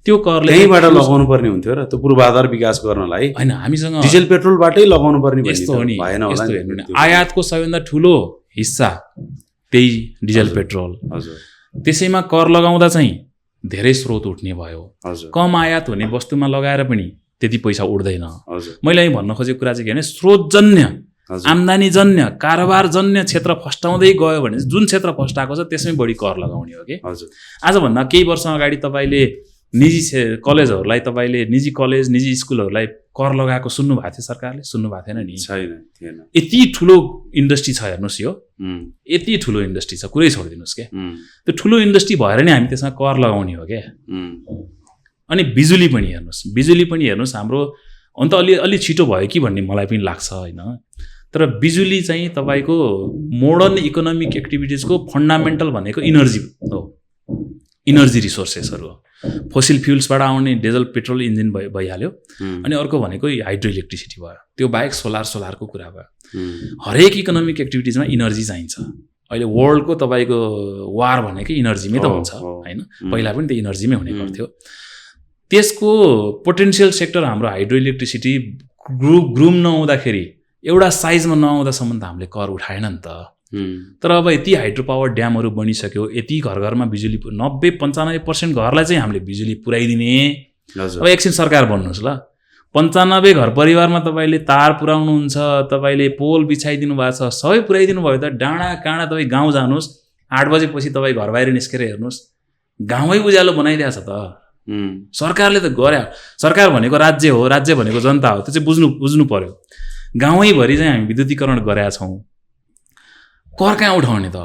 त्यो करले यहीँबाट लगाउनु पर्ने हुन्थ्यो र त्यो पूर्वाधार विकास गर्नलाई होइन, हामीसँग डिजेल पेट्रोलबाटै लगाउनु पर्ने यस्तो हो नि। भएन होला नि। आयातको सबैभन्दा ठुलो हिस्सा त्यही डिजेल पेट्रोल। हजुर त्यसैमा कर लगाउँदा चाहिँ धेरै स्रोत उठ्ने भयो। हजुर कम आयात हुने वस्तुमा लगाएर पनि त्यति पैसा उठ्दैन। हजुर मैले અહીં भन्न खोजेको कुरा चाहिँ के भने स्रोतजन्य आम्दानीजन्य कारोबारजन्य क्षेत्र फस्टाउँदै गयो भने जुन क्षेत्र फस्टाएको छ त्यसमै बढी कर लगाउने हो कि। हजुर आजभन्दा केही वर्ष अगाडि तपाईँले निजी कलेजहरूलाई, तपाईँले निजी कलेज निजी स्कुलहरूलाई कर लगाएको सुन्नु भएको थियो सरकारले? सुन्नु भएको थिएन नि। छैन, थिएन। यति ठुलो इन्डस्ट्री छ हेर्नुहोस्, यो यति ठुलो इन्डस्ट्री छ, कुरै छोडिदिनुहोस् क्या। त्यो ठुलो इन्डस्ट्री भएर नै हामी त्यसमा कर लगाउने हो क्या। अनि बिजुली पनि हेर्नुहोस्, हाम्रो अन्त अलि छिटो भयो कि भन्ने मलाई पनि लाग्छ होइन। तर बिजुली चाहिँ तपाईँको मोडर्न इकोनोमिक एक्टिभिटिजको फन्डामेन्टल भनेको इनर्जी हो, इनर्जी रिसोर्सेसहरू हो। फोसिल फ्युल्सबाट आउने डिजल पेट्रोल इन्जिन भइहाल्यो, अनि अर्को भनेको हाइड्रो इलेक्ट्रिसिटी भयो, त्यो बाहेक सोलरको कुरा भयो। हरेक इकोनोमिक एक्टिभिटिजमा इनर्जी चाहिन्छ। अहिले वर्ल्डको तपाईँको वार भनेकै इनर्जीमै त हुन्छ होइन, पहिला पनि त इनर्जीमै हुने गर्थ्यो। त्यसको पोटेन्सियल सेक्टर हाम्रो हाइड्रो इलेक्ट्रिसिटी ग्रुम नहुँदाखेरि, एउटा साइजमा नआउँदासम्म त हामीले कर उठाएन नि त। तर अब यति हाइड्रो पावर ड्यामहरू बनिसक्यो, यति घर घरमा बिजुली 90-95% घरलाई चाहिँ हामीले बिजुली पुर्याइदिने। अब एकछिन सरकार बन्नुहोस् ल, 95 घर परिवारमा तपाईँले तार पुर्याउनुहुन्छ, तपाईँले पोल बिछाइदिनु भएको छ, सबै पुर्याइदिनु भयो त डाँडा काँडा तपाईँ गाउँ जानुहोस्, 8 बजेपछि तपाईँ घर बाहिर निस्केर हेर्नुहोस्, गाउँै उज्यालो बनाइदिएको छ त सरकारले त गर्यो। सरकार भनेको राज्य हो, राज्य भनेको जनता हो, त्यो चाहिँ बुझ्नु पर्यो। गाउँैभरि चाहिँ हामी विद्युतीकरण गरेका छौँ, कर कहाँ उठाउने त?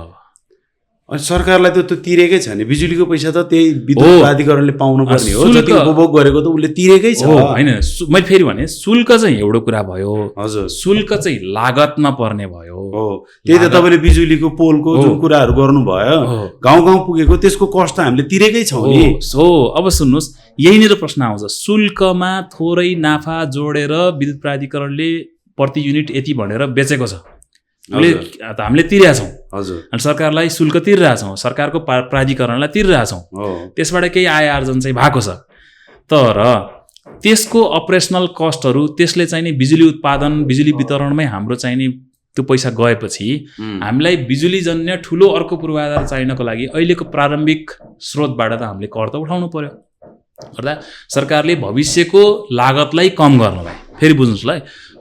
अब सरकारलाई त तिरेकै छ नि, बिजुलीको पैसा त त्यही विद्युत प्राधिकरणले पाउनु पर्ने हो, जति उपभोग गरेको त उसले तिरेकै छ होइन। मैले फेरि भने शुल्क चाहिँ एउटा कुरा भयो। हजुर शुल्क चाहिँ लागतमा पर्ने भयो। हो, त्यही त तपाईँले बिजुलीको पोलको जुन कुराहरू गर्नुभयो, गाउँ पुगेको त्यसको कस्ट त हामीले तिरेकै छौँ नि। सो अब सुन्नुहोस्, यहीँनिर प्रश्न आउँछ, शुल्कमा थोरै नाफा जोडेर विद्युत प्राधिकरणले प्रति युनिट यति भनेर बेचेको छ, हामीले तिरेका छौँ हजुर अनि सरकारलाई शुल्क तिरिरहेका छौँ, सरकारको प्राधिकरणलाई तिरिरहेका छौँ, त्यसबाट केही आय आर्जन चाहिँ भएको छ। तर त्यसको अपरेसनल कस्टहरू, त्यसले चाहिँ नि बिजुली उत्पादन बिजुली वितरणमै हाम्रो चाहिँ नि त्यो पैसा गएपछि हामीलाई बिजुलीजन्य ठुलो अर्को पूर्वाधार चाहिनको लागि अहिलेको प्रारम्भिक स्रोतबाट त हामीले कर त उठाउनु पर्यो। गर्दा सरकारले भविष्यको लागतलाई कम गर्नलाई, फेरि बुझ्नुहोस् ल,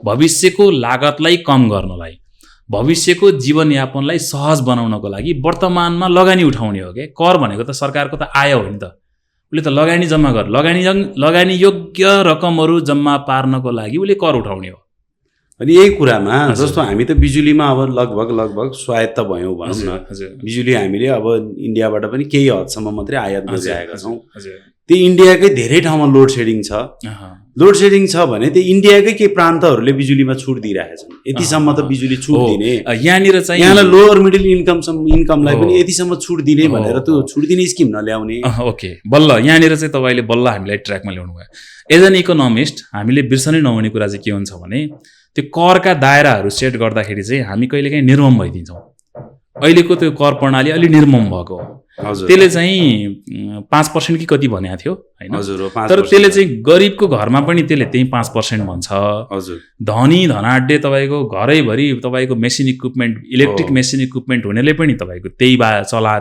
भविष्यको लागतलाई कम गर्नलाई, भविष्यको जीवनयापनलाई सहज बनाउनको लागि वर्तमानमा लगानी उठाउने हो। क्या कर भनेको त सरकारको त आय हो नि त, उसले त लगानी जम्मा गर, लगानी योग्य रकमहरू जम्मा पार्नको लागि उसले कर उठाउने हो। अनि यही कुरामा जस्तो हामी त बिजुलीमा अब लगभग स्वायत्त भयौँ भनौँ न। बिजुली हामीले अब इन्डियाबाट पनि केही हदसम्म मात्रै आयात गरिरहेका छौँ। त्यो इन्डियाकै धेरै ठाउँमा लोड सेडिङ छ। लोड सेडिङ छ भने त्यो इन्डियाकै केही प्रान्तहरूले बिजुलीमा छुट दिइरहेका छन्। यतिसम्म त बिजुली छुट दिने, यहाँनिर चाहिँ यहाँलाई लोवर मिडल इन्कमलाई पनि यतिसम्म छुट दिने भनेर त्यो छुट दिने स्किम नल्याउने। ओके, बल्ल यहाँनिर चाहिँ तपाईँले बल्ल हामीलाई ट्र्याकमा ल्याउनु भयो। एज एन इकोनोमिस्ट हामीले बिर्सनै नहुने कुरा चाहिँ के हुन्छ भने त्यो करका दायराहरू सेट गर्दाखेरि चाहिँ हामी कहिलेकाहीँ निर्मम भइदिन्छौँ। अहिलेको त्यो कर प्रणाली अलि निर्मम भएको हो। त्यसले चाहिँ 5% कि कति भनेको थियो होइन, तर त्यसले चाहिँ गरिबको घरमा पनि त्यसले त्यही 5% भन्छ। धनी धनाढ्य तपाईँको घरैभरि तपाईँको machine equipment, electric machine equipment हुनेले पनि तपाईँको त्यही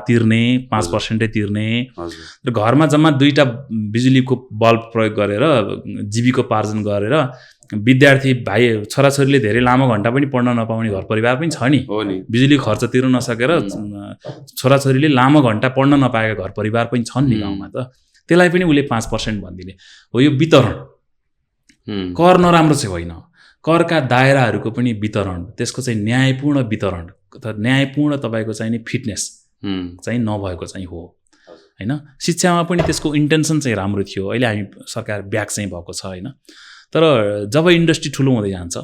तिर्ने 5% तिर्ने। र घरमा जम्मा 2टा बिजुलीको बल्ब प्रयोग गरेर जीविकोपार्जन गरेर विद्यार्थी भाइ छोराछोरीले धेरै लामो घन्टा पनि पढ्न नपाउने घर परिवार पनि छ नि। बिजुली खर्च तिर्न नसकेर छोराछोरीले लामो घन्टा पढ्न नपाएका घर परिवार पनि छन् नि गाउँमा। त त्यसलाई पनि उसले 5% भनिदिने हो। यो वितरण कर नराम्रो चाहिँ होइन, करका दायराहरूको पनि वितरण, त्यसको चाहिँ न्यायपूर्ण वितरण अथवा न्यायपूर्ण तपाईँको चाहिँ नि फिटनेस चाहिँ नभएको चाहिँ हो होइन। शिक्षामा पनि त्यसको इन्टेन्सन चाहिँ राम्रो थियो। अहिले हामी सरकार ब्याक चाहिँ भएको छ होइन। तर जब इन्डस्ट्री ठुलो हुँदै जान्छ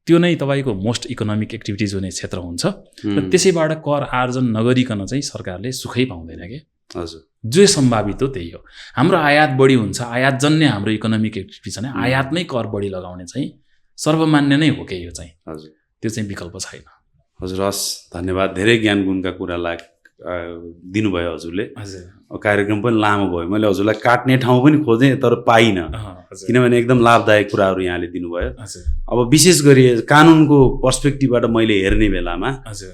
त्यो नै तपाईँको मोस्ट इकोनोमिक एक्टिभिटिज हुने क्षेत्र हुन्छ र त्यसैबाट कर आर्जन नगरिकन चाहिँ सरकारले सुखै पाउँदैन क्या। हजुर, जो सम्भावित हो त्यही हो। हाम्रो आयात बढी हुन्छ, आयातजन्य हाम्रो इकोनोमिक एक्टिभिटी छ भने आयातमै कर बढी लगाउने चाहिँ सर्वमान्य नै हो क्या यो चाहिँ। हजुर, त्यो चाहिँ विकल्प छैन। हजुर, हस्, धन्यवाद। धेरै ज्ञान गुणका कुरालाई दिनुभयो हजुरले। हजुर, कार्यक्रम पनि लामो भयो, मैले हजुरलाई काट्ने ठाउँ पनि खोजेँ तर पाइनँ, किनभने एकदम लाभदायक कुराहरू यहाँले दिनुभयो। अब विशेष गरी कानुनको पर्सपेक्टिभबाट मैले हेर्ने बेलामा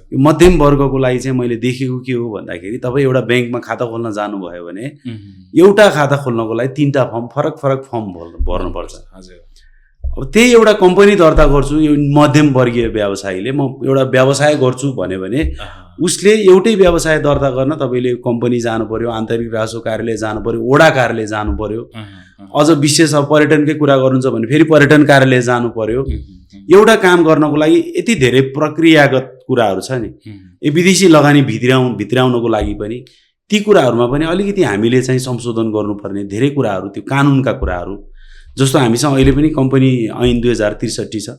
यो मध्यम वर्गको लागि चाहिँ मैले देखेको के हो भन्दाखेरि तपाईँ एउटा ब्याङ्कमा खाता खोल्न जानुभयो भने एउटा खाता खोल्नको लागि 3टा फर्म, फरक फर्म भर्नुपर्छ। अब त्यही एउटा कम्पनी दर्ता गर्छु, यो मध्यम वर्गीय व्यवसायीले म एउटा व्यवसाय गर्छु भन्यो भने उसले एउटै व्यवसाय दर्ता गर्न तपाईँले कम्पनी जानु पर्यो, आन्तरिक राजस्व कार्यालय जानु पर्यो, वडा कार्यालय जानु पर्यो। अझ विशेष अब पर्यटनकै कुरा गर्नुहुन्छ भने फेरि पर्यटन कार्यालय जानु पर्यो। एउटा काम गर्नको लागि यति धेरै प्रक्रियागत कुराहरू छ नि। विदेशी लगानी भित्राउनको लागि पनि ती कुराहरूमा पनि अलिकति हामीले चाहिँ संशोधन गर्नुपर्ने धेरै कुराहरू, त्यो कानुनका कुराहरू। जस्तो हामीसँग अहिले पनि कम्पनी ऐन 2063 छ।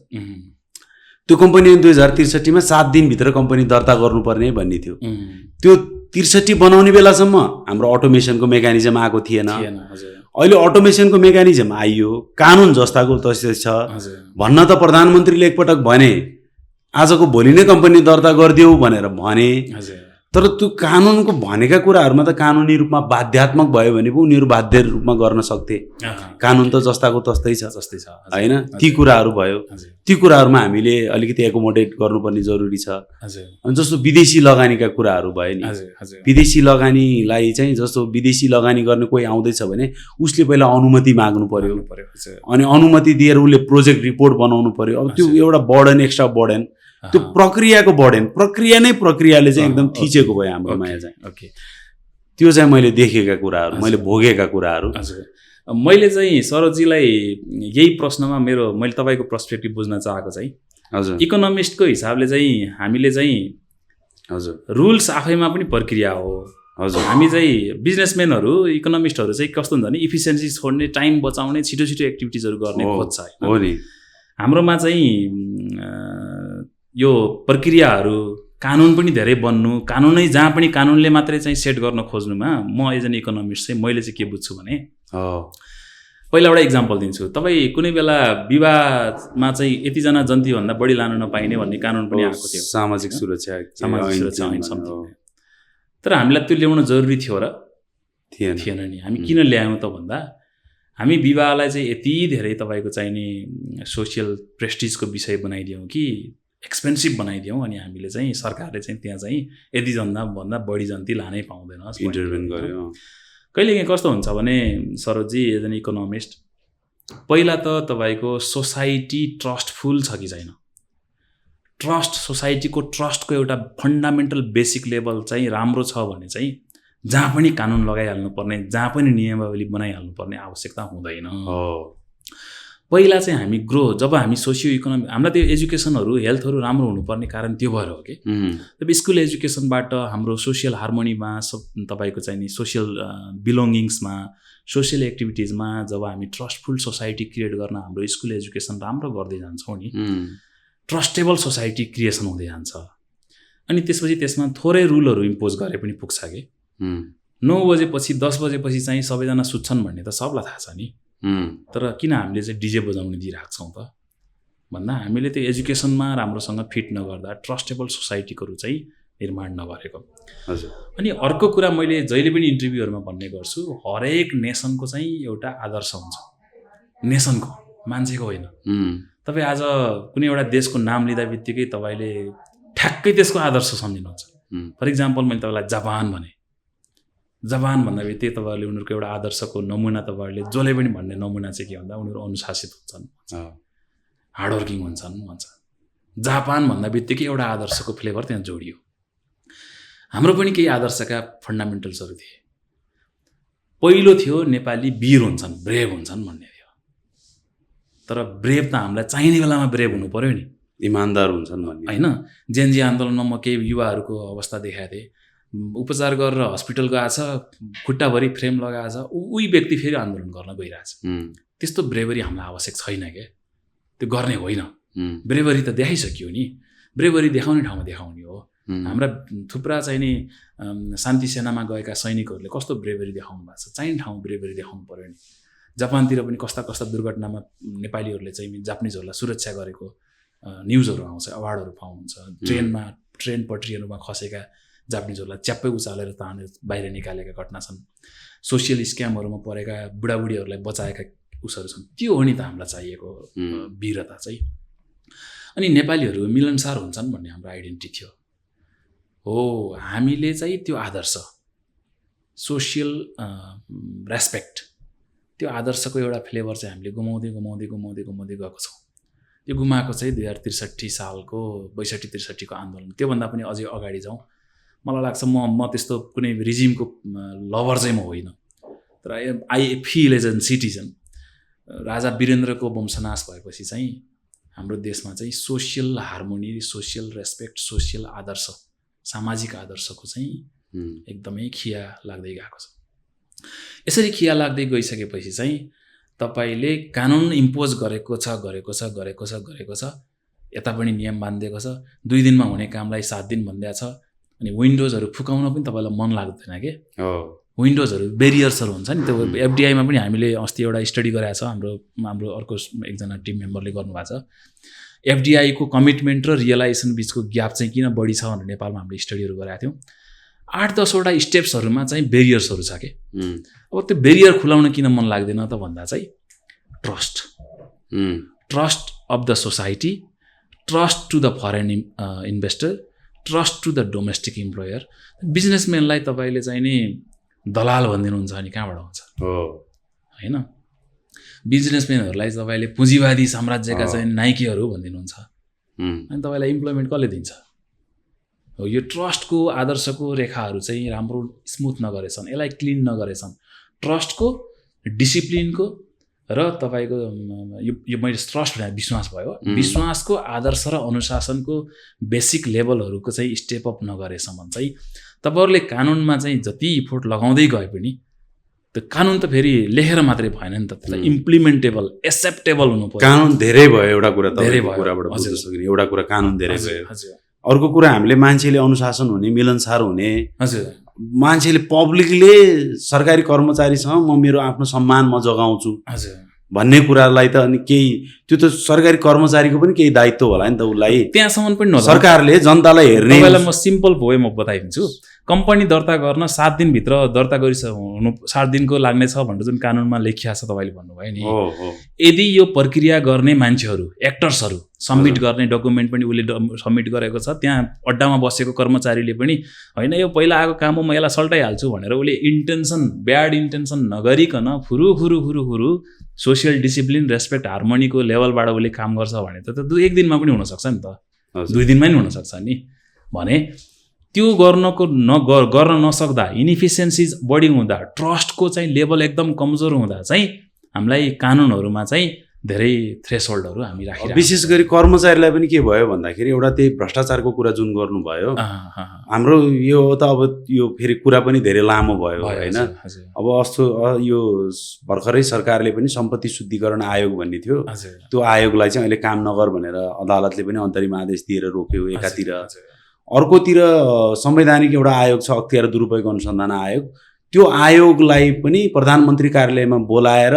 त्यो कम्पनी ऐन 2063 मा 7 दिनभित्र कम्पनी दर्ता गर्नुपर्ने भन्ने थियो। त्यो 63 बनाउने बेलासम्म हाम्रो अटोमेसनको मेकानिजम आएको थिएन। अहिले अटोमेसनको मेकानिजम आइयो, कानुन जस्ताको तस्तै छ। भन्न त प्रधानमन्त्रीले एकपटक भने आजको भोलि नै कम्पनी दर्ता गरिदेऊ भनेर भने, तर त्यो कानुनको भनेका कुराहरूमा त कानुनी रूपमा बाध्यात्मक भयो भने पो उनीहरू बाध्य रूपमा गर्न सक्थे। कानुन त जस्ताको तस्तै छ होइन। ती कुराहरू भयो, ती कुराहरूमा हामीले अलिकति एकोमोडेट गर्नुपर्ने जरुरी छ। अनि जस्तो विदेशी लगानीका कुराहरू भयो नि, विदेशी लगानीलाई चाहिँ जस्तो विदेशी लगानी गर्ने कोही आउँदैछ भने उसले पहिला अनुमति माग्नु पर्यो, अनि अनुमति दिएर उसले प्रोजेक्ट रिपोर्ट बनाउनु पर्यो। अब त्यो एउटा बर्डन, एक्स्ट्रा बर्डन, त्यो प्रक्रियाको बर्डन, प्रक्रियाले चाहिँ एकदम थिचेको भयो हाम्रो माया चाहिँ। त्यो चाहिँ मैले देखेका कुराहरू, मैले भोगेका कुराहरू। मैले चाहिँ सरोजीलाई यही प्रश्नमा मैले तपाईँको पर्सपेक्टिभ बुझ्न चाहेको चाहिँ हजुर, इकोनोमिस्टको हिसाबले चाहिँ हामीले चाहिँ हजुर रुल्स आफैमा पनि प्रक्रिया हो। हजुर, हामी चाहिँ बिजनेसम्यानहरू, इकोनोमिस्टहरू चाहिँ कस्तो हुन्छ भने इफिसियन्सी छोड्ने, टाइम बचाउने, छिटो एक्टिभिटिजहरू गर्ने खोज्छ हो नि। हाम्रोमा चाहिँ यो प्रक्रियाहरू, कानुन पनि धेरै बन्नु, कानुनै जहाँ पनि कानुनले मात्रै चाहिँ सेट गर्न खोज्नुमा म एज एन इकोनोमिस्ट चाहिँ मैले चाहिँ के बुझ्छु भने पहिला एउटा इक्जाम्पल दिन्छु, तपाईँ कुनै बेला विवाहमा चाहिँ यतिजना जन्तीभन्दा बढी लान नपाइने भन्ने कानुन पनि आएको थियो, सामाजिक सुरक्षा ऐन something। तर हामीलाई त्यो ल्याउन जरुरी थियो र थिएन नि। हामी किन ल्यायौँ त भन्दा हामी विवाहलाई चाहिँ यति धेरै तपाईँको चाहिने सोसियल प्रेस्टिजको विषय बनाइदियौँ कि एक्सपेन्सिभ बनाइदियौँ, अनि हामीले चाहिँ सरकारले चाहिँ त्यहाँ चाहिँ यति भन्दा बढी जन्ती लानै पाउँदैन, इन्टरभेन गर्यो। कहिलेकाहीँ कस्तो हुन्छ भने सरोजी एज एन इकोनोमिस्ट, पहिला त तपाईँको सोसाइटी ट्रस्टफुल छ कि छैन, सोसाइटीको ट्रस्टको एउटा फन्डामेन्टल बेसिक लेभल चाहिँ राम्रो छ भने चाहिँ जहाँ पनि कानुन लगाइहाल्नु पर्ने, जहाँ पनि नियमावली बनाइहाल्नु पर्ने आवश्यकता हुँदैन। पहिला चाहिँ हामी जब हामी सोसियो इकोनोमिक, हामीलाई त्यो एजुकेसनहरू हेल्थहरू राम्रो हुनुपर्ने कारण त्यो भएर हो कि। तब स्कुल एजुकेसनबाट हाम्रो सोसियल हार्मोनीमा, तपाईँको चाहिँ नि सोसियल बिलोङ्गिङ्समा, सोसियल एक्टिभिटिजमा जब हामी ट्रस्टफुल सोसाइटी क्रिएट गर्न हाम्रो स्कुल एजुकेसन राम्रो गर्दै जान्छौँ नि, ट्रस्टेबल सोसाइटी क्रिएसन हुँदै जान्छ। अनि त्यसपछि त्यसमा थोरै रुलहरू इम्पोज गरे पनि पुग्छ कि 9 बजेपछि 10 बजेपछि चाहिँ सबैजना सुत्छन् भन्ने त सबलाई थाहा छ नि। तर किन हामीले चाहिँ डिजे बजाउन दिइरहेको छौँ त भन्दा हामीले त्यो एजुकेसनमा राम्रोसँग फिट नगर्दा ट्रस्टेबल सोसाइटीहरू चाहिँ निर्माण नगरेको। हजुर। अनि अर्को कुरा मैले जहिले पनि इन्टरभ्यूहरूमा भन्ने गर्छु, हरेक नेसनको चाहिँ एउटा आदर्श हुन्छ, नेसनको, मान्छेको होइन। तपाईँ आज कुनै एउटा देशको नाम लिँदा बित्तिकै तपाईँले ठ्याक्कै त्यसको आदर्श सम्झिनुहुन्छ। फर इक्जाम्पल मैले तपाईँलाई जापान भने, जापान भन्दा बित्तिकै तपाईँहरूले उनीहरूको एउटा आदर्शको नमुना तपाईँहरूले जसले पनि भन्ने नमुना चाहिँ के भन्दा उनीहरू अनुशासित हुन्छन्, हार्डवर्किङ हुन्छन् भन्छ। जापान भन्दा बित्तिकै एउटा आदर्शको फ्लेभर त्यहाँ जोडियो। हाम्रो पनि केही आदर्शका फन्डामेन्टल्सहरू थिए। पहिलो थियो नेपाली वीर हुन्छन्, ब्रेभ हुन्छन् भन्ने थियो। तर ब्रेभ त हामीलाई चाहिने बेलामा ब्रेभ हुनु पर्यो नि, इमान्दार हुन्छन् भन्ने होइन। जेएनजी आन्दोलनमा म केही युवाहरूको अवस्था देखाएको थिएँ, उपचार गरेर हस्पिटल गएको छ, खुट्टाभरि फ्रेम लगाएको छ, उही व्यक्ति फेरि आन्दोलन गर्न गइरहेछ। त्यस्तो ब्रेभरी हामीलाई आवश्यक छैन क्या, त्यो गर्ने होइन। ब्रेभरी त देखाइसक्यो नि, ब्रेभरी देखाउने ठाउँमा देखाउने हो। हाम्रा थुप्रा चाहिँ नि शान्ति सेनामा गएका सैनिकहरूले कस्तो ब्रेभरी देखाउनु भएको छ, चाहिने ठाउँ ब्रेभरी देखाउनु पर्यो नि। जापानतिर पनि कस्ता कस्ता दुर्घटनामा नेपालीहरूले चाहिँ जापानिजहरूलाई सुरक्षा गरेको न्युजहरू आउँछ, अवार्डहरू पाउनुहुन्छ। ट्रेन पटरीहरूमा खसेका जापानिजहरूलाई च्याप्पै उचालेर तानेर बाहिर निकालेका घटना छन्। सोसियल स्क्यामहरूमा परेका बुढाबुढीहरूलाई बचाएका उसहरू छन्। त्यो हो नि त हामीलाई चाहिएको वीरता चाहिँ। अनि नेपालीहरू मिलनसार हुन्छन् भन्ने हाम्रो आइडेन्टिटी थियो। हो, हामीले चाहिँ त्यो आदर्श, सोसियल रेस्पेक्ट, त्यो आदर्शको एउटा फ्लेभर चाहिँ हामीले गुमाउँदै गएको छौँ। त्यो गुमाएको चाहिँ 2063 सालको 62-63 को आन्दोलन। त्योभन्दा पनि अझै अगाडि जाउँ, मलाई लाग्छ म त्यस्तो कुनै रिजिमको लभर चाहिँ म होइन, तर I feel as an citizen. राजा वीरेन्द्रको वंशनाश भएपछि चाहिँ हाम्रो देशमा चाहिँ social harmony, social respect, social आदर्श, सामाजिक आदर्शको चाहिँ एकदमै खिया लाग्दै गएको छ। यसरी खिया लाग्दै गइसकेपछि चाहिँ तपाईँले कानुन इम्पोज गरेको छ, यता पनि नियम बाँधिएको छ, 2 दिनमा हुने कामलाई 7 दिन भन्दै छ। अनि विन्डोजहरू फुकाउन पनि तपाईँलाई मन लाग्दैन के। विन्डोजहरू बेरियर्सहरू हुन्छ नि। त्यो एफडिआईमा पनि हामीले अस्ति एउटा स्टडी गराएको छ, हाम्रो अर्को एकजना टिम मेम्बरले गर्नुभएको छ। एफडिआईको कमिटमेन्ट र रियलाइजेसन बिचको ग्याप चाहिँ किन बढी छ भनेर नेपालमा हामीले स्टडीहरू गराएको थियौँ। 8-10वटा स्टेप्सहरूमा चाहिँ बेरियर्सहरू छ कि। अब त्यो बेरियर खुलाउन किन मन लाग्दैन त भन्दा चाहिँ trust of the society, trust to the foreign investor, trust to the domestic employer. बिजनेसम्यानलाई तपाईँले चाहिँ नि दलाल भनिदिनुहुन्छ अनि कहाँबाट हुन्छ होइन। बिजनेसम्यानहरूलाई तपाईँले पुँजीवादी साम्राज्यका चाहिँ नाइकीहरू भनिदिनुहुन्छ अनि तपाईँलाई इम्प्लोइमेन्ट कसले दिन्छ। हो, यो ट्रस्टको आदर्शको रेखाहरू चाहिँ राम्रो स्मुथ नगरेछन्, यसलाई क्लिन नगरेछन्। ट्रस्टको, डिसिप्लिनको र तपाईँको यो मैले ट्रस्ट भने विश्वास भयो, विश्वासको आदर्श र अनुशासनको बेसिक लेभलहरूको चाहिँ स्टेप अप नगरेसम्म चाहिँ तपाईँहरूले कानुनमा चाहिँ जति इफोर्ट लगाउँदै गए पनि त्यो कानुन त फेरि लेखेर मात्रै भएन नि त, त्यसलाई इम्प्लिमेन्टेबल, एक्सेप्टेबल हुनु पर्यो। कानुन धेरै भयो, एउटा कुरा धेरै भयो, कुराबाट बुझ्न सकिने एउटा कुरा कानुन धेरै भयो। अर्को कुरा हामीले मान्छेले अनुशासन हुने, मिलनसार हुने, मान्छेले पब्लिकले सरकारी कर्मचारीसँग म मेरो आफ्नो सम्मान म जगाउँछु हजुर भन्ने कुरालाई त अनि केही त्यो त सरकारी कर्मचारीको पनि केही दायित्व होला नि त उसलाई त्यहाँसम्म पनि नजाउँ। सरकारले जनतालाई हेर्ने तपाईँलाई म सिम्पल वे म बताइदिन्छु। कम्पनी दर्ता गर्न 7 दिनभित्र दर्ता हुनु 7 दिनको लाग्ने छ भनेर जुन कानुनमा लेखिया छ तपाईँले भन्नुभयो नि, यदि यो प्रक्रिया गर्ने मान्छेहरू एक्टर्सहरू सबमिट गर्ने डकुमेन्ट पनि उसले सबमिट गरेको छ, त्यहाँ अड्डामा बसेको कर्मचारीले पनि होइन यो पहिला आएको काम हो म यसलाई सल्टाइहाल्छु भनेर उसले ब्याड इन्टेन्सन नगरिकन फुरु सोसियल डिसिप्लिन रेस्पेक्ट हार्मोनीको लेभलबाट उसले काम गर्छ भने त 1 दिनमा पनि हुनसक्छ नि त, 2 दिनमा पनि हुनसक्छ नि। भने त्यो गर्न नसक्दा इनिफिसियन्सिज बढी हुँदा ट्रस्टको चाहिँ लेभल एकदम कमजोर हुँदा चाहिँ हामीलाई कानुनहरूमा चाहिँ धेरै थ्रेसहोल्डहरू हामी राखिरहेको विशेष गरी कर्मचारीलाई पनि के भयो भन्दाखेरि एउटा त्यही भ्रष्टाचारको कुरा जुन गर्नुभयो हाम्रो यो त अब यो फेरि कुरा पनि धेरै लामो भयो होइन। अब यो भर्खरै सरकारले पनि सम्पत्ति शुद्धिकरण आयोग भन्ने थियो, त्यो आयोगलाई चाहिँ अहिले काम नगर भनेर अदालतले पनि अन्तरिम आदेश दिएर रोक्यो एकातिर। अर्कोतिर संवैधानिक एउटा आयोग छ अख्तियार दुरुपयोग अनुसन्धान आयोग, त्यो आयोगलाई पनि प्रधानमन्त्री कार्यालयमा बोलाएर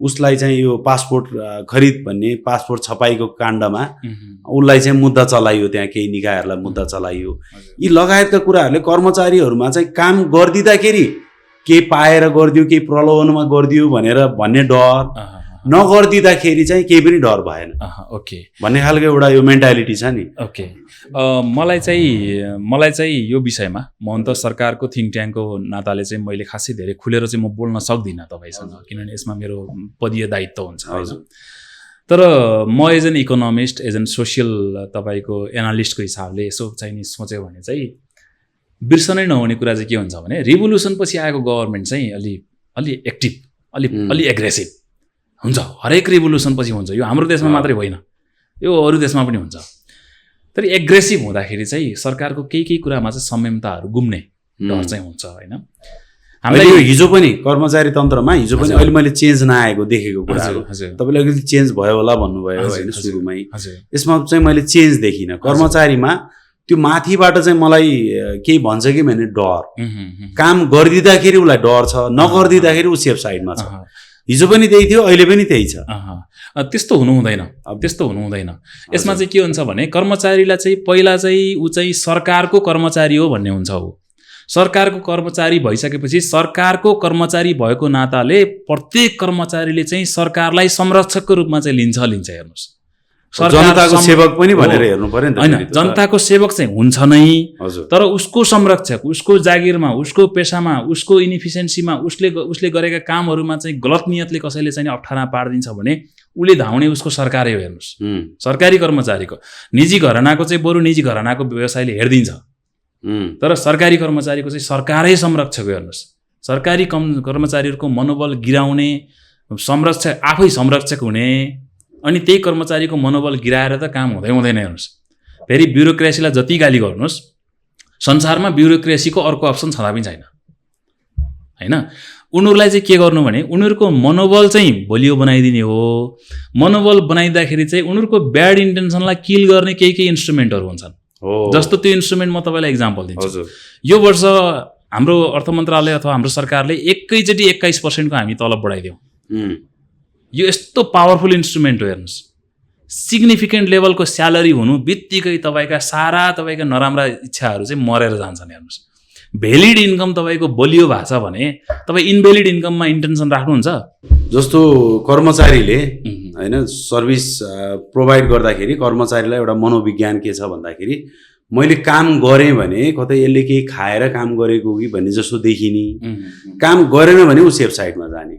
उसलाई चाहिँ यो पासपोर्ट खरिद भन्ने पासपोर्ट छपाईको काण्डमा उसलाई चाहिँ मुद्दा चलाइयो, त्यहाँ केही निकायहरूलाई मुद्दा चलाइयो। यी लगायतका कुराहरूले कर्मचारीहरूमा चाहिँ काम गरिदिँदाखेरि केही पाएर गरिदियो केही प्रलोभनमा गरिदियो भन्ने डर, नगरिदिँदाखेरि चाहिँ केही पनि डर भएन ओके भन्ने खालको एउटा यो मेन्टालिटी छ नि। ओके मलाई चाहिँ यो विषयमा म अन्त सरकारको थिङ्क ट्याङ्कको नाताले चाहिँ मैले खासै धेरै खुलेर चाहिँ म बोल्न सक्दिनँ तपाईँसँग, किनभने यसमा मेरो पदीय दायित्व हुन्छ होइन। तर म as an economist as an social तपाईँको एनालिस्टको हिसाबले यसो चाहिँ नि सोच्यो भने चाहिँ बिर्सनै नहुने कुरा चाहिँ के हुन्छ भने रिभोल्युसन पछि आएको गभर्मेन्ट चाहिँ अलि एक्टिभ अलि एग्रेसिभ हुन्छ। हरेक रिभोल्युसन पछि हुन्छ, यो हाम्रो देशमा मात्रै होइन, यो अरू देशमा पनि हुन्छ। तर एग्रेसिभ हुँदाखेरि चाहिँ सरकारको केही कुरामा चाहिँ संयमताहरू गुम्ने डर चाहिँ हुन्छ होइन। हामीलाई यो हिजो पनि कर्मचारी तन्त्रमा हिजो पनि अहिले मैले चेन्ज नआएको देखेको कुराहरू तपाईँले अलिकति चेन्ज भयो होला भन्नुभयो होइन सुरुमै, यसमा चाहिँ मैले चेन्ज देखिनँ। कर्मचारीमा त्यो माथिबाट चाहिँ मलाई केही भन्छ कि भने डर, काम गरिदिँदाखेरि उसलाई डर छ, नगरिदिँदाखेरि ऊ सेफ साइडमा छ। हिजो पनि त्यही थियो, अहिले पनि त्यही छ। त्यस्तो हुनु हुँदैन। यसमा चाहिँ के हुन्छ भने कर्मचारीलाई चाहिँ पहिला चाहिँ ऊ चाहिँ सरकारको कर्मचारी हो भन्ने हुन्छ। ऊ सरकारको कर्मचारी भइसकेपछि सरकारको कर्मचारी भएको नाताले प्रत्येक कर्मचारीले चाहिँ सरकारलाई संरक्षकको रूपमा चाहिँ लिन्छ हेर्नुहोस्। जनताको सेवक पनि भनेर हेर्नु पर्यो नि त। होइन, जनताको सेवक चाहिँ हुन्छ नै, तर उसको संरक्षक, उसको जागिरमा, उसको पेसामा, उसको इनिफिसियन्सीमा, उसले गरेका कामहरूमा चाहिँ गलत नियतले कसैले चाहिँ अप्ठ्यारा पारिदिन्छ भने उसले धाउने उसको सरकारै हो। हेर्नुहोस्, सरकारी कर्मचारीको निजी घरानाको चाहिँ बरु निजी घरानाको व्यवसायले हेरिदिन्छ, तर सरकारी कर्मचारीको चाहिँ सरकारै संरक्षक हो। हेर्नुहोस्, सरकारी कर्मचारीहरूको मनोबल गिराउने, संरक्षक आफै संरक्षक हुने, अनि त्यही कर्मचारीको मनोबल गिराएर त काम हुँदैन। हेर्नुहोस्, फेरि ब्युरोक्रेसीलाई जति गाली गर्नुहोस्, संसारमा ब्युरोक्रेसीको अर्को अप्सन छँदा पनि छैन होइन। उनीहरूलाई चाहिँ के गर्नु भने उनीहरूको मनोबल चाहिँ बलियो बनाइदिने हो। मनोबल बनाइदिँदाखेरि चाहिँ उनीहरूको ब्याड इन्टेन्सनलाई किल गर्ने केही इन्स्ट्रुमेन्टहरू हुन्छन्। जस्तो त्यो इन्स्ट्रुमेन्ट म तपाईँलाई इक्जाम्पल दिन्छु। यो वर्ष हाम्रो अर्थ मन्त्रालय अथवा हाम्रो सरकारले एकैचोटि 21% को हामी तलब बढाइदियौँ। यो यस्तो पावरफुल इन्स्ट्रुमेन्ट हो। हेर्नुहोस्, सिग्निफिकेन्ट लेभलको स्यालेरी हुनु बित्तिकै तपाईँका नराम्रा इच्छाहरू चाहिँ मरेर जान्छन्। हेर्नुहोस्, भ्यालिड इन्कम तपाईँको बलियो भएको छ भने तपाईँ इनभ्यालिड इन्कममा इन्टेन्सन राख्नुहुन्छ। जस्तो कर्मचारीले होइन सर्भिस प्रोभाइड गर्दाखेरि कर्मचारीलाई एउटा मनोविज्ञान के छ भन्दाखेरि मैले काम गरेँ भने कतै यसले केही खाएर काम गरेको कि भन्ने जस्तो देखिने, काम गरेन भने ऊ सेफ साइडमा जाने।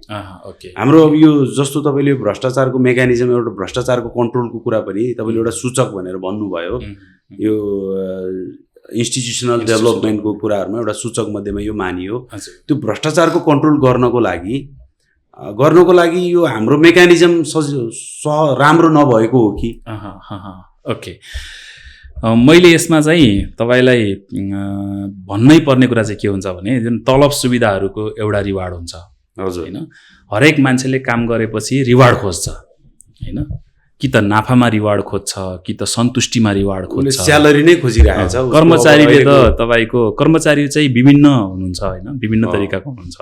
हाम्रो यो जस्तो तपाईँले भ्रष्टाचारको मेकानिजम, एउटा भ्रष्टाचारको कन्ट्रोलको कुरा पनि तपाईँले एउटा सूचक भनेर भन्नुभयो। यो इन्स्टिट्युसनल डेभलपमेन्टको कुराहरूमा एउटा सूचक मध्येमा यो मानियो। त्यो भ्रष्टाचारको कन्ट्रोल गर्नको लागि यो हाम्रो मेकानिजम राम्रो नभएको हो कि? ओके, मैले यसमा चाहिँ तपाईँलाई भन्नै पर्ने कुरा चाहिँ के हुन्छ भने जुन तलब सुविधाहरूको एउटा रिवार्ड हुन्छ। हजुर, होइन, हरेक मान्छेले काम गरेपछि रिवार्ड खोज्छ होइन। कि त नाफामा रिवार्ड खोज्छ कि त सन्तुष्टिमा रिवार्ड उसले खोज्छ। स्यालेरी नै खोजिरहेछ। कर्मचारीले त तपाईँको कर्मचारी चाहिँ विभिन्न हुनुहुन्छ होइन, विभिन्न तरिकाको हुनुहुन्छ।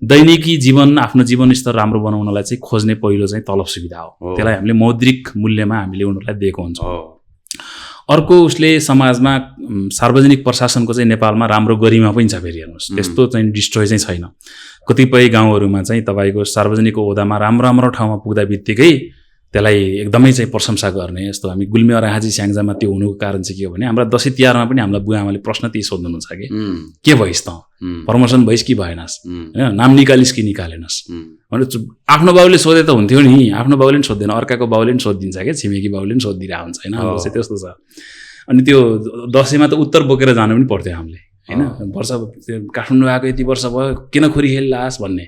दैनिकी जीवन आफ्नो जीवन स्तर राम्रो बनाउनलाई चाहिँ खोज्ने पहिलो चाहिँ तलब सुविधा हो। त्यसलाई हामीले मौद्रिक मूल्यमा हामीले उनीहरूलाई दिएको हुन्छौँ। अर्को उसले समाजमा सार्वजनिक प्रशासनको चाहिँ नेपालमा राम्रो गरिमा पनि छ। फेरि हेर्नुहोस् त्यस्तो चाहिँ डिस्ट्रोय चाहिँ छैन। कतिपय गाउँहरूमा चाहिँ तपाईँको सार्वजनिक ओहदामा राम्रो राम्रो ठाउँमा पुग्दा बित्तिकै त्यसलाई एकदमै चाहिँ प्रशंसा गर्ने। यस्तो हामी गुल्मे अराहाजी स्याङ्जामा त्यो हुनुको कारण चाहिँ के हो भने हाम्रा दसैँ तिहारमा पनि हामीलाई बुवा आमाले प्रश्न त्यही सोध्नुहुन्छ कि के भइस् त, प्रमोसन भइस् कि भएनस्, होइन नाम निकालिस् कि निकालेनस् भने आफ्नो बाउले सोधे त हुन्थ्यो नि, आफ्नो बाउले पनि सोध्दैन, अर्काको बाउले पनि सोधिदिन्छ क्या, छिमेकी बाउले पनि सोधिदिरहेको हुन्छ होइन। हाम्रो चाहिँ त्यस्तो छ। अनि त्यो दसैँमा त उत्तर बोकेर जानु पनि पर्थ्यो हामीले होइन। वर्ष काठमाडौँ आएको यति वर्ष भयो किन खोरी खेल्लास् भन्ने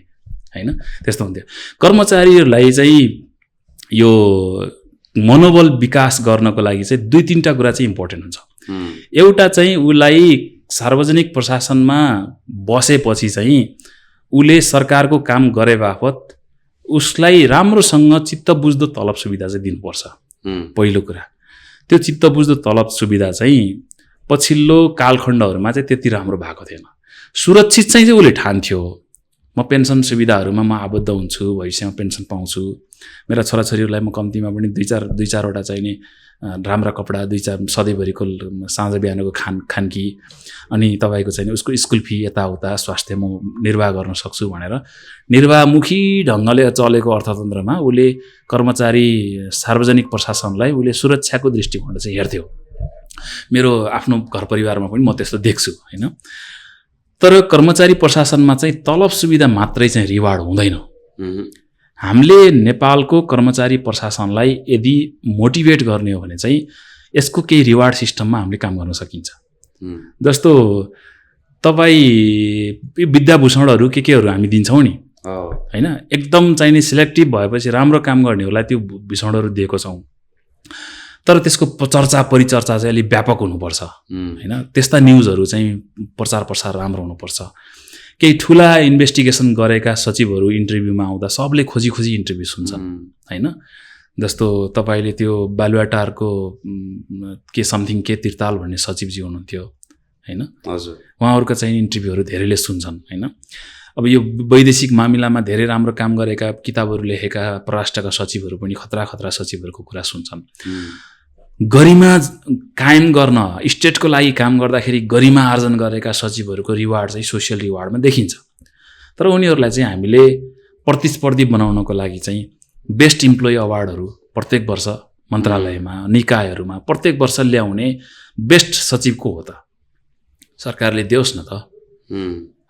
होइन, त्यस्तो हुन्थ्यो। कर्मचारीहरूलाई चाहिँ यो मनोबल विकास गर्नको लागि चाहिँ 2-3टा कुरा चाहिँ इम्पोर्टेन्ट हुन्छ। एउटा चाहिँ उसलाई सार्वजनिक प्रशासनमा बसेपछि चाहिँ उसले सरकारको काम गरे बापत उसलाई राम्रोसँग चित्त बुझ्दो तलब सुविधा चाहिँ दिनुपर्छ पहिलो कुरा। त्यो चित्त बुझ्दो तलब सुविधा चाहिँ पछिल्लो कालखण्डहरूमा चाहिँ त्यति राम्रो भएको थिएन। सुरक्षित चाहिँ उसले ठान्थ्यो, म पेन्सन सुविधाहरूमा म आबद्ध हुन्छु, भविष्यमा पेन्सन पाउँछु, मेरा छोराछोरीहरूलाई म कम्तीमा पनि दुई चारवटा चाहिने राम्रा कपडा, 2-4 सधैँभरिको साँझ बिहानको खानकी, अनि तपाईँको चाहिँ उसको स्कुल फी यताउता स्वास्थ्य म निर्वाह गर्न सक्छु भनेर निर्वाहमुखी ढङ्गले चलेको अर्थतन्त्रमा उसले कर्मचारी सार्वजनिक प्रशासनलाई उसले सुरक्षाको दृष्टिकोणले चाहिँ हेर्थ्यो। मेरो आफ्नो घर परिवारमा पनि म त्यस्तो देख्छु होइन। तर कर्मचारी प्रशासनमा चाहिँ तलब सुविधा मात्रै चाहिँ रिवार्ड हुँदैन। हामीले नेपालको कर्मचारी प्रशासनलाई यदि मोटिभेट गर्ने हो भने चाहिँ यसको केही रिवार्ड सिस्टममा हामीले काम गर्न सकिन्छ। जस्तो तपाईँ विद्याभूषणहरू केहरू हामी दिन्छौँ नि होइन, एकदम चाहिने सिलेक्टिभ भएपछि राम्रो काम गर्नेहरूलाई त्यो भूषणहरू दिएको छौँ। तर त्यसको चर्चा परिचर्चा चाहिँ अलिक व्यापक हुनुपर्छ होइन। त्यस्ता न्युजहरू चाहिँ प्रचार प्रसार राम्रो हुनुपर्छ। केही ठुला इन्भेस्टिगेसन गरेका सचिवहरू इन्टरभ्यूमा आउँदा सबले खोजी इन्टरभ्यू सुन्छन् होइन। जस्तो तपाईँले त्यो बालुवाटारको के समथिङ के तिर्ताल भन्ने सचिवजी हुनुहुन्थ्यो होइन, हजुर, उहाँहरूको चाहिँ इन्टरभ्यूहरू धेरैले सुन्छन् होइन। अब यो वैदेशिक मामिलामा धेरै राम्रो काम गरेका किताबहरू लेखेका परराष्ट्रका सचिवहरू पनि खतरा सचिवहरूको कुरा सुन्छन्। गरिमा कायम गर्न स्टेटको लागि काम गर्दाखेरि गरिमा आर्जन गरेका सचिवहरूको रिवार्ड चाहिँ सोसियल रिवार्डमा देखिन्छ। तर उनीहरूलाई चाहिँ हामीले प्रतिस्पर्धी बनाउनको लागि चाहिँ बेस्ट इम्प्लोइ अवार्डहरू प्रत्येक वर्ष मन्त्रालयमा निकायहरूमा प्रत्येक वर्ष ल्याउने बेस्ट सचिवको हो त सरकारले दियोस् न त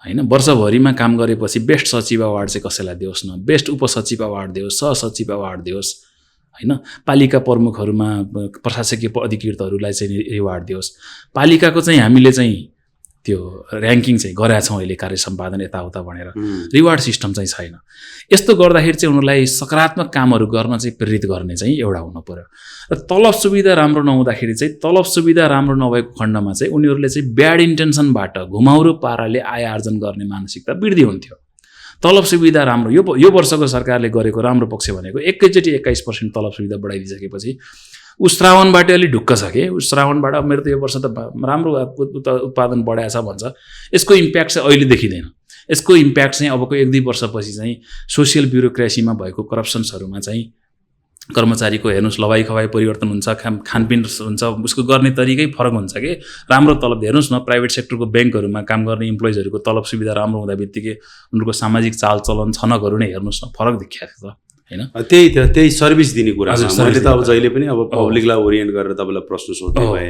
होइन। वर्षभरिमा काम गरेपछि बेस्ट सचिव अवार्ड चाहिँ कसैलाई दियोस् न, बेस्ट उपसचिव अवार्ड दियोस्, सहसचिव अवार्ड दियोस् होइन। पालिका प्रमुखहरूमा प्रशासकीय अधिकृतहरूलाई चाहिँ रिवार्ड दियोस्। पालिकाको चाहिँ हामीले चाहिँ त्यो ऱ्याङ्किङ चाहिँ गरेका छौँ अहिले, कार्य सम्पादन यताउता भनेर रिवार्ड सिस्टम चाहिँ छैन। यस्तो गर्दाखेरि चाहिँ उनीहरूलाई सकारात्मक कामहरू गर्न चाहिँ प्रेरित गर्ने चाहिँ एउटा हुनु पर्यो। र तलब सुविधा राम्रो नहुँदाखेरि चाहिँ तलब सुविधा राम्रो नभएको खण्डमा चाहिँ उनीहरूले चाहिँ ब्याड इन्टेन्सनबाट घुमाउरो पाराले आय आर्जन गर्ने मानसिकता वृद्धि हुन्थ्यो। तलब सुविधा राम्रो यो वर्षको सरकारले गरेको राम्रो पक्ष भनेको एकैचोटि 21% तलब सुविधा बढाइदिइसकेपछि ऊ श्रावणबाट अलिक ढुक्क छ कि ऊ श्रावणबाट मेरो त यो वर्ष त राम्रो उत्पादन बढाएको छ भन्छ। यसको इम्प्याक्ट चाहिँ अहिले देखिँदैन। यसको इम्प्याक्ट चाहिँ अबको 1-2 वर्षपछि चाहिँ सोसियल ब्युरोक्रेसीमा भएको करप्सन्सहरूमा चाहिँ कर्मचारीको हेर्नुहोस् लवाई खवाई परिवर्तन हुन्छ, खानपिन हुन्छ, उसको गर्ने तरिकै फरक हुन्छ कि राम्रो तलब हेर्नुहोस् न। प्राइभेट सेक्टरको ब्याङ्कहरूमा काम गर्ने इम्प्लोइजहरूको तलब सुविधा राम्रो हुँदा बित्तिकै उनीहरूको सामाजिक चालचलन छनकहरू नै हेर्नुहोस् न, फरक देखिएको छ होइन। त्यही सर्भिस दिने कुरा मैले त अब जहिले पनि अब पब्लिकलाई ओरिएन्ट गरेर तपाईँलाई प्रश्न सोध्दै भए।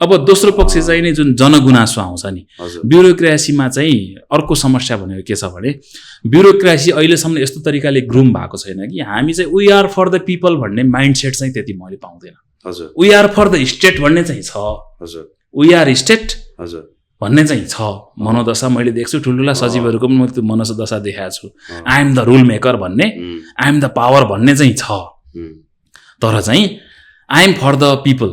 अब दोस्रो पक्ष चाहिँ नि जुन जनगुनासो आउँछ नि ब्युरोक्रेसीमा चाहिँ अर्को समस्या भनेको के छ भने ब्युरोक्रेसी अहिलेसम्म यस्तो तरिकाले ग्रुम भएको छैन कि हामी चाहिँ we are for the people भन्ने माइन्डसेट चाहिँ त्यति मैले पाउँदैन। हजुर, we are for the state भन्ने चाहिँ छ। हजुर, वी आर स्टेट हजुर भन्ने चाहिँ छ मनोदशा मैले देख्छु। ठुल्ठुला सचिवहरूको पनि म त्यो मनोदशा देखाएको छु। I am the rule maker भन्ने, आई एम द पावर भन्ने चाहिँ छ। तर चाहिँ I am for the people,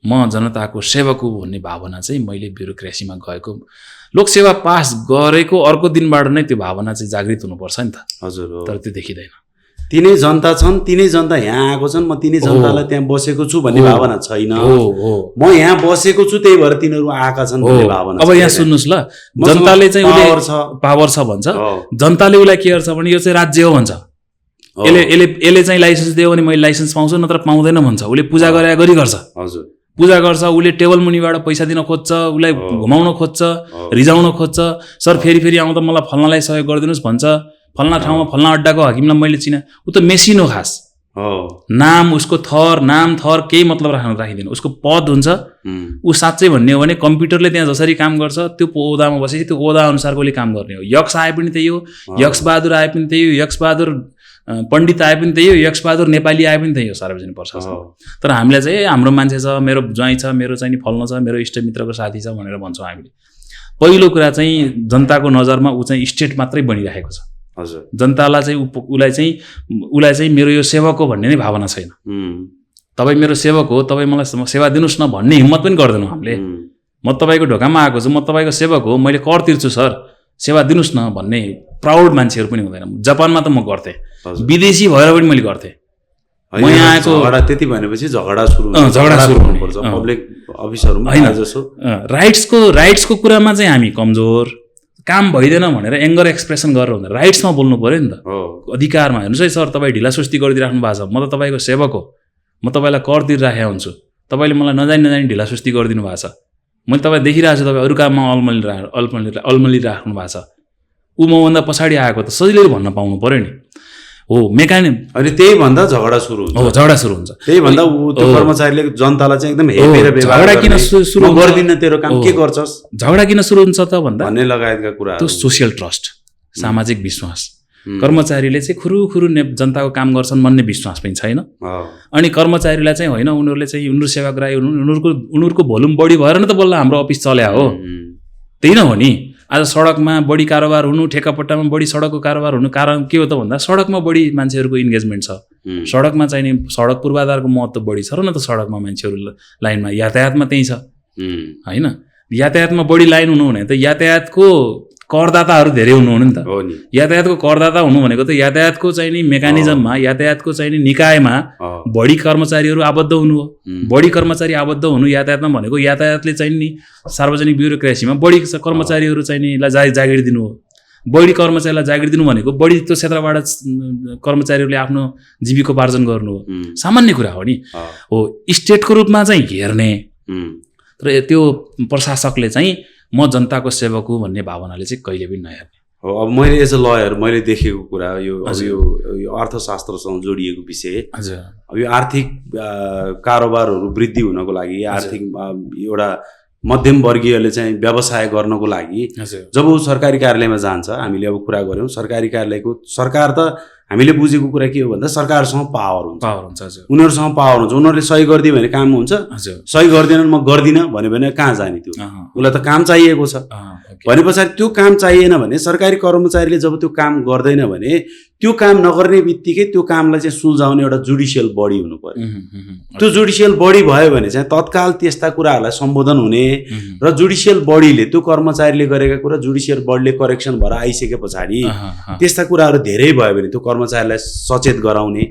म जनताको सेवक हो भन्ने भावना चाहिँ मैले ब्युरोक्रेसीमा गएको लोकसेवा पास गरेको अर्को दिनबाट नै त्यो भावना चाहिँ जागृत हुनुपर्छ नि त। हजुर, तर त्यो देखिँदैन। तिनै जनता छन्, तिनै जनता यहाँ आएको छन्, म तिनै जनतालाई त्यहाँ बसेको छु भन्ने भावना छैन। म यहाँ बसेको छु त्यही भएर तिनीहरू आएका छन् भन्ने भावना। अब यहाँ सुन्नुहोस् ल, जनताले चाहिँ पावर छ भन्छ, जनताले उसलाई के गर्छ भने यो चाहिँ राज्य हो भन्छ। यसले चाहिँ लाइसेन्स दियो भने मैले लाइसेन्स पाउँछु, नत्र पाउँदैन भन्छ। उसले पूजा गरी गर्छ। हजुर, पूजा गर्छ, उसले टेबल मुनिबाट पैसा दिन खोज्छ, उसलाई घुमाउन खोज्छ, रिजाउन खोज्छ। सर फेरि आउँदा मलाई फल्नालाई सहयोग गरिदिनुहोस् भन्छ, फल्ना ठाउँमा फल्ना अड्डाको हकिमलाई मैले चिने। ऊ त मेसिन हो खास। नाम, उसको नाम थर केही मतलब राखिदिनु। उसको पद हुन्छ। ऊ साँच्चै भन्ने हो भने कम्प्युटरले त्यहाँ जसरी काम गर्छ त्यो ओदामा बसेपछि त्यो ओदा अनुसारको उसले काम गर्ने हो। यक्स आए पनि त्यही हो, यक्स बहादुर आए पनि त्यही हो, यक्स बहादुर पण्डित आए पनि त्यही हो, यक्स बहादुर नेपाली आए पनि त्यही हो सार्वजनिक प्रशासन। तर हामीलाई चाहिँ हाम्रो मान्छे छ, मेरो ज्वाइँ छ, मेरो चाहिँ नि फल्न छ, मेरो इष्टमित्रको साथी छ भनेर भन्छौँ हामीले। पहिलो कुरा चाहिँ जनताको नजरमा ऊ चाहिँ स्टेट मात्रै बनिराखेको छ। हजुर, जनतालाई चाहिँ उसलाई चाहिँ मेरो यो सेवक हो भन्ने नै भावना छैन। तपाईँ मेरो सेवक हो, तपाईँ मलाई सेवा दिनुहोस् न भन्ने हिम्मत पनि गर्दैनौँ हामीले। म तपाईँको ढोकामा आएको छु, म तपाईँको सेवक हो, मैले कर तिर्छु सर, सेवा दिनुहोस् न भन्ने प्राउड मान्छेहरू पनि हुँदैन। जापानमा त म गर्थेँ, विदेशी भएर पनि मैले गर्थेँ। म यहाँ आएको त्यति भनेपछि झगडा सुरु हुनुपर्छ पब्लिक अफिसहरुमा। राइट्सको कुरामा चाहिँ हामी कमजोर, काम भइदैन भनेर एङ्गर एक्सप्रेसन गरेर हुँदैन, राइट्समा बोल्नु पर्यो नि त, अधिकारमा। हेर्नुहोस् है सर, तपाईँ ढिला सुस्ती गरिदिइराख्नु भएको छ, म त तपाईँको सेवक हो, म तपाईँलाई कर तिरिराखेको हुन्छु, तपाईँले मलाई नजानी ढिला सुस्ती गरिदिनु भएको छ, मैले तपाईँ देखिरहेको छु, तपाईँ अरू काममा अल्मली राख्नु भएको छ। ऊ मभन्दा पछाडि आएको त सजिलै भन्न पाउनु पर्यो नि। हो मेकानिक, अनि त्यही भन्दा झगडा सुरु हुन्छ। हो, झगडा सुरु हुन्छ। त्यही भन्दा त्यो कर्मचारीले जनतालाई चाहिँ एकदम हेपेर झगडा किन सुरु गर्दिन, तेरो काम के गर्छस्, झगडा किन सुरु हुन्छ त भन्दा भन्ने लगायतका कुराहरू। त्यो सोसियल ट्रस्ट, सामाजिक विश्वास। कर्मचारीले चाहिँ खुरुखुरु जनताको काम गर्छन् भन्ने विश्वास पनि छैन। अनि कर्मचारीलाई चाहिँ होइन, उनीहरूले चाहिँ उनीहरू सेवाग्राही उनीहरूको भोल्युम बढी भएर नै त बल्ल हाम्रो अफिस चल्या हो, त्यही न हो नि। आज सडकमा बढी कारोबार हुनु, ठेकापट्टामा बढी सडकको कारोबार हुनु कारण के हो त भन्दा सडकमा बढी मान्छेहरूको इन्गेजमेन्ट छ। सडकमा चाहिँ नि सडक पूर्वाधारको महत्त्व बढी छ र न त सडकमा मान्छेहरू लाइनमा, यातायातमा त्यही छ होइन। यातायातमा बढी लाइन हुनु भने त यातायातको करदाताहरू धेरै हुनु नि त। यातायातको करदाता हुनु भनेको त यातायातको चाहिँ नि मेकानिजममा, यातायातको चाहिँ नि निकायमा बढी कर्मचारीहरू आबद्ध हुनु हो। बढी कर्मचारी आबद्ध हुनु यातायातमा भनेको यातायातले चाहिँ नि सार्वजनिक ब्युरोक्रेसीमा बढी कर्मचारीहरू चाहिँ नि जागिर दिनु हो। बढी कर्मचारीलाई जागिर दिनु भनेको बढी त्यो क्षेत्रबाट कर्मचारीहरूले आफ्नो जीविकोपार्जन गर्नु हो, सामान्य कुरा हो नि। हो, स्टेटको रूपमा चाहिँ हेर्ने, तर त्यो प्रशासकले चाहिँ म जनताको सेवक हुँ भन्ने भावनाले चाहिँ कहिले पनि नहेर्ने हो। अब मैले एज अ लयर मैले देखेको कुरा यो अर्थशास्त्रसँग जोडिएको विषय। अब यो आर्थिक कारोबारहरू वृद्धि हुनको लागि, आर्थिक एउटा मध्यम वर्गीयले चाहिँ व्यवसाय गर्नको लागि जब ऊ सरकारी कार्यालयमा जान्छ, हामीले अब कुरा गऱ्यौँ सरकारी कार्यालयको, सरकार त हामीले बुझेको कुरा के हो भन्दा सरकारसँग पावर हुन्छ, उनीहरूसँग पावर हुन्छ। उनीहरूले सही गरिदियो भने काम हुन्छ, सही गर्दैनन् म गर्दिनँ भन्यो भने कहाँ जाने? त्यो उसलाई त काम चाहिएको छ। भने पछाडि त्यो काम चाहिएन भने सरकारी कर्मचारीले जब त्यो काम गर्दैन भने त्यो काम नगर्ने बित्तिकै त्यो कामलाई चाहिँ सुल्झाउने एउटा जुडिसियल बडी हुनु पर्यो। त्यो जुडिसियल बडी भयो भने चाहिँ तत्काल त्यस्ता कुराहरूलाई सम्बोधन हुने र जुडिसियल बडीले त्यो कर्मचारीले गरेका कुरा जुडिसियल बडीले करेक्सन भएर आइसके पछाडि त्यस्ता कुराहरू धेरै भयो भने त्यो कर्मचारीलाई सचेत गराउने,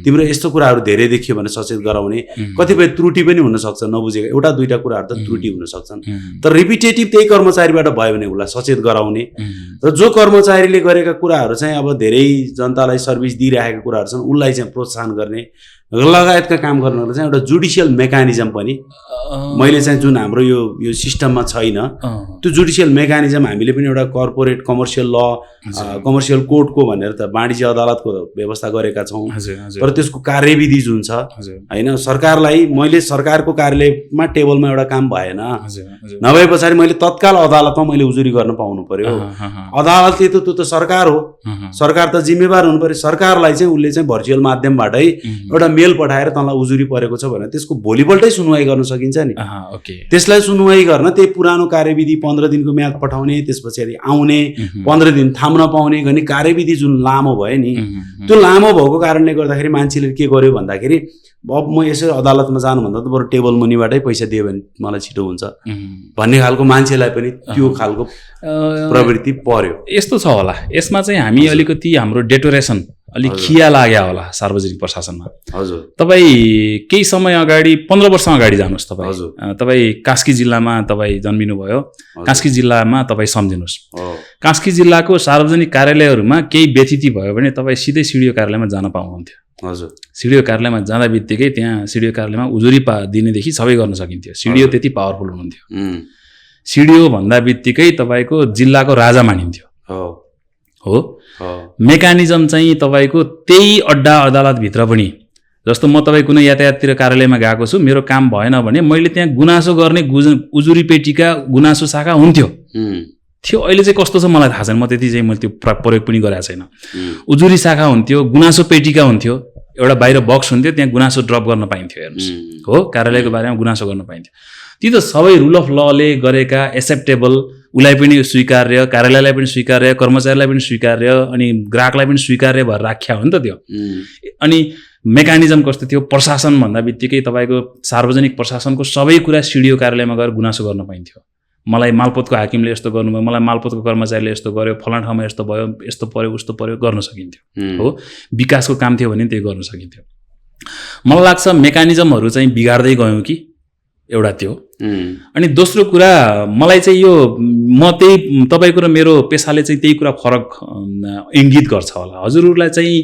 तिम्रो यस्तो कुराहरू धेरै देखियो भने सचेत गराउने। कतिपय त्रुटि पनि हुन सक्छ, नबुझेको एउटा दुईटा कुराहरू त त्रुटि हुन सक्छन्, तर रिपिटेटिभ त्यही कर्मचारीबाट भयो भने उसलाई सचेत गराउने। र जो कर्मचारीले गरेका कुराहरू चाहिँ अब धेरै जनतालाई सर्भिस दिइरहेका कुराहरू छन् उसलाई चाहिँ प्रोत्साहन गर्ने लगायतका काम गर्नको चाहिँ एउटा जुडिसियल मेकानिजम पनि मैले चाहिँ जुन हाम्रो यो सिस्टममा छैन, त्यो जुडिसियल मेकानिजम हामीले पनि एउटा कर्पोरेट कमर्सियल ल, कमर्सियल कोर्टको भनेर त वाणिज्य अदालतको व्यवस्था गरेका छौँ। तर त्यसको कार्यविधि जुन छ होइन, सरकारलाई मैले सरकारको कार्यालयमा टेबलमा एउटा काम भएन नभए पछाडि मैले तत्काल अदालतमा मैले उजुरी गर्न पाउनु पर्यो। अदालतले त त्यो त सरकार हो, सरकार त जिम्मेवार हुनु पर्यो। सरकारलाई चाहिँ उसले चाहिँ भर्चुअल माध्यमबाटै एउटा मेल पठाएर तँलाई उजुरी परेको छ भने त्यसको भोलिपल्टै सुनवाई गर्न सकिन्छ नि। त्यसलाई सुनवाई गर्न त्यही पुरानो कार्यविधि 15 दिनको म्याद पठाउने, त्यस पछाडि आउने, 15 दिन थाम्न पाउने गर्ने कार्यविधि जुन लामो भयो नि, त्यो लामो भएको कारणले गर्दाखेरि मान्छेले के गर्यो भन्दाखेरि अब म यसो अदालतमा जानुभन्दा त बरु टेबल मुनिबाटै पैसा दियो भने मलाई छिटो हुन्छ भन्ने खालको मान्छेलाई पनि त्यो खालको प्रवृत्ति पर्यो। यस्तो छ होला, यसमा चाहिँ हामी अलिकति हाम्रो डेटोरेसन अलिक खिया लाग्या होला सार्वजनिक प्रशासनमा। हजुर तपाईँ केही समय अगाडि 15 वर्ष अगाडि जानुहोस् तपाईँ। हजुर। तपाईँ कास्की जिल्लामा तपाईँ जन्मिनुभयो। कास्की जिल्लामा तपाईँ सम्झिनुहोस्, कास्की जिल्लाको सार्वजनिक कार्यालयहरूमा केही व्यथिति भयो भने तपाईँ सिधै सिडिओ कार्यालयमा जान पाउनुहुन्थ्यो। हजुर सिडिओ कार्यालयमा जाँदा बित्तिकै त्यहाँ सिडिओ कार्यालयमा उजुरी दिनेदेखि सबै गर्न सकिन्थ्यो। सिडिओ त्यति पावरफुल हुनुहुन्थ्यो। सिडिओ भन्दा बित्तिकै तपाईँको जिल्लाको राजा मानिन्थ्यो। हो मेकानिजम चाहिँ तपाईँको त्यही अड्डा अदालतभित्र पनि, जस्तो म तपाईँ कुनै यातायाततिर कार्यालयमा गएको छु, मेरो काम भएन भने मैले त्यहाँ गुनासो गर्ने उजुरी पेटीका गुनासो शाखा हुन्थ्यो थियो। अहिले चाहिँ कस्तो छ मलाई थाहा छैन, म त्यति चाहिँ मैले त्यो प्रयोग पनि गरेको छैन। उजुरी शाखा हुन्थ्यो, गुनासो पेटीका हुन्थ्यो, एउटा बाहिर बक्स हुन्थ्यो, त्यहाँ गुनासो ड्रप गर्न पाइन्थ्यो। हेर्नुहोस्, हो कार्यालयको बारेमा गुनासो गर्न पाइन्थ्यो। ती त सबै रुल अफ लले गरेका, एक्सेप्टेबल, उसलाई पनि स्वीकार्य, कार्यालयलाई पनि स्वीकार्य, कर्मचारीलाई पनि स्वीकार्य, अनि ग्राहकलाई पनि स्वीकार्य भएर राख्या हो नि त त्यो। अनि मेकानिजम कस्तो थियो, प्रशासन भन्दा बित्तिकै तपाईँको सार्वजनिक प्रशासनको सबै कुरा सिडिओ कार्यालयमा गएर गुनासो गर्न पाइन्थ्यो। मलाई मालपोतको हाकिमले यस्तो गर्नुभयो, मलाई मालपोतको कर्मचारीले यस्तो गर्यो, फलान ठाउँमा यस्तो भयो, यस्तो पर्यो, उस्तो पर्यो, गर्न सकिन्थ्यो। हो विकासको काम थियो भने त्यही गर्न सकिन्थ्यो। मलाई लाग्छ मेकानिजमहरू चाहिँ बिगार्दै गयौँ कि एउटा त्यो। अनि दोस्रो कुरा मलाई चाहिँ यो म त्यही तपाईँको र मेरो पेसाले चाहिँ त्यही कुरा फरक इङ्गित गर्छ होला। हजुरहरूलाई चाहिँ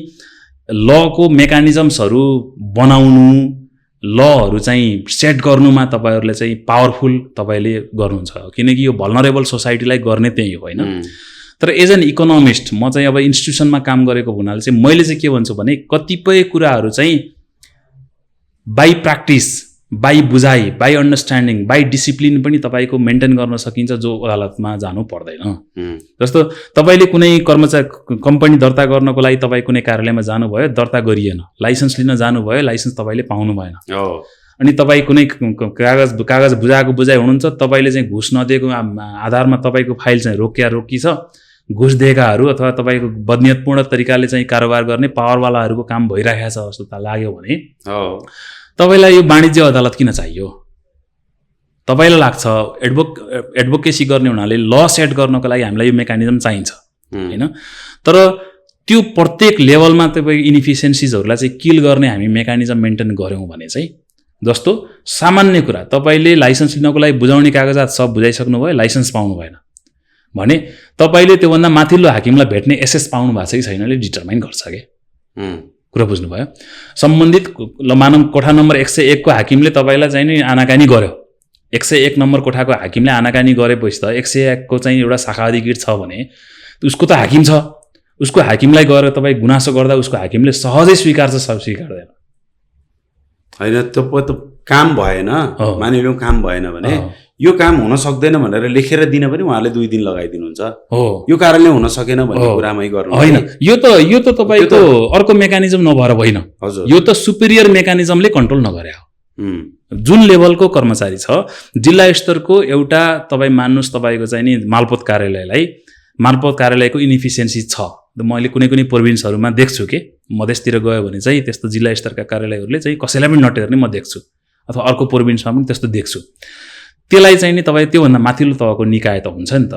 लको मेकानिजम्सहरू बनाउनु, लहरू चाहिँ सेट गर्नुमा तपाईँहरूले चाहिँ पावरफुल तपाईँले गर्नुहुन्छ, किनकि यो भल्नरेबल सोसाइटीलाई गर्ने त्यही हो होइन। तर एज एन इकोनोमिस्ट म चाहिँ अब इन्स्टिट्युसनमा काम गरेको हुनाले चाहिँ मैले चाहिँ के भन्छु भने कतिपय कुराहरू चाहिँ बाई प्र्याक्टिस, बाई बुझाइ, बाई अन्डरस्ट्यान्डिङ, बाई डिसिप्लिन पनि तपाईँको मेन्टेन गर्न सकिन्छ, जो अदालतमा जानु पर्दैन। जस्तो तपाईँले कुनै कम्पनी दर्ता गर्नको लागि तपाईँ कुनै कार्यालयमा जानुभयो, दर्ता गरिएन, लाइसेन्स लिन जानुभयो, लाइसेन्स तपाईँले पाउनु भएन। अनि तपाईँ कुनै कागज बुझाएको बुझाइ हुनुहुन्छ, तपाईँले चाहिँ घुस नदिएको आधारमा तपाईँको फाइल चाहिँ रोकी छ, घुस दिएकाहरू अथवा तपाईँको बदनियतपूर्ण तरिकाले चाहिँ कारोबार गर्ने पावरवालाहरूको काम भइरहेको छ जस्तो लाग्यो भने तपाईँलाई यो वाणिज्य अदालत किन चाहियो? तपाईँलाई लाग्छ एडभोकेसी गर्ने हुनाले ल सेट गर्नको लागि हामीलाई यो मेकानिजम चाहिन्छ होइन। तर त्यो प्रत्येक लेभलमा तपाईँको इनिफिसियन्सिजहरूलाई चाहिँ किल गर्ने हामी मेकानिजम मेन्टेन गऱ्यौँ भने चाहिँ, जस्तो सामान्य कुरा तपाईँले लाइसेन्स लिनको लागि बुझाउने कागजात सब बुझाइसक्नु भयो, लाइसेन्स पाउनु भएन भने तपाईँले त्योभन्दा माथिल्लो हाकिमलाई भेट्ने एसेस पाउनु भएको छ कि छैनले डिटरमाइन गर्छ कि कुरा बुझ्नुभयो। सम्बन्धित मानव कोठा नम्बर 101 को हाकिमले तपाईँलाई चाहिँ नि आनाकानी गर्यो, 101 नम्बर कोठाको हाकिमले आनाकानी गरेपछि त 101 को चाहिँ एउटा शाखा अधिकृत छ भने उसको त हाकिम छ, उसको हाकिमलाई गएर तपाईँ गुनासो गर्दा उसको हाकिमले सहजै स्वीकार्छ, सब स्वीकार्दैन होइन। त काम भएन, मानिलिउँ काम भएन भने यो काम हुन सक्दैन भनेर लेखेर दिन पनि उहाँले 2 दिन लगाइदिनुहुन्छ। हो यो कारणले हुन सकेन भन्ने कुरामै गर्नु होइन। यो त तपाईँको अर्को मेकानिजम नभएर होइन, यो त सुपेरियर मेकानिजमले कन्ट्रोल नगरे हो। जुन लेभलको कर्मचारी छ, जिल्ला स्तरको एउटा तपाईँ मान्नुहोस् तपाईँको चाहिँ नि मालपोत कार्यालयको इनिफिसियन्सी छ। मैले कुनै प्रोभिन्सहरूमा देख्छु कि मधेसतिर गयो भने चाहिँ त्यस्तो जिल्ला स्तरका कार्यालयहरूले चाहिँ कसैलाई पनि नटेर्ने म देख्छु, अथवा अर्को प्रोभिन्समा पनि त्यस्तो देख्छु। त्यसलाई चाहिँ नि तपाईँ त्योभन्दा माथिल्लो तहको निकाय त हुन्छ नि त,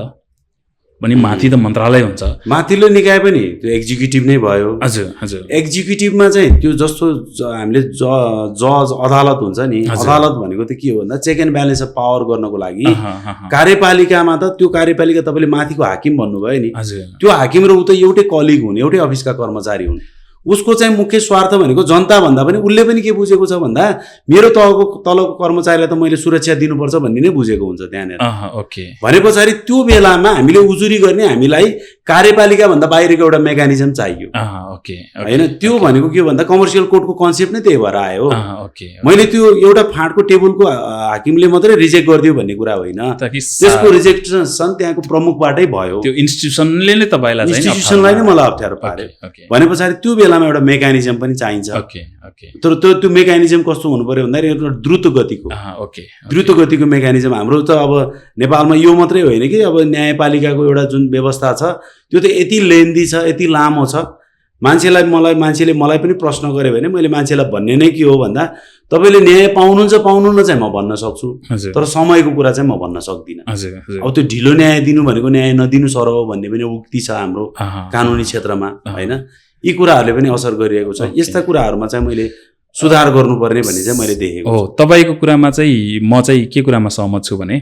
भने माथि त मन्त्रालय हुन्छ, माथिल्लो निकाय पनि त्यो एक्जिक्युटिभ नै भयो। हजुर हजुर। एक्जिक्युटिभमा चाहिँ त्यो जस्तो हामीले जज अदालत हुन्छ नि, अदालत भनेको त के हो भन्दा check and balance of power गर्नको लागि। कार्यपालिकामा त त्यो कार्यपालिका तपाईँले माथिको हाकिम भन्नुभयो नि, त्यो हाकिम र ऊ त एउटै कलिग हुन्, एउटै अफिसका कर्मचारी हुन्। उसको चाहिँ मुख्य स्वार्थ भनेको जनता भन्दा पनि उसले पनि के बुझेको छ भन्दा मेरो तलको कर्मचारीलाई त मैले सुरक्षा दिनुपर्छ भन्ने नै बुझेको हुन्छ त्यहाँनिर। भने पछाडि त्यो बेलामा हामीले उजुरी गर्ने हामीलाई कार्यपालिका भन्दा बाहिरको एउटा मेकानिजम चाहियो होइन। त्यो भनेको के भन्दा कमर्सियल कोर्टको कन्सेप्ट नै त्यही भएर आयो। मैले त्यो एउटा फाँटको टेबलको हाकिमले मात्रै रिजेक्ट गरिदियो भन्ने कुरा होइन, त्यसको रिजेक्सन त्यहाँको प्रमुखबाटै भयो, त्यो इन्स्टिट्युसनले नै तपाईँलाई इन्स्टिट्युसनलाई नै मलाई अप्ठ्यारो पार्यो। भने पछाडि त्यो बेलामा एउटा मेकानिजम पनि चाहिन्छ। तर त्यो मेकानिजम कस्तो हुनु पर्यो भन्दाखेरि एउटा द्रुत गतिको मेकानिजम। हाम्रो त अब नेपालमा यो मात्रै होइन कि अब न्यायपालिकाको एउटा जुन व्यवस्था छ त्यो त यति लेन्दी छ, यति लामो छ। मान्छेले मलाई पनि प्रश्न गर्यो भने मैले मान्छेलाई भन्ने नै के हो भन्दा तपाईँले न्याय पाउनुहुन्छ पाउनुहुन्न चाहिँ म भन्न सक्छु, तर समयको कुरा चाहिँ म भन्न सक्दिनँ। अब त्यो ढिलो न्याय दिनु भनेको न्याय नदिनु सर हो भन्ने पनि उक्ति छ हाम्रो कानुनी क्षेत्रमा होइन। यी कुराहरूले पनि असर गरिरहेको छ। यस्ता कुराहरूमा चाहिँ मैले सुधार गर्नुपर्ने भन्ने चाहिँ मैले देखेको हो। तपाईँको कुरामा चाहिँ म चाहिँ के कुरामा सहमत छु भने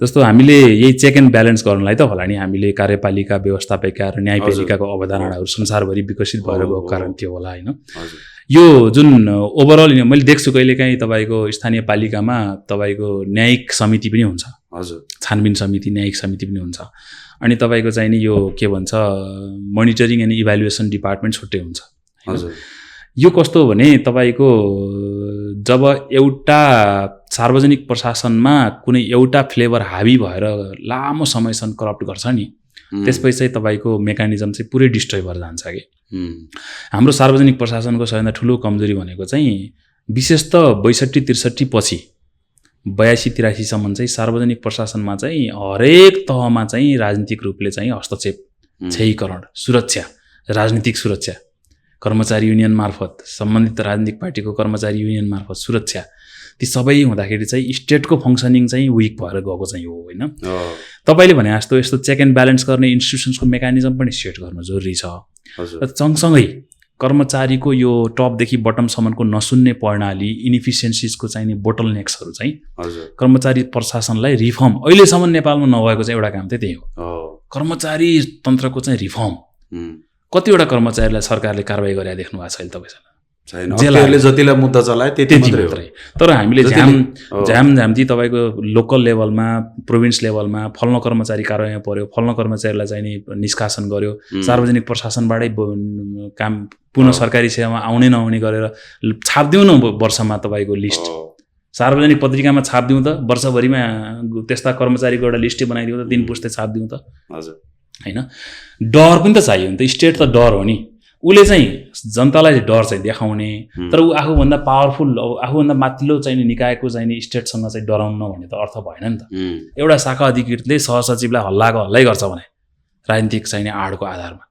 जस्तो हामीले यही चेक एन्ड ब्यालेन्स गर्नलाई त होला नि हामीले कार्यपालिका व्यवस्थापिका र न्यायपालिकाको अवधारणाहरू संसारभरि विकसित भएर गएको कारण थियो होला होइन। यो जुन ओभरअल मैले देख्छु कहिलेकाहीँ तपाईँको स्थानीय पालिकामा तपाईँको न्यायिक समिति पनि हुन्छ, हजुर, छानबिन समिति न्यायिक समिति पनि हुन्छ, अनि तपाईँको चाहिँ नि यो के भन्छ मोनिटरिङ एन्ड इभ्यालुएसन डिपार्टमेन्ट छुट्टै हुन्छ। हजुर, यो कस्तो हो भने तपाईँको जब एउटा सार्वजनिक प्रशासनमा कुनै एउटा फ्लेभर हावी भएर लामो समयसम्म करप्ट गर्छ नि त्यसपछि चाहिँ तपाईँको मेकानिजम चाहिँ पुरै डिस्ट्रोय भएर जान्छ कि। हाम्रो सार्वजनिक प्रशासनको सबैभन्दा ठुलो कमजोरी भनेको चाहिँ विशेष त 62-63 पछि 82-83सम्म चाहिँ सार्वजनिक प्रशासनमा चाहिँ हरेक तहमा चाहिँ राजनीतिक रूपले चाहिँ हस्तक्षेप, क्षयीकरण, सुरक्षा, राजनीतिक सुरक्षा, कर्मचारी युनियन मार्फत, सम्बन्धित राजनीतिक पार्टीको कर्मचारी युनियन मार्फत सुरक्षा, ती सबै हुँदाखेरि चाहिँ स्टेटको फङ्सनिङ चाहिँ विक भएर गएको चाहिँ हो होइन। तपाईँले भने जस्तो यस्तो चेक एन्ड ब्यालेन्स गर्ने इन्स्टिट्युसन्सको मेकानिजम पनि सेट गर्नु जरुरी छ। र सँगसँगै कर्मचारीको यो टपदेखि बटमसम्मको नसुन्ने प्रणाली, इनिफिसियन्सिजको चाहिँ नि बोटलनेक्सहरू चाहिँ कर्मचारी प्रशासनलाई रिफर्म, अहिलेसम्म नेपालमा नभएको चाहिँ एउटा काम चाहिँ त्यही हो, कर्मचारी तन्त्रको चाहिँ रिफर्म। कतिवटा कर्मचारीलाई सरकारले कारबाही गरेर देख्नु भएको छैन तपाईँसँग? छैन, जेलले जतिलाई मुद्दा चलाए त्यति मात्रै। तर हामीले झ्यामझ्याम्ती तपाईँको लोकल लेभलमा, प्रोभिन्स लेभलमा फल्न कर्मचारी कारबाहीमा पर्यो, फल्न कर्मचारीलाई चाहिँ नि निष्कासन गर्यो, सार्वजनिक प्रशासनबाटै काम पुनः सरकारी सेवामा आउने नआउने गरेर छापिदिउँ न वर्षमा तपाईँको लिस्ट, सार्वजनिक पत्रिकामा छापिदिउँ त, वर्षभरिमा त्यस्ता कर्मचारीको एउटा लिस्टै बनाइदिउँ त, 3 पुस्ते छापिदिउँ त। हजुर, होइन, डर पनि त चाहियो नि त, स्टेट त डर हो नि, उसले चाहिँ जनतालाई डर चाहिँ देखाउने, तर ऊ आफूभन्दा पावरफुल, आफूभन्दा माथिल्लो चाहिँ निकायको चाहिँ नि स्टेटसँग चाहिँ डराउन भन्ने त अर्थ भएन नि त। एउटा शाखा अधिकृतले सहसचिवलाई हल्लाको हल्लै गर्छ भने राजनीतिक चाहिँ आडको आधारमा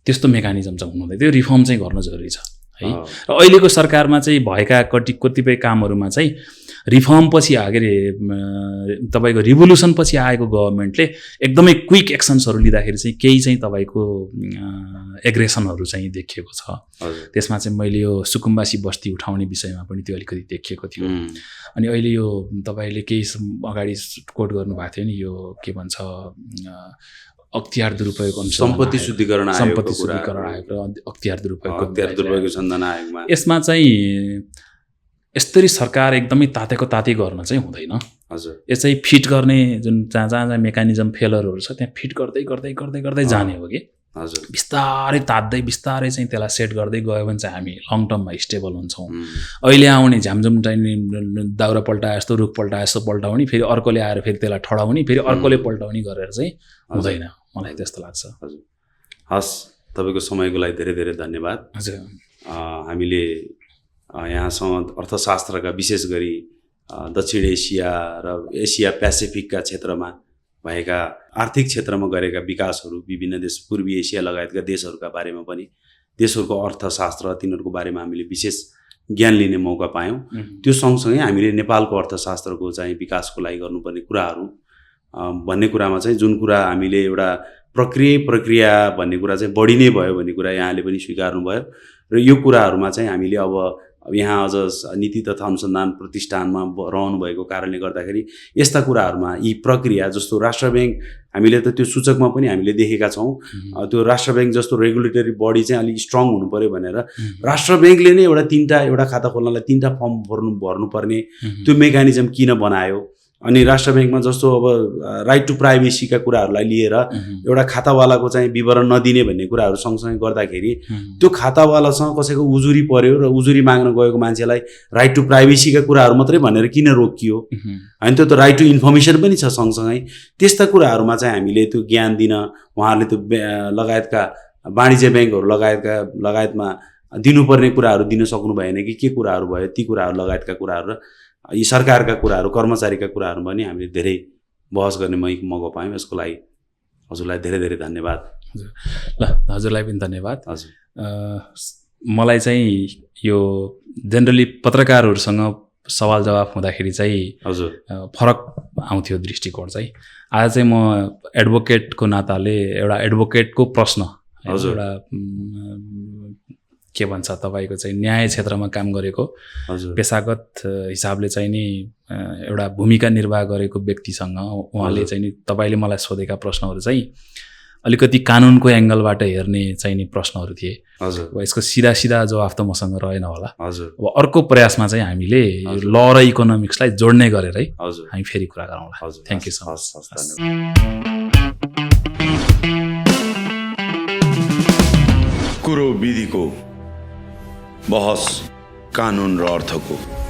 त्यस्तो मेकानिजम चाहिँ हुनुहुँदैन, त्यो रिफर्म चाहिँ गर्न जरुरी छ है। र अहिलेको सरकारमा चाहिँ भएका कतिपय कामहरूमा चाहिँ रिफर्म पछि के अरे तपाईँको रिभोल्युसन पछि आएको गभर्मेन्टले एकदमै क्विक एक्सन्सहरू लिँदाखेरि चाहिँ केही चाहिँ तपाईँको एग्रेसनहरू चाहिँ देखिएको छ। त्यसमा चाहिँ मैले यो सुकुम्बासी बस्ती उठाउने विषयमा पनि त्यो अलिकति देखिएको थियो। अनि अहिले यो तपाईँले केही अगाडि कोट गर्नुभएको थियो नि, यो के भन्छ अख्तियार दुरुपयोग सम्पत्ति शुद्धिकरण आयोग र अख्तियार दुरुपयोग सन्धान आयोगमा, यसमा चाहिँ यस्तरी सरकार एकदमै तातेको ताते गर्न चाहिँ हुँदैन। हजुर, यो चाहिँ फिट गर्ने जुन जहाँ जहाँ मेकानिजम फेलरहरू छ त्यहाँ फिट गर्दै गर्दै गर्दै गर्दै जाने हो कि। हजुर, बिस्तारै तात्दै बिस्तारै चाहिँ त्यसलाई सेट गर्दै गयो भने चाहिँ हामी लङ टर्ममा स्टेबल हुन्छौँ। अहिले आउने झ्यामझुम चाहिने दाउरा पल्टाए जस्तो, रुख पल्टाए जस्तो पल्टाउने, फेरि अर्कोले आएर फेरि त्यसलाई ठडाउने, फेरि अर्कोले पल्टाउने गरेर चाहिँ हुँदैन, मलाई त्यस्तो लाग्छ। हजुर, हस्, तपाईँको समयको लागि धेरै धेरै धन्यवाद। हजुर, हामीले यहाँसँग अर्थशास्त्रका विशेष गरी दक्षिण एसिया र एसिया पेसिफिकका क्षेत्रमा भएका आर्थिक क्षेत्रमा गरेका विकासहरू, विभिन्न देश पूर्वी एसिया लगायतका देशहरूका बारेमा पनि, देशहरूको अर्थशास्त्र तिनीहरूको बारेमा हामीले विशेष ज्ञान लिने मौका पायौँ। त्यो सँगसँगै हामीले नेपालको अर्थशास्त्रको चाहिँ विकासको लागि गर्नुपर्ने कुराहरू भन्ने कुरामा चाहिँ जुन कुरा हामीले एउटा प्रक्रिया भन्ने कुरा चाहिँ बढी नै भयो भन्ने कुरा यहाँले पनि स्वीकार्नुभयो। र यो कुराहरूमा चाहिँ हामीले अब यहाँ अझ नीति तथा अनुसन्धान प्रतिष्ठानमा रहनु भएको कारणले गर्दाखेरि यस्ता कुराहरूमा यी प्रक्रिया जस्तो राष्ट्र ब्याङ्क, हामीले त त्यो सूचकमा पनि हामीले देखेका छौँ, त्यो राष्ट्र ब्याङ्क जस्तो रेगुलेटरी बडी चाहिँ अलिक स्ट्रङ हुनु पर्यो भनेर राष्ट्र ब्याङ्कले नै एउटा खाता खोल्नलाई 3टा फर्म भर्नुपर्ने त्यो मेकानिजम किन बनायो? अनि राष्ट्र ब्याङ्कमा जस्तो अब राइट टु प्राइभेसीका कुराहरूलाई लिएर एउटा खातावालाको चाहिँ विवरण नदिने भन्ने कुराहरू सँगसँगै गर्दाखेरि त्यो खातावालासँग कसैको उजुरी पर्यो र उजुरी माग्न गएको मान्छेलाई राइट टु प्राइभेसीका कुराहरू मात्रै भनेर किन रोकियो? होइन, त्यो त राइट टु इन्फर्मेसन पनि छ सँगसँगै। त्यस्ता कुराहरूमा चाहिँ हामीले त्यो ज्ञान दिन, उहाँहरूले त्यो लगायतका वाणिज्य ब्याङ्कहरू लगायतमा दिनुपर्ने कुराहरू दिन सक्नु भएन कि के कुराहरू भयो, ती कुराहरू लगायतका कुराहरू र यी सरकारका कुराहरू, कर्मचारीका कुराहरूमा पनि हामीले धेरै बहस गर्ने मौका पायौँ। यसको लागि हजुरलाई धेरै धेरै धन्यवाद। ल, हजुरलाई पनि धन्यवाद। हजुर, मलाई चाहिँ यो जेनरली पत्रकारहरूसँग सवाल जवाफ हुँदाखेरि चाहिँ हजुर फरक आउँथ्यो दृष्टिकोण चाहिँ। आज चाहिँ म एडभोकेटको नाताले एउटा एडभोकेटको प्रश्न हजुर। एउटा के भन्छ तपाईँको चाहिँ न्याय क्षेत्रमा काम गरेको हजुर पेसागत हिसाबले चाहिँ नि एउटा भूमिका निर्वाह गरेको व्यक्तिसँग उहाँले चाहिँ नि तपाईँले मलाई सोधेका प्रश्नहरू चाहिँ अलिकति कानुनको एङ्गलबाट हेर्ने चाहिँ नि प्रश्नहरू थिए। हजुर अब यसको सिधा सिधा जवाफ त मसँग रहेन होला। हजुर अब अर्को प्रयासमा चाहिँ हामीले हजुर। ल र इकोनोमिक्सलाई जोड्ने गरेर है हजुर हामी फेरि कुरा गरौँला। हजुर थ्याङ्क यू सो मच। हस्, हस्, धन्यवाद। कुरो विधिको, बहस कानुन र अर्थको।